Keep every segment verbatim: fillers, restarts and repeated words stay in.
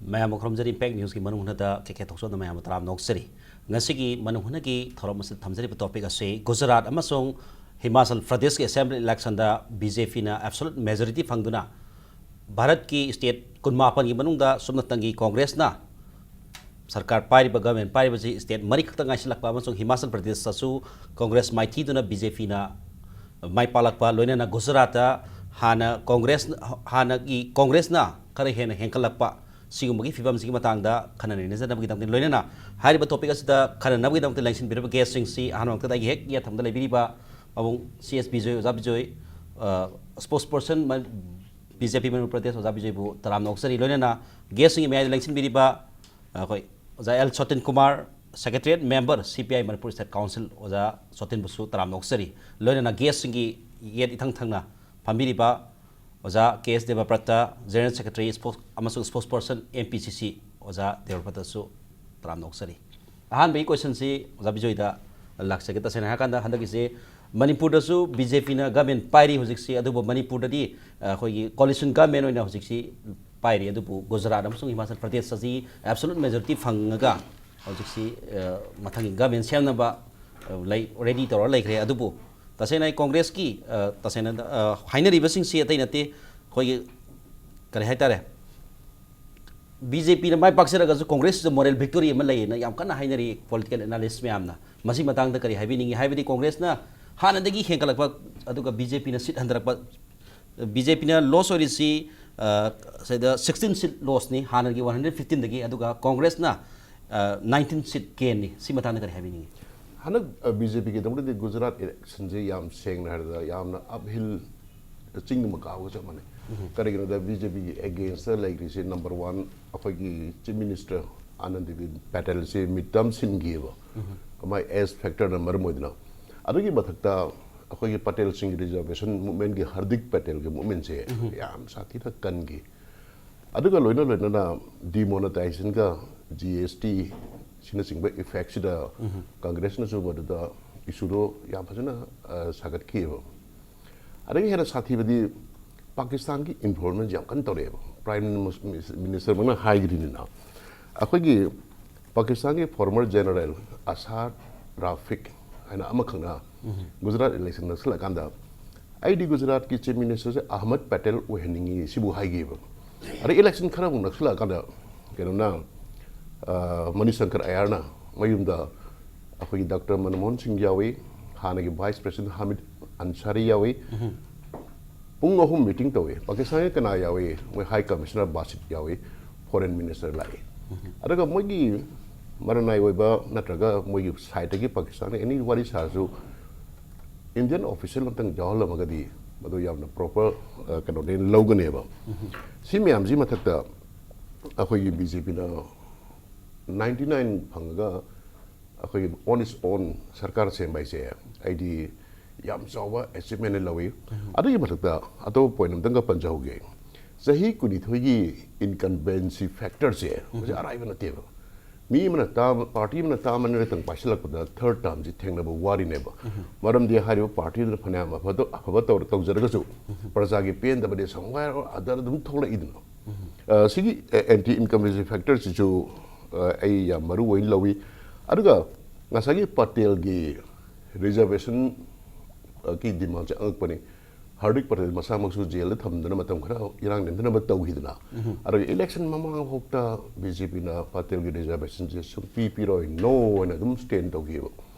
ꯃꯌꯥꯝꯕꯨ ꯈꯨꯔꯨꯝꯖꯔꯤ꯫ ꯏꯝꯄꯦꯛ ꯅ꯭ꯌꯨꯁꯀꯤ ꯃꯅꯨꯡ ꯍꯨꯠꯅꯗ ꯀꯦ ꯀꯦ ꯊꯣꯛꯆꯣꯝꯅ ꯃꯌꯥꯝꯕꯨ ꯇꯔꯥꯝꯅ ꯑꯣꯛꯆꯔꯤ꯫ ꯉꯁꯤꯒꯤ ꯃꯅꯨꯡ ꯍꯨꯠꯅꯒꯤ ꯊꯧꯔꯝ ꯑꯁꯤꯗ ꯊꯝꯖꯔꯤꯕ ꯇꯣꯄꯤꯛ ꯑꯁꯤ ꯒꯨꯖꯔꯥꯠ ꯑꯃꯁꯨꯡ ꯍꯤꯃꯥꯆꯜ ꯄ꯭ꯔꯗꯦꯁꯀꯤ ꯑꯦꯁꯦꯝꯕ꯭ꯂꯤ ꯏꯂꯦꯛꯁꯟꯗ ꯕꯤ ꯖꯦ ꯄꯤꯅ ꯑꯦꯕꯁꯣꯂꯨꯠ ꯃꯦꯖꯣꯔꯤꯇꯤ ꯐꯪꯗꯨꯅ ꯚꯥꯔꯠꯀꯤ ꯁ꯭ꯇꯦꯠ ꯀꯨꯟꯃꯥꯄꯟꯒꯤ ꯃꯅꯨꯡꯗ ꯁꯨꯞꯅꯇꯪꯒꯤ ꯀꯣꯡꯒ꯭ꯔꯦꯁꯅ ꯁꯔꯀꯥꯔ ꯄꯥꯏꯔꯤꯕ, ꯒꯚꯔꯟꯃꯦꯟ ꯄꯥꯏꯔꯤꯕꯁꯤ ꯁ꯭ꯇꯦꯠ ꯃꯔꯤꯈꯛꯇ ꯉꯥꯏꯁꯤꯜꯂꯛꯄ ꯑꯃꯁꯨꯡ ꯍꯤꯃꯥꯆꯜ ꯄ꯭ꯔꯗꯦꯁꯇꯁꯨ ꯀꯣꯡꯒ꯭ꯔꯦꯁ ꯃꯥꯏꯊꯤꯗꯨꯅ ꯕꯤ ꯖꯦ ꯄꯤꯅ ꯃꯥꯏ ꯄꯥꯛꯂꯛꯄ, ꯂꯣꯏꯅꯅ ꯒꯨꯖꯔꯥꯠꯇ ꯍꯥꯟꯅ ꯀꯣꯡꯒ꯭ꯔꯦꯁ, ꯍꯥꯟꯅꯒꯤ ꯀꯣꯡꯒ꯭ꯔꯦꯁꯅ ꯈꯔ ꯍꯦꯟꯅ ꯍꯦꯟꯒꯠꯂꯛꯄ, ꯁꯤꯒꯨꯝꯕꯒꯤ ꯐꯤꯕꯝꯁꯤꯒꯤ ꯃꯇꯥꯡꯗ ꯈꯟꯅ ꯅꯩꯅꯖꯅꯕꯒꯤꯗꯃꯛꯇ, ꯂꯣꯏꯅꯅ ꯍꯥꯏꯔꯤꯕ ꯇꯣꯄꯤꯛ ꯑꯁꯤꯗ ꯈꯟꯅꯅꯕꯒꯤꯗꯃꯛꯇ ꯂꯦꯡꯁꯤꯟꯕꯤꯔꯤꯕ ꯒꯦꯁꯁꯤꯡꯁꯤ ꯑꯍꯥꯟꯕ ꯃꯛꯇꯗ ꯑꯩꯒꯤ ꯍꯦꯛ ꯌꯦꯠꯊꯪꯕꯗ ꯂꯩꯕꯤꯔꯤꯕ ꯄꯥꯕꯨꯡ ꯁꯤ ꯑꯦꯁ ꯕꯤꯖꯣꯏ, ꯑꯣꯖꯥ ꯕꯤꯖꯣꯏ, ꯁ꯭ꯄꯣꯛꯁ ꯄꯔꯁꯟ ꯕꯤ ꯖꯦ ꯄꯤ ꯃꯅꯤꯄꯨꯔ ꯄ꯭ꯔꯗꯦꯁ ꯑꯣꯖꯥ ꯕꯤꯖꯣꯏꯕꯨ ꯇꯔꯥꯝꯅ ꯑꯣꯛꯆꯔꯤ꯫ ꯂꯣꯏꯅꯅ ꯒꯦꯁꯁꯤꯡꯒꯤ ꯃꯌꯥꯏꯗ ꯂꯦꯡꯁꯤꯟꯕꯤꯔꯤꯕ ꯑꯩꯈꯣꯏ ꯑꯣꯖꯥ ꯑꯦꯜ ꯁꯣꯇꯤꯟ ꯀꯨꯃꯥꯔ, ꯁꯦꯀ꯭ꯔꯦꯇꯔꯤꯌꯦꯠ ꯃꯦꯝꯕꯔ, ꯁꯤ P I Manipur state council ꯑꯣꯖꯥ ꯁꯣꯇꯤꯟꯕꯨꯁꯨ ꯇꯔꯥꯝꯅ ꯑꯣꯛꯆꯔꯤ꯫ ꯂꯣꯏꯅꯅ ꯒꯦꯁꯁꯤꯡꯒꯤ ꯌꯦꯠ ꯏꯊꯪ ꯊꯪꯅ ꯐꯝꯕꯤꯔꯤꯕ ꯑꯣꯖꯥ ꯀꯦ ꯑꯦꯁ ꯗꯦꯕꯕ꯭ꯔꯠꯇ, ꯖꯦꯅꯔꯦꯜ ꯁꯦꯀ꯭ꯔꯦꯇꯔꯤ, ꯁ꯭ꯄꯣꯛꯁ ꯑꯃꯁꯨꯡ ꯁ꯭ꯄꯣꯛꯁ ꯄꯔꯁꯟ ꯑꯦꯝ ꯄꯤ ꯁꯤ ꯁꯤ ꯑꯣꯖꯥ ꯗꯦꯕꯕ꯭ꯔꯠꯇꯁꯨ ꯇꯔꯥꯝꯅ ꯑꯣꯛꯆꯔꯤ꯫ ꯑꯍꯥꯟꯕꯒꯤ ꯀꯣꯏꯁꯟꯁꯤ ꯑꯣꯖꯥ ꯕꯤꯖꯣꯏꯗ ꯂꯥꯛꯆꯒꯦ꯫ ꯇꯁꯦꯡꯅ ꯍꯥꯏꯔꯀꯥꯟꯗ ꯍꯟꯗꯛꯀꯤꯁꯦ ꯃꯅꯤꯄꯨꯔꯗꯁꯨ ꯕꯤ ꯖꯦ ꯄꯤꯅ ꯒꯚꯔꯟꯃꯦꯟ ꯄꯥꯏꯔꯤ ꯍꯧꯖꯤꯛꯁꯤ, ꯑꯗꯨꯕꯨ ꯃꯅꯤꯄꯨꯔꯗꯗꯤ ꯑꯩꯈꯣꯏꯒꯤ ꯀꯣꯂꯤꯁꯟ ꯒꯚꯔꯟꯃꯦꯟ ꯑꯣꯏꯅ ꯍꯧꯖꯤꯛꯁꯤ ꯄꯥꯏꯔꯤ꯫ ꯑꯗꯨꯕꯨ ꯒꯨꯖꯔꯥꯠ ꯑꯃꯁꯨꯡ ꯍꯤꯃꯥꯆꯜ ꯄ꯭ꯔꯗꯦꯁ ꯑꯁꯤ ꯑꯦꯕꯁꯣꯂꯨꯠ ꯃꯦꯖꯣꯔꯤꯇꯤ ꯐꯪꯉꯒ ꯍꯧꯖꯤꯛꯁꯤ, ꯑ, ꯃꯊꯪꯒꯤ ꯒꯚꯔꯟꯃꯦꯟ ꯁꯦꯝꯅꯕ, ꯑ, ꯂꯩ, ꯔꯦꯗꯤ ꯇꯧꯔ ꯂꯩꯈ꯭ꯔꯦ꯫ ꯑꯗꯨꯕꯨ ꯇꯁꯦꯡꯅ ꯑꯩ ꯀꯣꯡꯒ꯭ꯔꯦꯁꯀꯤ, ꯑ, ꯇꯁꯦꯡꯅ, ꯑ, ꯍꯥꯏꯅꯔꯤꯕꯁꯤꯡꯁꯤ ꯑꯇꯩ ꯅꯠꯇꯦ, ꯑꯩꯈꯣꯏꯒꯤ ꯀꯔꯤ ꯍꯥꯏꯇꯥꯔꯦ, ꯕꯤ ꯖꯦ ꯄꯤꯅ ꯃꯥꯏ ꯄꯥꯛꯆꯔꯒꯁꯨ ꯀꯣꯡꯒ꯭ꯔꯦꯁꯁꯤꯗ ꯃꯣꯔꯦꯜ ꯚꯤꯛꯇꯣꯔꯤ ꯑꯃ ꯂꯩꯌꯦꯅ ꯌꯥꯝ ꯀꯟꯅ ꯍꯥꯏꯅꯔꯤ ꯄꯣꯂꯤꯇꯤꯀꯦꯜ ꯑꯦꯅꯥꯂꯤꯁ ꯃꯌꯥꯝꯅ꯫ ꯃꯁꯤ ꯃꯇꯥꯡꯗ ꯀꯔꯤ ꯍꯥꯏꯕꯤꯅꯤꯡꯉꯤ? ꯍꯥꯏꯕꯗꯤ ꯀꯣꯡꯒ꯭ꯔꯦꯁꯅ ꯍꯥꯟꯅꯗꯒꯤ ꯍꯦꯟꯒꯠꯂꯛꯄ, ꯑꯗꯨꯒ ꯕꯤ ꯖꯦ ꯄꯤꯅ ꯁꯤꯠ ꯍꯟꯊꯔꯛꯄ, ꯕꯤ ꯖꯦ ꯄꯤꯅ ꯂꯣꯁ ꯑꯣꯏꯔꯤꯁꯤ, ꯑ, ꯁꯤꯗ ꯁꯤꯛꯁꯇꯤꯟ ꯁꯤꯠ ꯂꯣꯁꯅꯤ ꯍꯥꯟꯅꯒꯤ ꯋꯥꯟ ꯍꯟꯗ꯭ꯔꯦꯠ ꯐꯤꯐꯇꯤꯟꯗꯒꯤ, ꯑꯗꯨꯒ ꯀꯣꯡꯒ꯭ꯔꯦꯁꯅ, ꯑ, ꯅꯥꯏꯟꯇꯤꯟ ꯁꯤꯠ ꯒꯦꯟꯅꯤ꯫ ꯁꯤ ꯃꯇꯥꯡꯗ ꯀꯔꯤ ꯍꯥꯏꯕꯤꯅꯤꯡꯉꯤ? ꯍꯟꯗꯛ, ꯑ, ꯕꯤ ꯖꯦ ꯄꯤꯒꯤꯗꯃꯛꯇꯗꯤ ꯒꯨꯖꯔꯥꯠ ꯏꯂꯦꯛꯁꯟꯁꯦ ꯌꯥꯝ ꯁꯦꯡꯅ ꯍꯥꯏꯔꯕꯗ ꯌꯥꯝꯅ ꯑꯞꯍꯤꯜ, ꯆꯤꯡ ꯑꯃ ꯀꯥꯕꯒ ꯆꯞ ꯃꯥꯟꯅꯩ꯫ ꯎꯝ꯫ ꯀꯔꯤꯒꯤꯅꯣꯗ ꯕꯤ ꯖꯦ ꯄꯤꯒꯤ ꯑꯦꯒꯦꯟꯁꯇ ꯂꯩꯈ꯭ꯔꯤꯁꯦ, ꯅꯝꯕꯔ ꯋꯥꯟ, ꯑꯩꯈꯣꯏꯒꯤ ꯆꯤꯐ ꯃꯤꯅꯤꯁꯇꯔ ꯑꯥꯅꯟꯗꯤꯕꯦꯟ ꯄꯇꯦꯜꯁꯦ ꯃꯤꯗ ꯇꯔꯝ ꯁꯤꯟꯈꯤꯑꯕ꯫ ꯎꯝ꯫ ꯃꯥꯏ ꯑꯦꯖ ꯐꯦꯛꯇꯔꯅ ꯃꯔꯝ ꯑꯣꯏꯗꯨꯅ꯫ ꯑꯗꯨꯒꯤ ꯃꯊꯛꯇ ꯑꯩꯈꯣꯏꯒꯤ ꯄꯇꯦꯜꯁꯤꯡꯒꯤ ꯔꯤꯖꯔꯕꯦꯁꯟ ꯃꯨꯚꯃꯦꯟꯒꯤ, ꯍꯔꯗꯤꯛ ꯄꯇꯦꯜꯒꯤ ꯃꯨꯚꯃꯦꯟꯁꯦ ꯎꯝ꯫ ꯌꯥꯝ ꯁꯥꯊꯤꯅ ꯀꯟꯈꯤ꯫ ꯑꯗꯨꯒ ꯂꯣꯏꯅ ꯂꯣꯏꯅꯅ ꯗꯤꯃꯣꯅꯇꯥꯏꯖꯦꯁꯟꯒ ꯖꯤ ꯑꯦꯁ ꯇꯤ ꯁꯤꯅꯆꯤꯡꯕ ꯏꯐꯦꯛꯁꯤꯗ ꯎꯝ꯫ ꯀꯪꯒ꯭ꯔꯦꯁꯅꯁꯨ ꯃꯗꯨꯗ ꯏꯁꯨꯗꯣ ꯌꯥꯝ ꯐꯖꯅ, ꯑ, ꯁꯥꯒꯠꯈꯤꯑꯕ꯫ ꯑꯗꯒꯤ ꯍꯦꯟꯅ ꯁꯥꯊꯤꯕꯗꯤ ꯄꯥꯀꯤꯁꯇꯥꯟꯒꯤ ꯏꯟꯐꯣꯔꯃꯦꯟꯁ ꯌꯥꯝ ꯀꯟꯅ ꯇꯧꯔꯛꯑꯦꯕ꯫ ꯄ꯭ꯔꯥꯏꯝ ꯃꯤꯅꯤꯁꯇꯔꯃꯛꯅ ꯍꯥꯏꯈ꯭ꯔꯤꯅꯤꯅ, ꯑꯩꯈꯣꯏꯒꯤ ꯄꯥꯀꯤꯁꯇꯥꯟꯒꯤ ꯐꯣꯔꯃꯔ ꯖꯦꯅꯔꯦꯜ ꯑꯁꯥꯗ ꯔꯥꯐꯤꯛ ꯍꯥꯏꯅ ꯑꯃꯈꯛꯅ ꯒꯨꯖꯔꯥꯠ ꯏꯂꯦꯛꯁꯟ ꯅꯛꯁꯤꯜꯂꯛꯑꯀꯥꯟꯗ, "ꯑꯩꯗꯤ ꯒꯨꯖꯔꯥꯠꯀꯤ ꯆꯤꯐ ꯃꯤꯅꯤꯁꯇꯔꯁꯦ ꯑꯍꯃꯗ ꯄꯇꯦꯜ ꯑꯣꯏꯍꯟꯅꯤꯡꯉꯤ" ꯁꯤꯕꯨ ꯍꯥꯏꯈꯤꯕ꯫ ꯑꯗꯩ ꯏꯂꯦꯛꯁꯟ ꯈꯔ ꯑꯃꯨꯛ ꯅꯛꯁꯤꯜꯂꯛꯑꯀꯥꯟꯗ ꯀꯩꯅꯣꯅ, ꯑ, ꯃꯅꯤꯁꯪꯀꯔ ꯑꯌꯥꯔꯅ ꯃꯌꯨꯝꯗ ꯑꯩꯈꯣꯏꯒꯤ ꯗꯥꯛꯇꯔ ꯃꯟꯃꯣꯍꯟ ꯁꯤꯡ ꯌꯥꯎꯏ, ꯍꯥꯟꯅꯒꯤ ꯚꯥꯏꯁ ꯄ꯭ꯔꯦꯁꯤꯗꯦꯟ ꯍꯥꯃꯤꯗ ꯑꯟꯁꯥꯔꯤ ꯌꯥꯎꯏ, ꯄꯨꯡ ꯑꯍꯨꯝ ꯃꯤꯇꯤꯡ ꯇꯧꯏ꯫ ꯄꯥꯀꯤꯁꯇꯥꯟꯒꯤ ꯀꯅꯥ ꯌꯥꯎꯏ? ꯃꯣꯏ ꯍꯥꯏ ꯀꯃꯤꯁꯅꯔ ꯕꯥꯁꯤꯠ ꯌꯥꯎꯏ, ꯐꯣꯔꯦꯟ ꯃꯤꯅꯤꯁꯇꯔ ꯂꯥꯛꯏ꯫ ꯑꯗꯨꯒ ꯃꯣꯏꯒꯤ ꯃꯔꯅꯥꯏ ꯑꯣꯏꯕ ꯅꯠꯇ꯭ꯔꯒ ꯃꯣꯏꯒꯤ ꯁꯥꯏꯠꯇꯒꯤ ꯄꯥꯀꯤꯁꯇꯥꯟꯅ ꯑꯦꯅꯤ ꯋꯥꯔꯤ ꯁꯥꯔꯁꯨ, ꯏꯟꯗꯤꯌꯟ ꯑꯣꯐꯤꯁꯤꯌꯦꯜ ꯑꯝꯇꯪ ꯌꯥꯎꯍꯜꯂꯝꯃꯒꯗꯤ ꯃꯗꯨ ꯌꯥꯝꯅ ꯄ꯭ꯔꯣꯄꯔ ꯀꯩꯅꯣꯅꯦꯅ ꯂꯧꯒꯅꯦꯕ꯫ ꯁꯤ ꯃꯌꯥꯝꯁꯤ ꯃꯊꯛꯇ ꯑꯩꯈꯣꯏꯒꯤ ꯕꯤ ꯖꯦ ꯄꯤꯅ ꯅꯥꯏꯟꯇꯤ ꯅꯥꯏꯟ ꯐꯪꯉꯒ ꯑꯩꯈꯣꯏꯒꯤ ꯑꯣꯟ ꯏꯁ ꯑꯣꯟ ꯁꯔꯀꯥꯔ ꯁꯦꯝꯕ ꯍꯥꯏꯁꯦ ꯑꯩꯗꯤ ꯌꯥꯝ ꯆꯥꯎꯕ ꯑꯦꯆꯤꯞꯃꯦꯟ ꯂꯧꯏ꯫ ꯑꯗꯨꯒꯤ ꯃꯊꯛꯇ ꯑꯇꯣꯞꯄ ꯄꯣꯏꯟ ꯑꯝꯇꯪꯒ ꯄꯟꯖꯍꯧꯒꯦ꯫ ꯆꯍꯤ ꯀꯨꯟꯅꯤꯊꯣꯏꯒꯤ ꯏꯟꯀꯝꯕꯦꯟꯁꯤ ꯐꯦꯛꯇꯔꯁꯦ ꯍꯧꯖꯤꯛ ꯑꯔꯥꯏꯕ ꯅꯠꯇꯦꯕ꯫ ꯃꯤ ꯑꯃꯅ ꯇꯥꯔꯝ, ꯄꯥꯔꯇꯤ ꯑꯃꯅ ꯇꯥꯔꯝ ꯑꯅꯤꯔꯛꯇꯪ ꯄꯥꯏꯁꯤꯜꯂꯛꯄꯗ ꯊꯔꯠ ꯇꯥꯔꯝꯁꯤ ꯊꯦꯡꯅꯕ ꯋꯥꯔꯤꯅꯦꯕ꯫ ꯃꯔꯝꯗꯤ ꯍꯥꯏꯔꯤꯕ ꯄꯥꯔꯇꯤꯗꯨꯅ ꯐꯅꯌꯥꯝ ꯑꯐꯕ, ꯑꯐꯕ ꯇꯧꯔ, ꯇꯧꯖꯔꯒꯁꯨ ꯄ꯭ꯔꯖꯥꯒꯤ ꯄꯦꯟꯗꯕꯗꯤ somewhere or other ꯑꯗꯨꯝ ꯊꯣꯛꯂꯛꯏꯗꯅ꯫ ꯑ, ꯁꯤꯒꯤ ꯑꯦꯟꯇꯤ ꯏꯟꯀꯝꯕꯦꯟꯁꯤ ꯐꯦꯛꯇꯔꯁꯤꯁꯨ, ꯑ, ꯑꯩ ꯌꯥꯝ ꯃꯔꯨ ꯑꯣꯏꯅ ꯂꯧꯏ꯫ ꯑꯗꯨꯒ ꯉꯁꯥꯏꯒꯤ ꯄꯇꯦꯜꯒꯤ ꯔꯤꯖꯔꯕꯦꯁꯟꯒꯤ ꯗꯤꯃꯥꯟꯁꯦ ꯑꯉꯛꯄꯅꯤ꯫ ꯍꯥꯔꯗꯤꯛ ꯄꯇꯦꯜ ꯃꯁꯥꯃꯛꯁꯨ ꯖꯦꯜꯗ ꯊꯝꯗꯅ ꯃꯇꯝ ꯈꯔ ꯏꯔꯥꯡ ꯅꯦꯝꯊꯅꯕ ꯇꯧꯈꯤꯗꯅ꯫ ꯑꯗꯨꯒ ꯏꯂꯦꯛꯁꯟ ꯃꯃꯥꯡ ꯐꯥꯎꯗ ꯕꯤ ꯖꯦ ꯄꯤꯅ ꯄꯇꯦꯜꯒꯤ ꯔꯤꯖꯔꯕꯦꯁꯟꯁꯦ ꯁꯨꯡꯄꯤ ꯄꯤꯔꯣꯏ, ꯅꯣ ꯍꯥꯏꯅ ꯑꯗꯨꯝ ꯁ꯭ꯇꯦꯟ ꯇꯧꯈꯤꯑꯕ꯫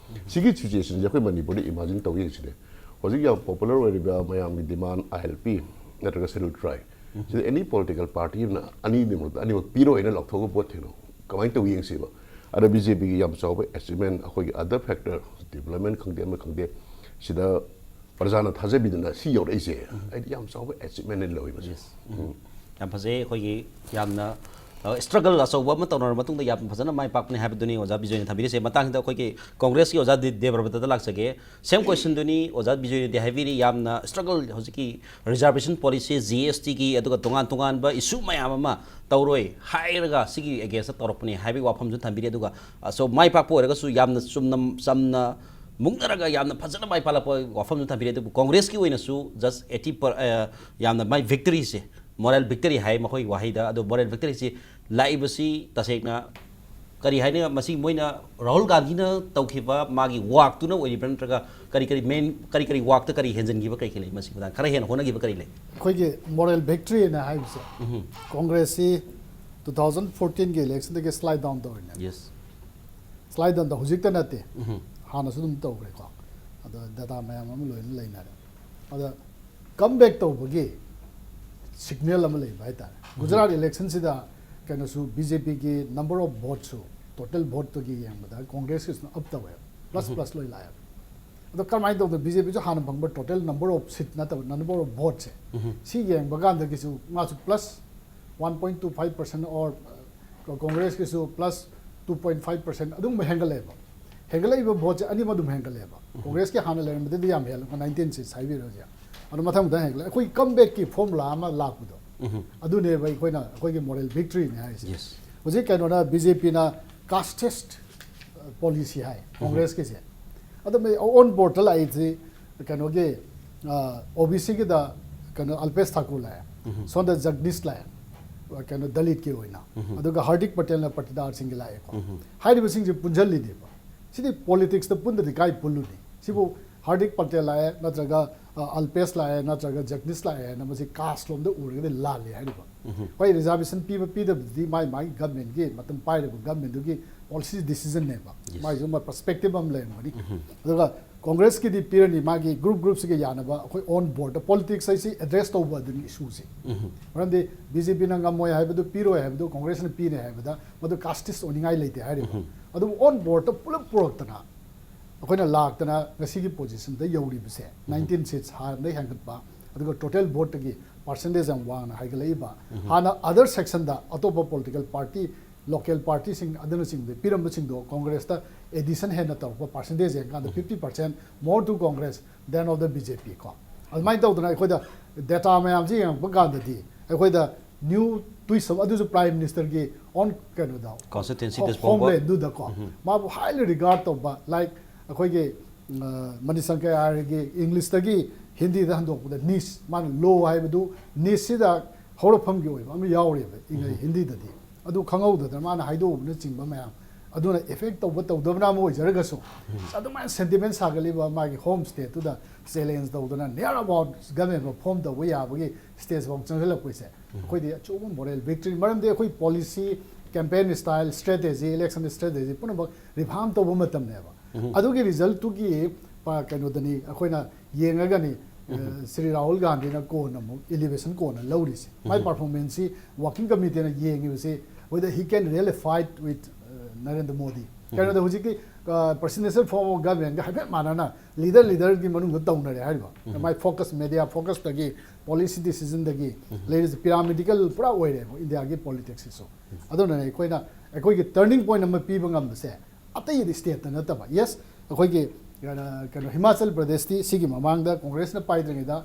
ꯁꯤꯒꯤ ꯁꯤꯆꯨꯋꯦꯁꯟꯁꯦ ꯑꯩꯈꯣꯏ ꯃꯅꯤꯄꯨꯔꯗ ꯏꯃꯥꯖꯤꯟ ꯇꯧ ꯌꯦꯡꯁꯤꯅꯦ꯫ ꯍꯧꯖꯤꯛ ꯌꯥꯝ ꯄꯣꯄꯨꯂꯔ ꯑꯣꯏꯔꯤꯕ ꯃꯌꯥꯝꯒꯤ ꯗꯤꯃꯥꯟ ꯑꯥꯏ ꯑꯦꯜ ꯄꯤ ꯅꯠꯇ꯭ꯔꯒ ꯁꯦꯗ꯭ꯌꯨꯜ ꯇ꯭ꯔꯥꯏꯕ, ꯁꯤꯗ ꯑꯦꯅꯤ ꯄꯣꯂꯤꯇꯤꯀꯦꯜ ꯄꯥꯔꯇꯤ ꯑꯃꯅ ꯑꯅꯤꯗꯨꯃꯛꯇ ꯑꯅꯤꯃꯛ ꯄꯤꯔꯣꯏꯅ ꯂꯥꯎꯊꯣꯛꯑꯒ ꯚꯣꯠ ꯊꯦꯡꯅꯧ, ꯀꯃꯥꯏꯅ ꯇꯧꯏ ꯌꯦꯡꯁꯦꯕ꯫ ꯑꯗ ꯕꯤ ꯖꯦ ꯄꯤꯒꯤ ꯌꯥꯝ ꯆꯥꯎꯕ ꯑꯦꯆꯤꯞꯃꯦꯟ, ꯑꯩꯈꯣꯏꯒꯤ ꯑꯗꯔ ꯐꯦꯛꯇꯔ, ꯗꯤꯕꯂꯞꯃꯦꯟ ꯈꯪꯗꯦ, ꯑꯃ ꯈꯪꯗꯦ, ꯁꯤꯗ ꯄ꯭ꯔꯖꯥꯅ ꯊꯥꯖꯕꯤꯗꯅ ꯁꯤ ꯌꯧꯔꯛꯏꯁꯦ ꯑꯩꯗꯤ ꯌꯥꯝ ꯆꯥꯎꯕ ꯑꯦꯆꯤꯞꯃꯦꯟ ꯍꯥꯏꯅ ꯂꯧꯏ ꯃꯁꯤ꯫ ꯎꯝ꯫ ꯌꯥꯝ ꯐꯖꯩ꯫ ꯑꯩꯈꯣꯏꯒꯤ ꯌꯥꯝꯅ, ꯑ, ꯁ꯭ꯇ꯭ꯔꯒꯜ ꯑꯆꯧꯕ ꯑꯃ ꯇꯧꯅꯔꯕ ꯃꯇꯨꯡꯗ ꯌꯥꯝ ꯐꯖꯅ ꯃꯥꯏ ꯄꯥꯛꯄꯅꯤ ꯍꯥꯏꯕꯗꯨꯅꯤ ꯑꯣꯖꯥ ꯕꯤꯖꯣꯏꯅ ꯊꯝꯕꯤꯔꯤꯁꯦ꯫ ꯃꯇꯥꯡꯁꯤꯗ ꯑꯩꯈꯣꯏꯒꯤ ꯀꯣꯡꯒ꯭ꯔꯦꯁꯀꯤ ꯑꯣꯖꯥ ꯗꯦ-, ꯗꯦꯕ꯭ꯔꯕꯇꯗ ꯂꯥꯛꯆꯒꯦ꯫ ꯁꯦꯝ ꯀꯣꯏꯁꯟꯗꯨꯅꯤ, ꯑꯣꯖꯥ ꯕꯤꯖꯣꯏꯅꯗꯤ ꯍꯥꯏꯕꯤꯔꯤ, ꯌꯥꯝꯅ ꯁ꯭ꯇ꯭ꯔꯒꯜ, ꯍꯧꯖꯤꯛꯀꯤ ꯔꯤꯖꯥꯔꯕꯦꯁꯟ ꯄꯣꯂꯤꯁꯤ, ꯖꯤ ꯑꯦꯁ ꯇꯤꯒꯤ, ꯑꯗꯨꯒ ꯇꯣꯉꯥꯟ ꯇꯣꯉꯥꯟꯕ ꯏꯁꯨ ꯃꯌꯥꯝ ꯑꯃ ꯇꯧꯔꯣꯏ ꯍꯥꯏꯔꯒ ꯁꯤꯒꯤ ꯑꯦꯒꯦꯟꯁꯇ ꯇꯧꯔꯛꯄꯅꯤ ꯍꯥꯏꯕꯒꯤ ꯋꯥꯐꯝꯁꯨ ꯊꯝꯕꯤꯔꯤ꯫ ꯑꯗꯨꯒ, ꯑ, so ꯃꯥꯏ ꯄꯥꯛꯄ ꯑꯣꯏꯔꯒꯁꯨ ꯌꯥꯝꯅ ꯆꯨꯝꯅ, ꯆꯝꯅ ꯃꯨꯛꯅꯔꯒ ꯌꯥꯝꯅ ꯐꯖꯅ ꯃꯥꯏ ꯄꯥꯛꯂꯛꯄ ꯋꯥꯐꯝꯁꯨ ꯊꯝꯕꯤꯔꯤ꯫ ꯑꯗꯨꯕꯨ ꯀꯣꯡꯒ꯭ꯔꯦꯁꯀꯤ ꯑꯣꯏꯅꯁꯨ just eighty per, ꯑ, ꯌꯥꯝꯅ ꯃꯥꯏ ꯚꯤꯛꯇꯔꯤꯁꯦ ꯃꯣꯔꯦꯜ ꯚꯤꯛꯇꯔꯤ ꯍꯥꯏ ꯃꯈꯣꯏꯒꯤ ꯋꯥꯍꯩꯗ꯫ ꯑꯗꯣ ꯃꯣꯔꯦꯜ ꯚꯤꯛꯇꯔꯤꯁꯤ ꯂꯥꯛꯏꯕꯁꯤ ꯇꯁꯦꯡꯅ ꯀꯔꯤ ꯍꯥꯏꯅꯤ? ꯃꯁꯤ ꯃꯣꯏꯅ ꯔꯥꯍꯨꯜ ꯒꯥꯟꯙꯤꯅ ꯇꯧꯈꯤꯕ ꯃꯥꯒꯤ ꯋꯥꯛꯇꯨꯅ ꯑꯣꯏꯔꯤꯕ꯭ꯔꯥ, ꯅꯠꯇ꯭ꯔꯒ ꯀꯔꯤ ꯀꯔꯤ ꯃꯦꯟ, ꯀꯔꯤ ꯀꯔꯤ ꯋꯥꯛꯇ ꯀꯔꯤ ꯍꯦꯟꯖꯤꯟꯈꯤꯕ ꯀꯔꯤ ꯀꯔꯤ ꯂꯩ? ꯃꯁꯤ ꯃꯇꯥꯡ ꯈꯔ ꯍꯦꯟꯅ ꯍꯣꯠꯅꯈꯤꯕ ꯀꯔꯤ ꯂꯩ? ꯑꯩꯈꯣꯏꯒꯤ ꯃꯣꯔꯦꯜ ꯚꯤꯛꯇ꯭ꯔꯤꯅ ꯍꯥꯏꯕꯁꯦ, ꯀꯣꯡꯒ꯭ꯔꯦꯁꯁꯤ ꯇꯨ ꯊꯥꯎꯖꯟ ꯐꯣꯔꯇꯤꯟꯒꯤ ꯏꯂꯦꯛꯁꯟꯗꯒꯤ ꯁ꯭ꯂꯥꯏꯠ ꯗꯥꯎꯟ ꯇꯧꯔꯤꯅꯦ꯫ ꯌꯦꯁ꯫ ꯁ꯭ꯂꯥꯏꯠ ꯗꯥꯎꯟ ꯍꯧꯖꯤꯛꯇ ꯅꯠꯇꯦ, ꯍꯥꯟꯅꯁꯨ ꯑꯗꯨꯝ ꯇꯧꯈ꯭ꯔꯦꯀꯣ꯫ ꯑꯗꯣ ꯗꯦꯇꯥ ꯃꯌꯥꯝ ꯑꯃ ꯂꯣꯏꯅ ꯂꯩꯅꯔꯦ꯫ ꯑꯗ ꯀꯝ ꯕꯦꯛ ꯇꯧꯕꯒꯤ ꯁꯤꯒꯅꯦꯜ ꯑꯃ ꯂꯩꯕ ꯍꯥꯏꯇꯥꯔꯦ꯫ ꯒꯨꯖꯔꯥꯠ ꯏꯂꯦꯛꯁꯟꯁꯤꯗ ꯀꯩꯅꯣꯁꯨ, ꯕꯤ ꯖꯦ ꯄꯤꯒꯤ ꯅꯝꯕꯔ ꯑꯣꯐ ꯚꯣꯠꯁꯨ, ꯇꯣꯇꯦꯜ ꯚꯣꯠꯇꯒꯤ ꯌꯦꯡꯕꯗ ꯀꯣꯡꯒ꯭ꯔꯦꯁꯀꯤꯁꯨ ꯑꯞ ꯇꯧꯋꯦꯕ, ꯄ꯭ꯂꯁ ꯄ꯭ꯂꯁ ꯂꯣꯏ ꯂꯥꯛꯑꯦꯕ꯫ ꯑꯗꯣ ꯀꯃꯥꯏꯅ ꯇꯧꯗꯅ ꯕꯤ ꯖꯦ ꯄꯤꯁꯨ ꯍꯥꯟꯅ ꯐꯪꯕ ꯇꯣꯇꯦꯜ ꯅꯝꯕꯔ ꯑꯣꯐ ꯁꯤꯠ ꯅꯠꯇꯕ, ꯅꯝꯕꯔ ꯑꯣꯐ ꯚꯣꯠꯁꯦ, ꯁꯤ ꯌꯦꯡꯕ ꯀꯥꯟꯗꯒꯤꯁꯨ ꯃꯥꯁꯨ plus one point two five percent or ꯀꯣꯡꯒ꯭ꯔꯦꯁꯀꯤꯁꯨ plus two point five percent ꯑꯗꯨꯒꯨꯝꯕ ꯍꯦꯟꯒꯠꯂꯛꯑꯦꯕ꯫ ꯍꯦꯟꯒꯠꯂꯛꯏꯕ ꯚꯣꯠꯁꯦ ꯑꯅꯤꯃꯛ ꯑꯗꯨꯝ ꯍꯦꯟꯒꯠꯂꯛꯑꯦꯕ꯫ ꯀꯣꯡꯒ꯭ꯔꯦꯁꯀꯤ ꯍꯥꯟꯅ ꯂꯩꯔꯝꯕꯗꯩꯗꯤ ꯌꯥꯝ ꯍꯦꯜꯂꯦ, ꯅꯥꯏꯟꯇꯤꯟ ꯁꯤꯠꯁ ꯍꯥꯏꯕꯤꯔꯣ ꯍꯧꯖꯤꯛ꯫ ꯑꯗꯣ ꯃꯊꯪ ꯃꯊꯪ ꯍꯦꯟꯒꯠꯂꯛꯑꯦ꯫ ꯑꯩꯈꯣꯏꯒꯤ ꯀꯝ ꯕꯦꯛꯀꯤ ꯐꯣꯔꯃꯨꯂꯥ ꯑꯃ ꯂꯥꯛꯄꯗꯣ, ꯑꯗꯨꯅꯦꯕ ꯑꯩꯈꯣꯏꯅ, ꯑꯩꯈꯣꯏꯒꯤ ꯃꯣꯔꯦꯜ ꯚꯤꯛꯇ꯭ꯔꯤꯅꯦ ꯍꯥꯏꯔꯤꯁꯦ꯫ Yes. ꯍꯧꯖꯤꯛ ꯀꯩꯅꯣꯅ, ꯕꯤ ꯖꯦ ꯄꯤꯅ ꯀꯥꯁꯇꯤꯁ ꯄꯣꯂꯤꯁꯤ ꯍꯥꯏ ꯀꯣꯡꯒ꯭ꯔꯦꯁꯀꯤꯁꯦ꯫ ꯑꯗꯣ ꯑꯣꯟ ꯕꯣꯔꯗꯇ ꯂꯥꯛꯏꯁꯤ ꯀꯩꯅꯣꯒꯤ, ꯑꯣ ꯕꯤ ꯁꯤꯒꯤꯗ ꯀꯩꯅꯣ ꯑꯜꯄꯦꯁ ꯊꯥꯀꯨꯔ ꯂꯥꯛꯑꯦ, ꯁꯣꯝꯗ ꯖꯒꯗꯤꯁ ꯂꯥꯛꯑꯦ, ꯀꯩꯅꯣ ꯗꯂꯤꯠꯀꯤ ꯑꯣꯏꯅ, ꯑꯗꯨꯒ ꯍꯥꯔꯗꯤꯛ ꯄꯇꯦꯜꯅ ꯄꯇꯤꯗꯥꯔꯁꯤꯡꯒꯤ ꯂꯥꯛꯑꯦꯀꯣ꯫ ꯍꯥꯏꯔꯤꯕꯁꯤꯡꯁꯦ ꯄꯨꯟꯁꯤꯜꯂꯤꯅꯦꯕ꯫ ꯁꯤꯗꯤ ꯄꯣꯂꯤꯇꯤꯛꯁꯇ ꯄꯨꯟꯗꯗꯤ ꯀꯥꯏ ꯄꯨꯜꯂꯨꯅꯤ? ꯁꯤꯕꯨ ꯍꯥꯔꯗꯤꯛ ꯄꯇꯦꯜ ꯂꯥꯛꯑꯦ, ꯅꯠꯇ꯭ꯔꯒ ꯑ, ꯑꯜꯄꯦꯁ ꯂꯥꯛꯑꯦ, ꯅꯠꯇ꯭ꯔꯒ ꯖꯒꯗꯤꯁ ꯂꯥꯛꯑꯦ ꯍꯥꯏꯅ ꯃꯁꯤ ꯀꯥꯁ ꯂꯣꯝꯗ ꯎꯔꯒꯗꯤ ꯂꯥꯜꯂꯤ ꯍꯥꯏꯔꯤꯕ꯫ ꯍꯣꯏ, ꯔꯤꯖꯥꯔꯕꯦꯁꯟ ꯄꯤꯕ ꯄꯤꯗꯕꯗꯨꯗꯤ ꯃꯥꯏ ꯃꯥꯏ ꯒꯚꯔꯟꯃꯦꯟꯒꯤ, ꯃꯇꯝ ꯄꯥꯏꯔꯤꯕ ꯒꯚꯔꯟꯃꯦꯟꯗꯨꯒꯤ ꯄꯣꯂꯤꯁꯤ ꯗꯤꯁꯤꯖꯟꯅꯦꯕ꯫ Yes. ꯃꯥꯏꯁꯨ ꯑꯃ ꯄꯔꯁꯄꯦꯛꯇꯤꯚ ꯑꯃ ꯂꯩꯔꯝꯒꯅꯤ꯫ ꯑꯗꯨꯒ ꯀꯣꯡꯒ꯭ꯔꯦꯁꯀꯤꯗꯤ ꯄꯤꯔꯅꯤ, ꯃꯥꯒꯤ ꯒ꯭ꯔꯨꯞ ꯒ꯭ꯔꯨꯞꯁꯤꯒ ꯌꯥꯅꯕ꯫ ꯑꯩꯈꯣꯏ ꯑꯣꯟ ꯕꯣꯔꯗ ꯄꯣꯂꯤꯇꯤꯛꯁ ꯍꯥꯏꯁꯤ ꯑꯦꯗ꯭ꯔꯦꯁ ꯇꯧꯕ ꯑꯗꯨꯅꯤ ꯏꯁꯨꯁꯦ꯫ ꯃꯔꯝꯗꯤ ꯕꯤ ꯖꯦ ꯄꯤꯅ ꯉꯝꯃꯣꯏ ꯍꯥꯏꯕꯗꯨ, ꯄꯤꯔꯣꯏ ꯍꯥꯏꯕꯗꯨ ꯀꯣꯡꯒ꯭ꯔꯦꯁꯅ ꯄꯤꯅꯤ ꯍꯥꯏꯕꯗ ꯃꯗꯨ ꯀꯥꯁꯇꯤꯁ ꯑꯣꯏꯅꯤꯡꯉꯥꯏ ꯂꯩꯇꯦ ꯍꯥꯏꯔꯤꯕ꯫ ꯑꯗꯨꯕꯨ ꯑꯣꯟ ꯕꯣꯔꯗꯇ ꯄꯨꯂꯞ ꯄꯨꯔꯛꯇꯅ ꯑꯩꯈꯣꯏꯅ ꯂꯥꯛꯇꯅ ꯉꯁꯤꯒꯤ ꯄꯣꯖꯤꯁꯟꯗ ꯌꯧꯔꯤꯕꯁꯦ, ꯅꯥꯏꯟꯇꯤꯟ ꯁꯤꯠꯁ ꯍꯥꯟꯅꯗꯩ ꯍꯦꯟꯒꯠꯄ, ꯑꯗꯨꯒ ꯇꯣꯇꯦꯜ ꯚꯣꯠꯇꯒꯤ ꯄꯥꯔꯁꯦꯟꯇꯦꯖ ꯌꯥꯝ ꯋꯥꯡꯅ ꯍꯥꯏꯒꯠꯂꯛꯏꯕ꯫ ꯍꯥꯟꯅ ꯑꯗꯔ ꯁꯦꯛꯁꯟꯗ ꯑꯇꯣꯞꯄ ꯄꯣꯂꯤꯇꯤꯀꯦꯜ ꯄꯥꯔꯇꯤ, ꯂꯣꯀꯦꯜ ꯄꯥꯔꯇꯤꯁꯤꯡ ꯑꯗꯨꯅꯆꯤꯡꯕꯗ ꯄꯤꯔꯝꯕꯁꯤꯡꯗꯣ ꯀꯣꯡꯒ꯭ꯔꯦꯁꯇ ꯑꯦꯗꯤꯁꯟ ꯍꯦꯟꯅ ꯇꯧꯔꯛꯄ, percentage ꯌꯦꯡꯀꯥꯟꯗ fifty percent more to Congress than of the B J P ꯀꯣ꯫ ꯑꯗꯨꯃꯥꯏꯅ ꯇꯧꯗꯅ ꯑꯩꯈꯣꯏꯗ ꯗꯦꯇꯥ ꯃꯌꯥꯝꯁꯤ ꯌꯦꯡꯉꯛꯄ ꯀꯥꯟꯗꯗꯤ ꯑꯩꯈꯣꯏꯗ ꯅ꯭ꯌꯨ ꯇ꯭ꯋꯤꯁ ꯑꯃ, ꯑꯗꯨꯁꯨ ꯄ꯭ꯔꯥꯏꯝ ꯃꯤꯅꯤꯁꯇꯔꯒꯤ ꯑꯣꯟ ꯀꯩꯅꯣꯗ, Constituency ꯍꯣꯝꯂꯦꯟꯗꯨꯗꯀꯣ, ꯃꯥꯕꯨ ꯍꯥꯏꯂꯤ ꯔꯤꯒꯥꯔꯗ ꯇꯧꯕ, ꯂꯥꯏꯛ ꯑꯩꯈꯣꯏꯒꯤ, ꯑ, ꯃꯅꯤꯁꯪꯀꯔꯒꯤ ꯏꯪꯂꯤꯁꯇꯒꯤ ꯍꯤꯟꯗꯤꯗ ꯍꯟꯗꯣꯛꯄꯗ ꯅꯤꯁ, ꯃꯥꯅ ꯂꯣ ꯍꯥꯏꯕꯗꯨ ꯅꯤꯁꯁꯤꯗ ꯍꯧꯔꯛꯐꯝꯒꯤ ꯑꯣꯏꯕ ꯑꯃ ꯌꯥꯎꯔꯤꯕ ꯏꯪꯂꯩ ꯍꯤꯟꯗꯤꯗꯗꯤ꯫ ꯑꯗꯨ ꯈꯪꯍꯧꯗꯗꯅ ꯃꯥꯅ ꯍꯥꯏꯗꯣꯛꯎꯕꯅꯆꯤꯡꯕ ꯃꯌꯥꯝ ꯑꯗꯨꯅ effect ꯇꯧꯕ ꯇꯧꯗꯕꯅ ꯑꯃ ꯑꯣꯏꯖꯔꯒꯁꯨ, ꯑꯗꯨꯃꯥꯏꯅ sentiment ꯁꯥꯒꯠꯂꯤꯕ ꯃꯥꯒꯤ home stateꯇꯨꯗ challenge ꯇꯧꯗꯅ near about government form ꯇꯧꯕ ꯌꯥꯕꯒꯤ stage ꯐꯥꯎ ꯆꯪꯁꯤꯜꯂꯛꯄꯁꯦ ꯑꯩꯈꯣꯏꯗꯤ ꯑꯆꯧꯕ moral victory꯫ ꯃꯔꯝꯗꯤ ꯑꯩꯈꯣꯏ policy, campaign style, strategy, election strategy ꯄꯨꯝꯅꯃꯛ reform ꯇꯧꯕ ꯃꯇꯝꯅꯦꯕ꯫ ꯑꯗꯨꯒꯤ resultꯇꯨꯒꯤ ꯄ-, ꯀꯩꯅꯣꯗꯅꯤ ꯑꯩꯈꯣꯏꯅ ꯌꯦꯡꯉꯒꯅꯤ, ꯑ, ꯁ꯭ꯔꯤ ꯔꯥꯍꯨꯜ ꯒꯥꯟꯙꯤꯅ ꯀꯣꯟꯅ ꯑꯃꯨꯛ elevation ꯀꯣꯟꯅ ꯂꯧꯔꯤꯁꯦ꯫ ꯃꯥꯏ performanceꯁꯤ working committeeꯅ ꯌꯦꯡꯉꯤꯕꯁꯤ whether he can really fight with, ꯑ, ꯅꯔꯦꯟꯗ꯭ꯔ ꯃꯣꯗꯤ꯫ ꯀꯩꯅꯣꯗ ꯍꯧꯖꯤꯛꯀꯤ, ꯑ, presidential form of governmentꯒ ꯍꯥꯏꯐꯦꯠ ꯃꯥꯟꯅꯅ leader leaderꯒꯤ ꯃꯅꯨꯡꯗ ꯇꯧꯅꯔꯦ ꯍꯥꯏꯔꯤꯕ꯫ ꯃꯥꯏ focus, media focusꯇꯒꯤ, policy decisionꯗꯒꯤ ꯂꯩꯔꯤꯁꯦ pyramidal ꯄꯨꯔꯥ ꯑꯣꯏꯔꯦꯕ ꯏꯟꯗꯤꯌꯥꯒꯤ politicsꯁꯤꯁꯨ꯫ ꯑꯗꯨꯅꯅꯦ ꯑꯩꯈꯣꯏꯅ ꯑꯩꯈꯣꯏꯒꯤ turning point ꯑꯃ ꯄꯤꯕ ꯉꯝꯕꯁꯦ ꯑꯇꯩꯗꯤ stateꯇ ꯅꯠꯇꯕ꯫ Yes, ꯑꯩꯈꯣꯏꯒꯤ ꯀꯩꯅꯣ, ꯀꯩꯅꯣ, ꯍꯤꯃꯥꯆꯜ ꯄ꯭ꯔꯗꯦꯁꯇꯤ ꯁꯤꯒꯤ ꯃꯃꯥꯡꯗ ꯀꯣꯡꯒ꯭ꯔꯦꯁꯅ ꯄꯥꯏꯗ꯭ꯔꯤꯉꯩꯗ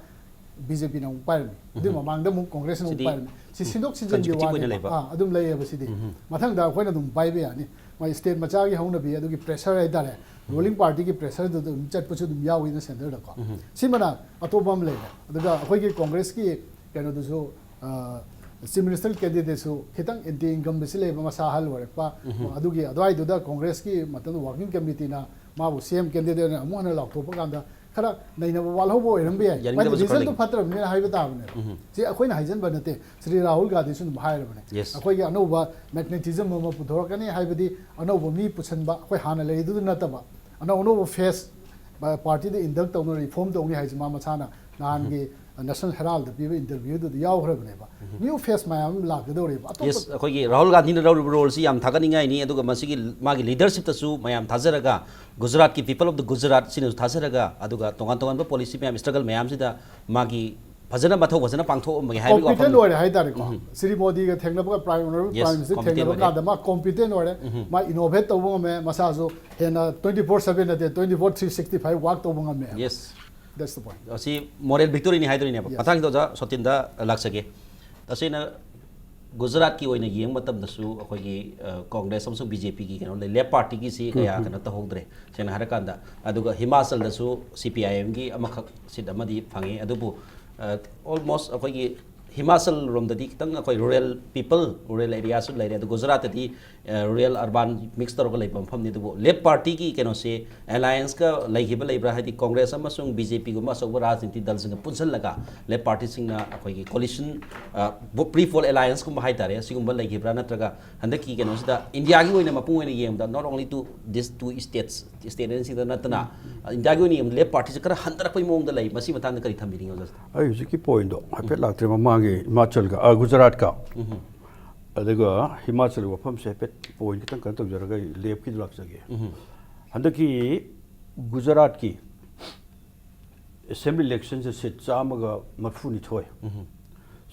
BJPꯅ ꯑꯃꯨꯛ ꯄꯥꯏꯔꯝꯃꯤ꯫ ꯑꯗꯨꯒꯤ ꯃꯃꯥꯡꯗ ꯑꯃꯨꯛ ꯀꯣꯡꯒ꯭ꯔꯦꯁꯅ ꯑꯃꯨꯛ ꯁꯤꯗꯤ ꯄꯥꯏꯔꯝꯃꯤ꯫ ꯁꯤ ꯁꯤꯟꯗꯣꯛ ꯁꯤꯟꯖꯤꯟꯒꯤ consecutive ꯑꯣꯏꯅ ꯋꯥꯅꯦꯕ꯫ ꯂꯩꯕ꯫ ꯑꯥ, ꯑꯗꯨꯝ ꯂꯩꯌꯦꯕ ꯁꯤꯗꯤ꯫ ꯃꯊꯪꯗ ꯑꯩꯈꯣꯏꯅ ꯑꯗꯨꯝ ꯄꯥꯏꯕ ꯌꯥꯅꯤ꯫ ꯃꯣꯏ state ꯃꯆꯥꯒꯤ ꯍꯧꯅꯕꯤ, ꯑꯗꯨꯒꯤ pressure ꯍꯥꯏꯇꯥꯔꯦ, ruling partyꯒꯤ pressureꯗꯨꯗ ꯑꯗꯨꯝ ꯆꯠꯄꯁꯨ ꯑꯗꯨꯝ ꯌꯥꯎꯏꯅ centreꯗꯀꯣ꯫ ꯁꯤꯃꯅ ꯑꯇꯣꯞꯄ ꯑꯃ ꯂꯩꯔꯦ꯫ ꯑꯗꯨꯒ ꯑꯩꯈꯣꯏꯒꯤ ꯀꯣꯡꯒ꯭ꯔꯦꯁꯀꯤ ꯀꯩꯅꯣꯗꯨꯁꯨ, ꯑ, chief minister candidateꯁꯨ ꯈꯤꯇꯪ anti incumbentcy ꯂꯩꯕ, ꯃꯁꯥ ꯑꯍꯜ ꯑꯣꯏꯔꯛꯄ, ꯑꯗꯨꯒꯤ ꯑꯗꯨꯋꯥꯏꯗꯨꯗ ꯀꯣꯡꯒ꯭ꯔꯦꯁꯀꯤ ꯃꯇꯝꯗ working committeeꯅ ꯃꯥꯕꯨ CM candidateꯅ ꯑꯃꯨꯛ ꯍꯟꯅ ꯂꯥꯎꯊꯣꯛꯄ ꯀꯥꯟꯗ ꯈꯔ ꯅꯩꯅꯕ ꯋꯥꯠꯍꯧꯕ ꯑꯣꯏꯔꯝꯕ ꯌꯥꯏ꯫ ꯃꯥꯗꯤ resultꯇꯨ ꯐꯠꯇ꯭ꯔꯕꯅꯤꯅ ꯍꯥꯏꯕ ꯇꯥꯕꯅꯦꯕ꯫ ꯁꯤ ꯑꯩꯈꯣꯏꯅ ꯍꯥꯏꯖꯟꯕ ꯅꯠꯇꯦ, ꯁ꯭ꯔꯤ ꯔꯥꯍꯨꯜ ꯒꯥꯟꯙꯤꯁꯨ ꯑꯗꯨꯝ ꯍꯥꯏꯔꯕꯅꯦ꯫ Yes. ꯑꯩꯈꯣꯏꯒꯤ ꯑꯅꯧꯕ magnetism ꯑꯃ ꯄꯨꯊꯣꯔꯛꯀꯅꯤ, ꯍꯥꯏꯕꯗꯤ ꯑꯅꯧꯕ ꯃꯤ ꯄꯨꯁꯟꯕ, ꯑꯩꯈꯣꯏ ꯍꯥꯟꯅ ꯂꯩꯔꯤꯗꯨꯗ ꯅꯠꯇꯕ, ꯑꯅꯧ ꯑꯅꯧꯕ face, ꯄ-, partyꯗ induct ꯇꯧꯅ reform ꯇꯧꯅꯤ ꯍꯥꯏꯁꯦ ꯃꯥ ꯃꯁꯥꯅ ꯅꯍꯥꯟꯒꯤ National Heraldꯗ ꯄꯤꯕ interviewꯗꯨꯗ ꯌꯥꯎꯈ꯭ꯔꯕꯅꯦꯕ꯫ New face ꯃꯌꯥꯝ ꯑꯃ ꯂꯥꯛꯀꯗꯧꯔꯤꯕ꯫ ꯑꯇꯣꯞꯄ Yes, ꯑꯩꯈꯣꯏꯒꯤ ꯔꯥꯍꯨꯜ ꯒꯥꯟꯙꯤꯅ ꯂꯧꯔꯤꯕ roleꯁꯤ ꯌꯥꯝ ꯊꯥꯒꯠꯅꯤꯡꯉꯥꯏꯅꯤ, ꯑꯗꯨꯒ ꯃꯁꯤꯒꯤ ꯃꯥꯒꯤ leadershipꯇꯁꯨ ꯃꯌꯥꯝ ꯊꯥꯖꯔꯒ, ꯒꯨꯖꯔꯥꯠꯀꯤ people of the Gujarat ꯁꯤꯅꯁꯨ ꯊꯥꯖꯔꯒ, ꯑꯗꯨꯒ ꯇꯣꯉꯥꯟ ꯇꯣꯉꯥꯟꯕ policy ꯃꯌꯥꯝ, struggle ꯃꯌꯥꯝꯁꯤꯗ ꯃꯥꯒꯤ ꯐꯖꯅ ꯃꯊꯧ ꯐꯖꯅ ꯄꯥꯡꯊꯣꯛꯑꯝꯕꯒꯦ ꯍꯥꯏꯕꯒꯤ competent ꯋꯥꯐꯝꯅꯤ꯫ ꯑꯣꯏꯔꯦ ꯍꯥꯏꯇꯥꯔꯦꯀꯣ꯫ Shri ꯃꯣꯗꯤꯒ ꯊꯦꯡꯅꯕꯒ, Prime Honourable Yes, Prime Minister competent ꯊꯦꯡꯅꯕ ꯑꯣꯏꯔꯦ꯫ ꯀꯥꯟꯗ ꯃꯥ competent ꯑꯣꯏꯔꯦ꯫ ꯃꯥ innovate ꯇꯧꯕ ꯉꯝꯃꯦ, ꯃꯁꯥꯁꯨ ꯍꯦꯟꯅ twenty four seven ꯅꯠꯇꯦ, twenty four three sixty five work ꯇꯧꯕ ꯉꯝꯃꯦ꯫ Yes. That's the point. ꯑꯁꯤ moral victoryꯅꯤ ꯍꯥꯏꯗꯣꯏꯅꯦꯕ꯫ Yes. ꯃꯊꯪꯒꯤꯗ ꯑꯣꯖꯥ ꯁꯣꯇꯤꯟꯗ ꯂꯥꯛꯆꯒꯦ꯫ ꯇꯁꯦꯡꯅ ꯒꯨꯖꯔꯥꯠꯀꯤ ꯑꯣꯏꯅ ꯌꯦꯡꯕ ꯃꯇꯝꯗꯁꯨ ꯑꯩꯈꯣꯏꯒꯤ, ꯑ, ꯀꯣꯡꯒ꯭ꯔꯦꯁ ꯑꯃꯁꯨꯡ BJPꯒꯤ ꯀꯩꯅꯣ ꯂꯩ, Left Partyꯒꯤꯁꯤ ꯀꯌꯥ ꯀꯩꯅꯣ ꯇꯧꯍꯧꯗ꯭ꯔꯦ, ꯁꯦꯡꯅ ꯍꯥꯏꯔꯀꯥꯟꯗ꯫ ꯑꯗꯨꯒ ꯍꯤꯃꯥꯆꯜꯗꯁꯨ CPIMꯒꯤ ꯑꯃꯈꯛ seat ꯑꯃꯗꯤ ꯐꯪꯉꯤ꯫ ꯑꯗꯨꯕꯨ, ꯑ, almost ꯑꯩꯈꯣꯏꯒꯤ ꯍꯤꯃꯥꯆꯜ ꯔꯣꯝꯗꯗꯤ ꯈꯤꯇꯪ ꯑꯩꯈꯣꯏ ꯔꯨꯔꯦꯜ ꯄꯤꯄꯜ, ꯔꯨꯔꯦꯜ ꯑꯦꯔꯤꯌꯥꯁꯨ ꯂꯩꯔꯦ, ꯑꯗꯨ ꯒꯨꯖꯔꯥꯠꯇꯗꯤ ꯔꯨꯔꯦꯜ ꯑꯔꯕꯥꯟ ꯃꯤꯛꯁ ꯇꯧꯔꯒ ꯂꯩꯕ ꯃꯐꯝꯅꯤ꯫ ꯑꯗꯨꯕꯨ ꯂꯦꯐ ꯄꯥꯔꯇꯤꯒꯤ ꯀꯩꯅꯣꯁꯦ ꯑꯦꯂꯥꯌꯟꯁꯀ ꯂꯩꯈꯤꯕ ꯂꯩꯕ꯭ꯔꯥ? ꯍꯥꯏꯗꯤ ꯀꯣꯡꯒ꯭ꯔꯦꯁ ꯑꯃꯁꯨꯡ ꯕꯤ ꯖꯦ ꯄꯤꯒꯨꯝꯕ ꯑꯆꯧꯕ ꯔꯥꯖꯅꯤꯇꯤ ꯗꯜꯁꯤꯡꯒ ꯄꯨꯟꯁꯤꯜꯂꯒ ꯂꯦꯐ ꯄꯥꯔꯇꯤꯁꯤꯡꯅ ꯑꯩꯈꯣꯏꯒꯤ ꯀꯣꯂꯤꯁꯟ, ꯄ꯭ꯔꯤ ꯄꯣꯜ ꯑꯦꯂꯥꯌꯟꯁꯀꯨꯝꯕ ꯍꯥꯏꯇꯥꯔꯦ, ꯑꯁꯤꯒꯨꯝꯕ ꯂꯩꯈꯤꯕ꯭ꯔꯥ? ꯅꯠꯇ꯭ꯔꯒ ꯍꯟꯗꯛꯀꯤ ꯀꯩꯅꯣꯁꯤꯗ ꯏꯟꯗꯤꯌꯥꯒꯤ ꯑꯣꯏꯅ ꯃꯄꯨꯡ ꯑꯣꯏꯅ ꯌꯦꯡꯕꯗ, not only to this two states, state ꯑꯅꯤꯁꯤꯗ ꯅꯠꯇꯅ, ꯏꯟꯗꯤꯌꯥꯒꯤ ꯑꯣꯏꯅ ꯌꯦꯡꯕꯗ ꯂꯦꯐ ꯄꯥꯔꯇꯤꯁꯦ ꯈꯔ ꯍꯟꯊꯔꯛꯄꯒꯤ ꯃꯑꯣꯡꯗ ꯂꯩ꯫ ꯃꯁꯤ ꯃꯇꯥꯡꯗ ꯀꯔꯤ ꯊꯝꯕꯤꯅꯤꯡꯉꯤ, ꯑꯣꯖꯥ? ꯑꯩ ꯍꯧꯖꯤꯛꯀꯤ ꯄꯣꯏꯟꯗꯣ ꯍꯥꯏꯐꯦꯠ ꯂꯥꯛꯇ꯭ꯔꯦ, ꯃꯃꯥꯡꯒꯤ ꯍꯤꯃꯥꯆꯜꯒ, ꯑ, ꯒꯨꯖꯔꯥꯠꯀ, ꯑꯗꯨꯒ ꯍꯤꯃꯥꯆꯜꯒꯤ ꯋꯥꯐꯝꯁꯦ ꯍꯥꯏꯐꯦꯠ ꯄꯣꯏꯟ ꯈꯤꯇꯪ ꯀꯩꯅꯣ ꯇꯧꯖꯔꯒ ꯑꯩ ꯂꯦꯐꯀꯤꯗꯣ ꯂꯥꯛꯆꯒꯦ꯫ ꯍꯟꯗꯛꯀꯤ ꯒꯨꯖꯔꯥꯠꯀꯤ ꯑꯦꯁꯦꯝꯕ꯭ꯂꯤ ꯏꯂꯦꯛꯁꯟꯁꯦ ꯁꯤꯠ ꯆꯥꯝꯃꯒ ꯃꯔꯤꯐꯨꯅꯤꯊꯣꯏ,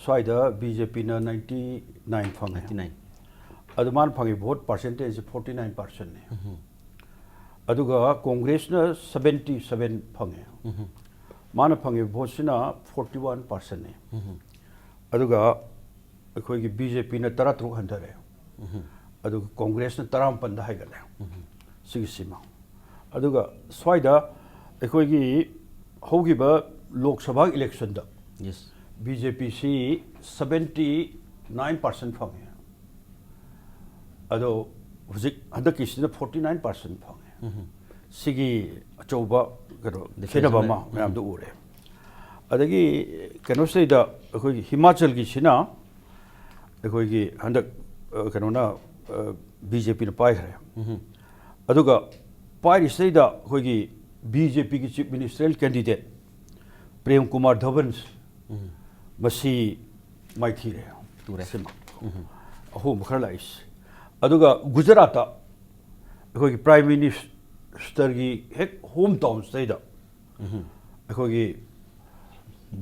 ꯁ꯭ꯋꯥꯏꯗ ꯕꯤ ꯖꯦ ꯄꯤꯅ ꯅꯥꯏꯟꯇꯤ ꯅꯥꯏꯟ ꯐꯪꯉꯦ꯫ Ninety nine. ꯑꯗꯨ ꯃꯥꯅ ꯐꯪꯉꯤ ꯚꯣꯠ ꯄꯥꯔꯁꯦꯟꯇꯦꯖꯁꯦ ꯐꯣꯔꯇꯤ ꯅꯥꯏꯟ ꯄꯥꯔꯁꯦꯟꯅꯤ꯫ ꯑꯗꯨꯒ ꯀꯣꯡꯒ꯭ꯔꯦꯁꯅ ꯁꯕꯦꯟꯇꯤ ꯁꯕꯦꯟ ꯐꯪꯉꯦ꯫ ꯃꯥꯅ ꯐꯪꯉꯤꯕ ꯚꯣꯠꯁꯤꯅ ꯐꯣꯔꯇꯤ ꯋꯥꯟ ꯄꯥꯔꯁꯦꯟꯅꯤ꯫ ꯑꯗꯨꯒ ꯑꯩꯈꯣꯏꯒꯤ ꯕꯤ ꯖꯦ ꯄꯤꯅ ꯇꯔꯥꯇꯔꯨꯛ ꯍꯟꯊꯔꯦ꯫ ꯑꯗꯨꯒ ꯀꯣꯡꯒ꯭ꯔꯦꯁꯅ ꯇꯔꯥꯃꯥꯄꯟꯗ ꯍꯥꯏꯒꯠꯂꯦ꯫ ꯁꯤꯒꯤꯁꯤꯃ꯫ ꯑꯗꯨꯒ ꯁ꯭ꯋꯥꯏꯗ ꯑꯩꯈꯣꯏꯒꯤ ꯍꯧꯈꯤꯕ ꯂꯣꯛ ꯁꯚꯥ ꯏꯂꯦꯛꯁꯟꯗ ꯌꯦꯁ꯫ ꯕꯤ ꯖꯦ ꯄꯤꯁꯤ ꯁꯕꯦꯟꯇꯤ ꯅꯥꯏꯟ ꯄꯥꯔꯁꯦꯟ ꯐꯪꯉꯦ꯫ ꯑꯗꯣ ꯍꯧꯖꯤꯛ ꯍꯟꯗꯛꯀꯤꯁꯤꯅ ꯐꯣꯔꯇꯤ ꯅꯥꯏꯟ ꯄꯥꯔꯁꯦꯟ ꯐꯪꯉꯦ꯫ ꯁꯤꯒꯤ ꯑꯆꯧꯕ ꯀꯩꯅꯣ difference ꯈꯦꯠꯅꯕ ꯑꯃ ꯑꯃ ꯂꯩ꯫ ꯃꯌꯥꯝꯗ ꯎꯔꯦ꯫ ꯑꯗꯒꯤ ꯀꯩꯅꯣꯁꯤꯗꯩꯗ ꯑꯩꯈꯣꯏꯒꯤ ꯍꯤꯃꯥꯆꯜꯒꯤꯁꯤꯅ ꯑꯩꯈꯣꯏꯒꯤ ꯍꯟꯗꯛ, ꯑ, ꯀꯩꯅꯣꯅ, ꯑ, ꯕꯤ ꯖꯦ ꯄꯤꯅ ꯄꯥꯏꯈ꯭ꯔꯦ꯫ ꯑꯗꯨꯒ ꯄꯥꯏꯔꯤꯁꯤꯗꯩꯗ ꯑꯩꯈꯣꯏꯒꯤ ꯕꯤ ꯖꯦ ꯄꯤꯒꯤ ꯆꯤꯐ ꯃꯤꯅꯤꯁꯇꯔꯦꯜ ꯀꯦꯟꯗꯤꯗꯦꯠ ꯄ꯭ꯔꯦꯝ ꯀꯨꯃꯥꯔ ꯙꯕꯟ, ꯃꯁꯤ ꯃꯥꯏꯊꯤꯔꯦ꯫ ꯇꯨꯔꯦ꯫ ꯁꯤꯃ꯫ ꯑꯍꯣꯡꯕ ꯈꯔ ꯂꯥꯛꯏꯁꯦ꯫ ꯑꯗꯨꯒ ꯒꯨꯖꯔꯥꯠꯇ ꯑꯩꯈꯣꯏꯒꯤ ꯄ꯭ꯔꯥꯏꯝ ꯃꯤꯅꯤꯁꯇꯔꯒꯤ ꯍꯦꯛ ꯍꯣꯝ ꯇꯥꯎꯟꯁꯤꯗꯩꯗ ꯑꯩꯈꯣꯏꯒꯤ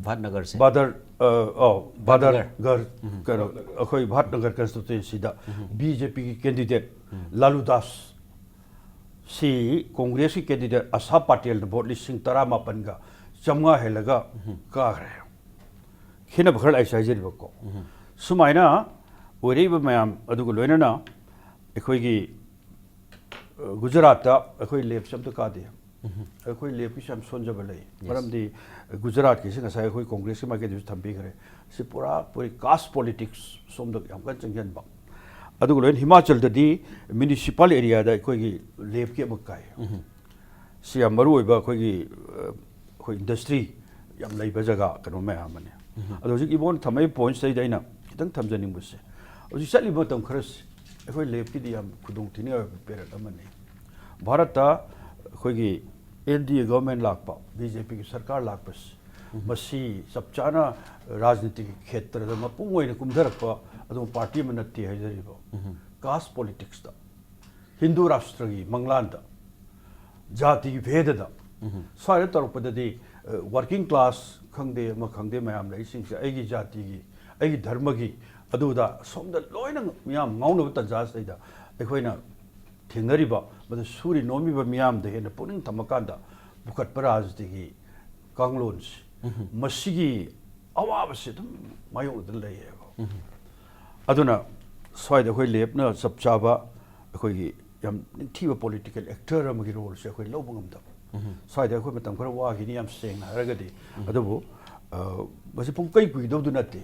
ꯚꯥꯠꯅꯒꯔꯁꯦ꯫ ꯕꯥꯗꯔ, ꯑ, ꯑꯧ, ꯚꯥꯠꯅꯒꯔ꯫ ꯕꯥꯗꯔꯒꯔ, ꯀꯩꯅꯣ, ꯑꯩꯈꯣꯏ ꯚꯥꯠꯅꯒꯔ ꯀꯟꯁꯇꯤꯇ꯭ꯋꯦꯟꯁꯤꯗ ꯕꯤ ꯖꯦ ꯄꯤꯒꯤ ꯀꯦꯟꯗꯤꯗꯦꯠ ꯂꯥꯂꯨ ꯗꯥꯁ ꯁꯤ ꯀꯣꯡꯒ꯭ꯔꯦꯁꯀꯤ ꯀꯦꯟꯗꯤꯗꯦꯠ ꯑꯁꯥ ꯄꯥꯇꯦꯜꯗ ꯚꯣꯠ ꯂꯤꯁꯤꯡ ꯇꯔꯥꯃꯥꯄꯟꯒ ꯆꯥꯝꯃꯉꯥ ꯍꯦꯜꯂꯒ ꯀꯥꯈ꯭ꯔꯦ꯫ ꯈꯦꯠꯅꯕ ꯈꯔ ꯂꯥꯛꯏꯁꯦ ꯍꯥꯏꯖꯔꯤꯕꯀꯣ꯫ ꯁꯨꯃꯥꯏꯅ ꯑꯣꯏꯔꯛꯏꯕ ꯃꯌꯥꯝ ꯑꯗꯨꯒ ꯂꯣꯏꯅꯅ ꯑꯩꯈꯣꯏꯒꯤ, ꯑ, ꯒꯨꯖꯔꯥꯠꯇ ꯑꯩꯈꯣꯏ ꯂꯦꯐꯁꯦ ꯑꯝꯇ ꯀꯥꯗꯦ꯫ ꯑꯩꯈꯣꯏ ꯂꯦꯞꯀꯤꯁꯨ ꯌꯥꯝ ꯁꯣꯟꯖꯕ ꯂꯩ꯫ ꯃꯔꯝꯗꯤ ꯒꯨꯖꯔꯥꯠꯀꯤꯁꯤ ꯉꯁꯥꯏ ꯑꯩꯈꯣꯏ ꯀꯣꯡꯒ꯭ꯔꯦꯁꯀꯤ ꯃꯥꯏꯀꯩꯗꯁꯨ ꯊꯝꯕꯤꯈ꯭ꯔꯦ꯫ ꯁꯤ ꯄꯨꯔꯥ ꯄꯨꯔꯤ ꯀꯥꯁ ꯄꯣꯂꯤꯇꯤꯛꯁ ꯁꯣꯝꯗ ꯌꯥꯝ ꯀꯟꯅ ꯆꯪꯁꯤꯟꯕ꯫ ꯑꯗꯨꯒ ꯂꯣꯏꯅ ꯍꯤꯃꯥꯆꯜꯗꯗꯤ ꯃ꯭ꯌꯨꯅꯤꯁꯤꯄꯥꯜ ꯑꯦꯔꯤꯌꯥꯗ ꯑꯩꯈꯣꯏꯒꯤ ꯂꯦꯞꯀꯤ ꯑꯃ ꯀꯥꯏ꯫ ꯁꯤ ꯌꯥꯝ ꯃꯔꯨ ꯑꯣꯏꯕ ꯑꯩꯈꯣꯏꯒꯤ, ꯑ, ꯑꯩꯈꯣꯏ ꯏꯟꯗꯁꯇ꯭ꯔꯤ ꯌꯥꯝ ꯂꯩꯕ ꯖꯒꯥ ꯀꯩꯅꯣ ꯃꯌꯥꯝ ꯑꯃꯅꯤ꯫ ꯑꯗꯣ ꯍꯧꯖꯤꯛ ꯏꯕꯣꯟ ꯊꯝꯃꯛꯏ ꯄꯣꯏꯟꯠꯁꯤꯗꯩꯗ ꯑꯩꯅ ꯈꯤꯇꯪ ꯊꯝꯖꯅꯤꯡꯕꯁꯦ, ꯍꯧꯖꯤꯛ ꯆꯠꯂꯤꯕ ꯃꯇꯝ ꯈꯔꯁꯤ ꯑꯩꯈꯣꯏ ꯂꯦꯞꯀꯤꯗꯤ ꯌꯥꯝ ꯈꯨꯗꯣꯡ ꯊꯤꯅꯤꯡꯉꯥꯏ ꯑꯣꯏꯕ ꯄꯦꯔꯠ ꯑꯃꯅꯤ꯫ ꯚꯥꯔꯠꯇ ꯑꯩꯈꯣꯏꯒꯤ ꯑꯦꯟ ꯗꯤ ꯑꯦ ꯒꯚꯔꯟꯃꯦꯟ ꯂꯥꯛꯄ, ꯕꯤ ꯖꯦ ꯄꯤꯒꯤ ꯁꯔꯀꯥꯔ ꯂꯥꯛꯄꯁꯤ, ꯃꯁꯤ ꯆꯞ ꯆꯥꯅ ꯔꯥꯖꯅꯤꯇꯤꯒꯤ ꯈꯦꯇ꯭ꯔꯗ ꯃꯄꯨꯡ ꯑꯣꯏꯅ ꯀꯨꯝꯊꯔꯛꯄ ꯑꯗꯨꯒꯨꯝꯕ ꯄꯥꯔꯇꯤ ꯑꯃ ꯅꯠꯇꯦ ꯍꯥꯏꯖꯔꯤꯕ꯫ ꯀꯥꯁ ꯄꯣꯂꯤꯇꯤꯛꯁꯇ, ꯍꯤꯟꯗꯨ ꯔꯥꯁꯇ꯭ꯔꯒꯤ ꯃꯪꯂꯥꯟꯗ, ꯖꯥꯇꯤꯒꯤ ꯚꯦꯗꯗ, ꯁ꯭ꯋꯥꯏꯗ ꯇꯧꯔꯛꯄꯗꯗꯤ, ꯑ, ꯋꯥꯔꯀꯤꯡ ꯀ꯭ꯂꯥꯁ ꯈꯪꯗꯦ, ꯑꯃ ꯈꯪꯗꯦ, ꯃꯌꯥꯝ ꯂꯩꯁꯤꯡꯁꯦ ꯑꯩꯒꯤ ꯖꯥꯇꯤꯒꯤ, ꯑꯩꯒꯤ ꯙꯔꯃꯒꯤ, ꯑꯗꯨꯗ ꯁꯣꯝꯗ ꯂꯣꯏꯅ ꯃꯤꯌꯥꯝ ꯉꯥꯎꯅꯕ ꯇꯟꯖꯥꯁꯤꯗꯩꯗ ꯑꯩꯈꯣꯏꯅ ꯊꯦꯡꯅꯔꯤꯕ, ꯃꯗꯨ ꯁꯨꯔꯤ ꯅꯣꯝꯃꯤꯕ ꯃꯤꯌꯥꯝꯗ ꯍꯦꯟꯅ ꯄꯨꯛꯅꯤꯡ ꯊꯝꯃꯀꯥꯟꯗ ꯄꯨꯈꯠꯄ ꯔꯥꯖꯅꯤꯇꯤꯒꯤ ꯀꯥꯡꯂꯣꯟꯁꯤ, ꯃꯁꯤꯒꯤ ꯑꯋꯥꯕꯁꯤ ꯑꯗꯨꯝ ꯃꯥꯌꯣꯛꯅꯗꯨꯅ ꯂꯩꯌꯦꯕ꯫ ꯑꯗꯨꯅ ꯁ꯭ꯋꯥꯏꯗ ꯑꯩꯈꯣꯏ ꯂꯦꯞꯅ ꯆꯞ ꯆꯥꯕ ꯑꯩꯈꯣꯏꯒꯤ ꯌꯥꯝ ꯅꯤꯡꯊꯤꯕ ꯄꯣꯂꯤꯇꯤꯀꯦꯜ ꯑꯦꯛꯇꯔ ꯑꯃꯒꯤ ꯔꯣꯜꯁꯦ ꯑꯩꯈꯣꯏ ꯂꯧꯕ ꯉꯝꯗꯕ꯫ ꯁ꯭ꯋꯥꯏꯗ ꯑꯩꯈꯣꯏ ꯃꯇꯝ ꯈꯔ ꯋꯥꯈꯤꯅꯤ, ꯌꯥꯝ ꯁꯦꯡꯅ ꯍꯥꯏꯔꯒꯗꯤ꯫ ꯑꯗꯨꯕꯨ, ꯑ, ꯃꯁꯤ ꯄꯨꯡꯀꯩ ꯀꯨꯏꯗꯧꯗꯨ ꯅꯠꯇꯦ꯫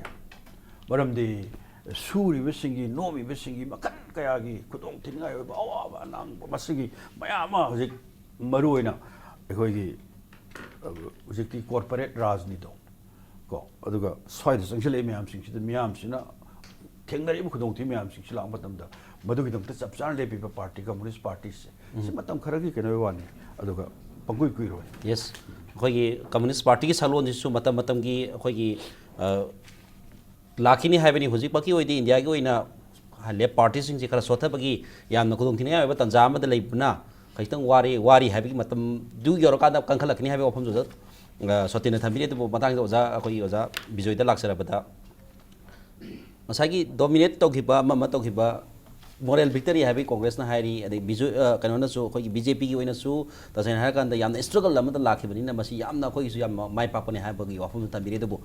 ꯃꯔꯝꯗꯤ ꯁꯨꯔꯤꯕꯁꯤꯡꯒꯤ, ꯅꯣꯝꯃꯤꯕꯁꯤꯡꯒꯤ ꯃꯈꯜ ꯀꯌꯥꯒꯤ ꯈꯨꯗꯣꯡ ꯊꯤꯅꯤꯡꯉꯥꯏ ꯑꯣꯏꯕ ꯑꯋꯥꯕ ꯑꯅꯥꯕ ꯃꯁꯤꯒꯤ ꯃꯌꯥꯝ ꯑꯃ ꯍꯧꯖꯤꯛ ꯃꯔꯨꯑꯣꯏꯅ ꯑꯩꯈꯣꯏꯒꯤ, ꯑ, ꯍꯧꯖꯤꯛꯇꯤ ꯀꯣꯔꯄꯣꯔꯦꯠ ꯔꯥꯖꯅꯤꯇꯣ ꯀꯣ, ꯑꯗꯨꯒ ꯁ꯭ꯋꯥꯏꯗ ꯆꯪꯁꯤꯜꯂꯛꯏ ꯃꯌꯥꯝꯁꯤꯡꯁꯤꯗ, ꯃꯤꯌꯥꯝꯁꯤꯅ ꯊꯦꯡꯅꯔꯤꯕ ꯈꯨꯗꯣꯡꯊꯤꯕ ꯃꯌꯥꯝꯁꯤꯡꯁꯤ ꯂꯥꯛꯄ ꯃꯇꯝꯗ ꯃꯗꯨꯒꯤꯗꯃꯛꯇ ꯆꯞ ꯆꯥꯅ ꯂꯦꯞꯄꯤꯕ ꯄꯥꯔꯇꯤ, ꯀꯝꯃꯨꯅꯤꯁ ꯄꯥꯔꯇꯤꯁꯦ, ꯁꯤ ꯃꯇꯝ ꯈꯔꯒꯤ ꯀꯩꯅꯣꯒꯤ ꯋꯥꯅꯤ, ꯑꯗꯨꯒ ꯄꯪꯀꯨꯏ ꯀꯨꯏꯔꯣꯏ꯫ ꯌꯦꯁ, ꯑꯩꯈꯣꯏꯒꯤ ꯀꯝꯃꯨꯅꯤꯁ ꯄꯥꯔꯇꯤꯒꯤ ꯁꯛꯂꯣꯟꯁꯤꯁꯨ ꯃꯇꯝ ꯃꯇꯝꯒꯤ ꯑꯩꯈꯣꯏꯒꯤ, ꯑ, ꯂꯥꯛꯈꯤꯅꯤ ꯍꯥꯏꯕꯅꯤ꯫ ꯍꯧꯖꯤꯛꯃꯛꯀꯤ ꯑꯣꯏꯅꯗꯤ ꯏꯟꯗꯤꯌꯥꯒꯤ ꯑꯣꯏꯅ ꯂꯦꯞ ꯄꯥꯔꯇꯤꯁꯤꯡꯁꯤ ꯈꯔ ꯁꯣꯠꯊꯕꯒꯤ ꯌꯥꯝꯅ ꯈꯨꯗꯣꯡꯊꯤꯅꯤꯡꯉꯥꯏ ꯑꯣꯏꯕ ꯇꯥꯟꯖꯥ ꯑꯃꯗ ꯂꯩꯕꯅ ꯈꯤꯇꯪ ꯋꯥꯔꯦ, ꯋꯥꯔꯤ ꯍꯥꯏꯕꯒꯤ ꯃꯇꯝꯗꯨ ꯌꯧꯔꯀꯥꯟꯗ ꯀꯟꯈꯠꯂꯛꯀꯅꯤ ꯍꯥꯏꯕꯒꯤ ꯋꯥꯐꯝꯗꯨꯗ, ꯑ, ꯁꯣꯇꯤꯅ ꯊꯝꯕꯤꯔꯤ꯫ ꯑꯗꯨꯕꯨ ꯃꯇꯥꯡꯗ ꯑꯣꯖꯥ, ꯑꯩꯈꯣꯏꯒꯤ ꯑꯣꯖꯥ ꯕꯤꯖꯣꯏꯗ ꯂꯥꯛꯆꯔꯕꯗ, ꯉꯁꯥꯏꯒꯤ ꯗꯣꯃꯤꯅꯦꯠ ꯇꯧꯈꯤꯕ ꯑꯃ ꯑꯃ ꯇꯧꯈꯤꯕ ꯃꯣꯔꯦꯜ ꯚꯤꯛꯇꯔꯤ ꯍꯥꯏꯕꯒꯤ ꯀꯣꯡꯒ꯭ꯔꯦꯁꯅ ꯍꯥꯏꯔꯤ, ꯑꯗꯩ ꯕꯤꯖꯣꯏ, ꯑ, ꯀꯩꯅꯣꯅꯁꯨ, ꯑꯩꯈꯣꯏꯒꯤ ꯕꯤ ꯖꯦ ꯄꯤꯒꯤ ꯑꯣꯏꯅꯁꯨ ꯇꯁꯦꯡꯅ ꯍꯥꯏꯔꯀꯥꯟꯗ ꯌꯥꯝꯅ ꯏꯁꯇ꯭ꯔꯒꯜ ꯑꯃꯗ ꯂꯥꯛꯈꯤꯕꯅꯤꯅ ꯃꯁꯤ ꯌꯥꯝꯅ ꯑꯩꯈꯣꯏꯒꯤꯁꯨ ꯌꯥꯝ ꯃꯥꯏ ꯄꯥꯛꯄꯅꯦ ꯍꯥꯏꯕꯒꯤ ꯋꯥꯐꯝꯁꯨ ꯊꯝꯕꯤꯔꯤ꯫ ꯑꯗꯨꯕꯨ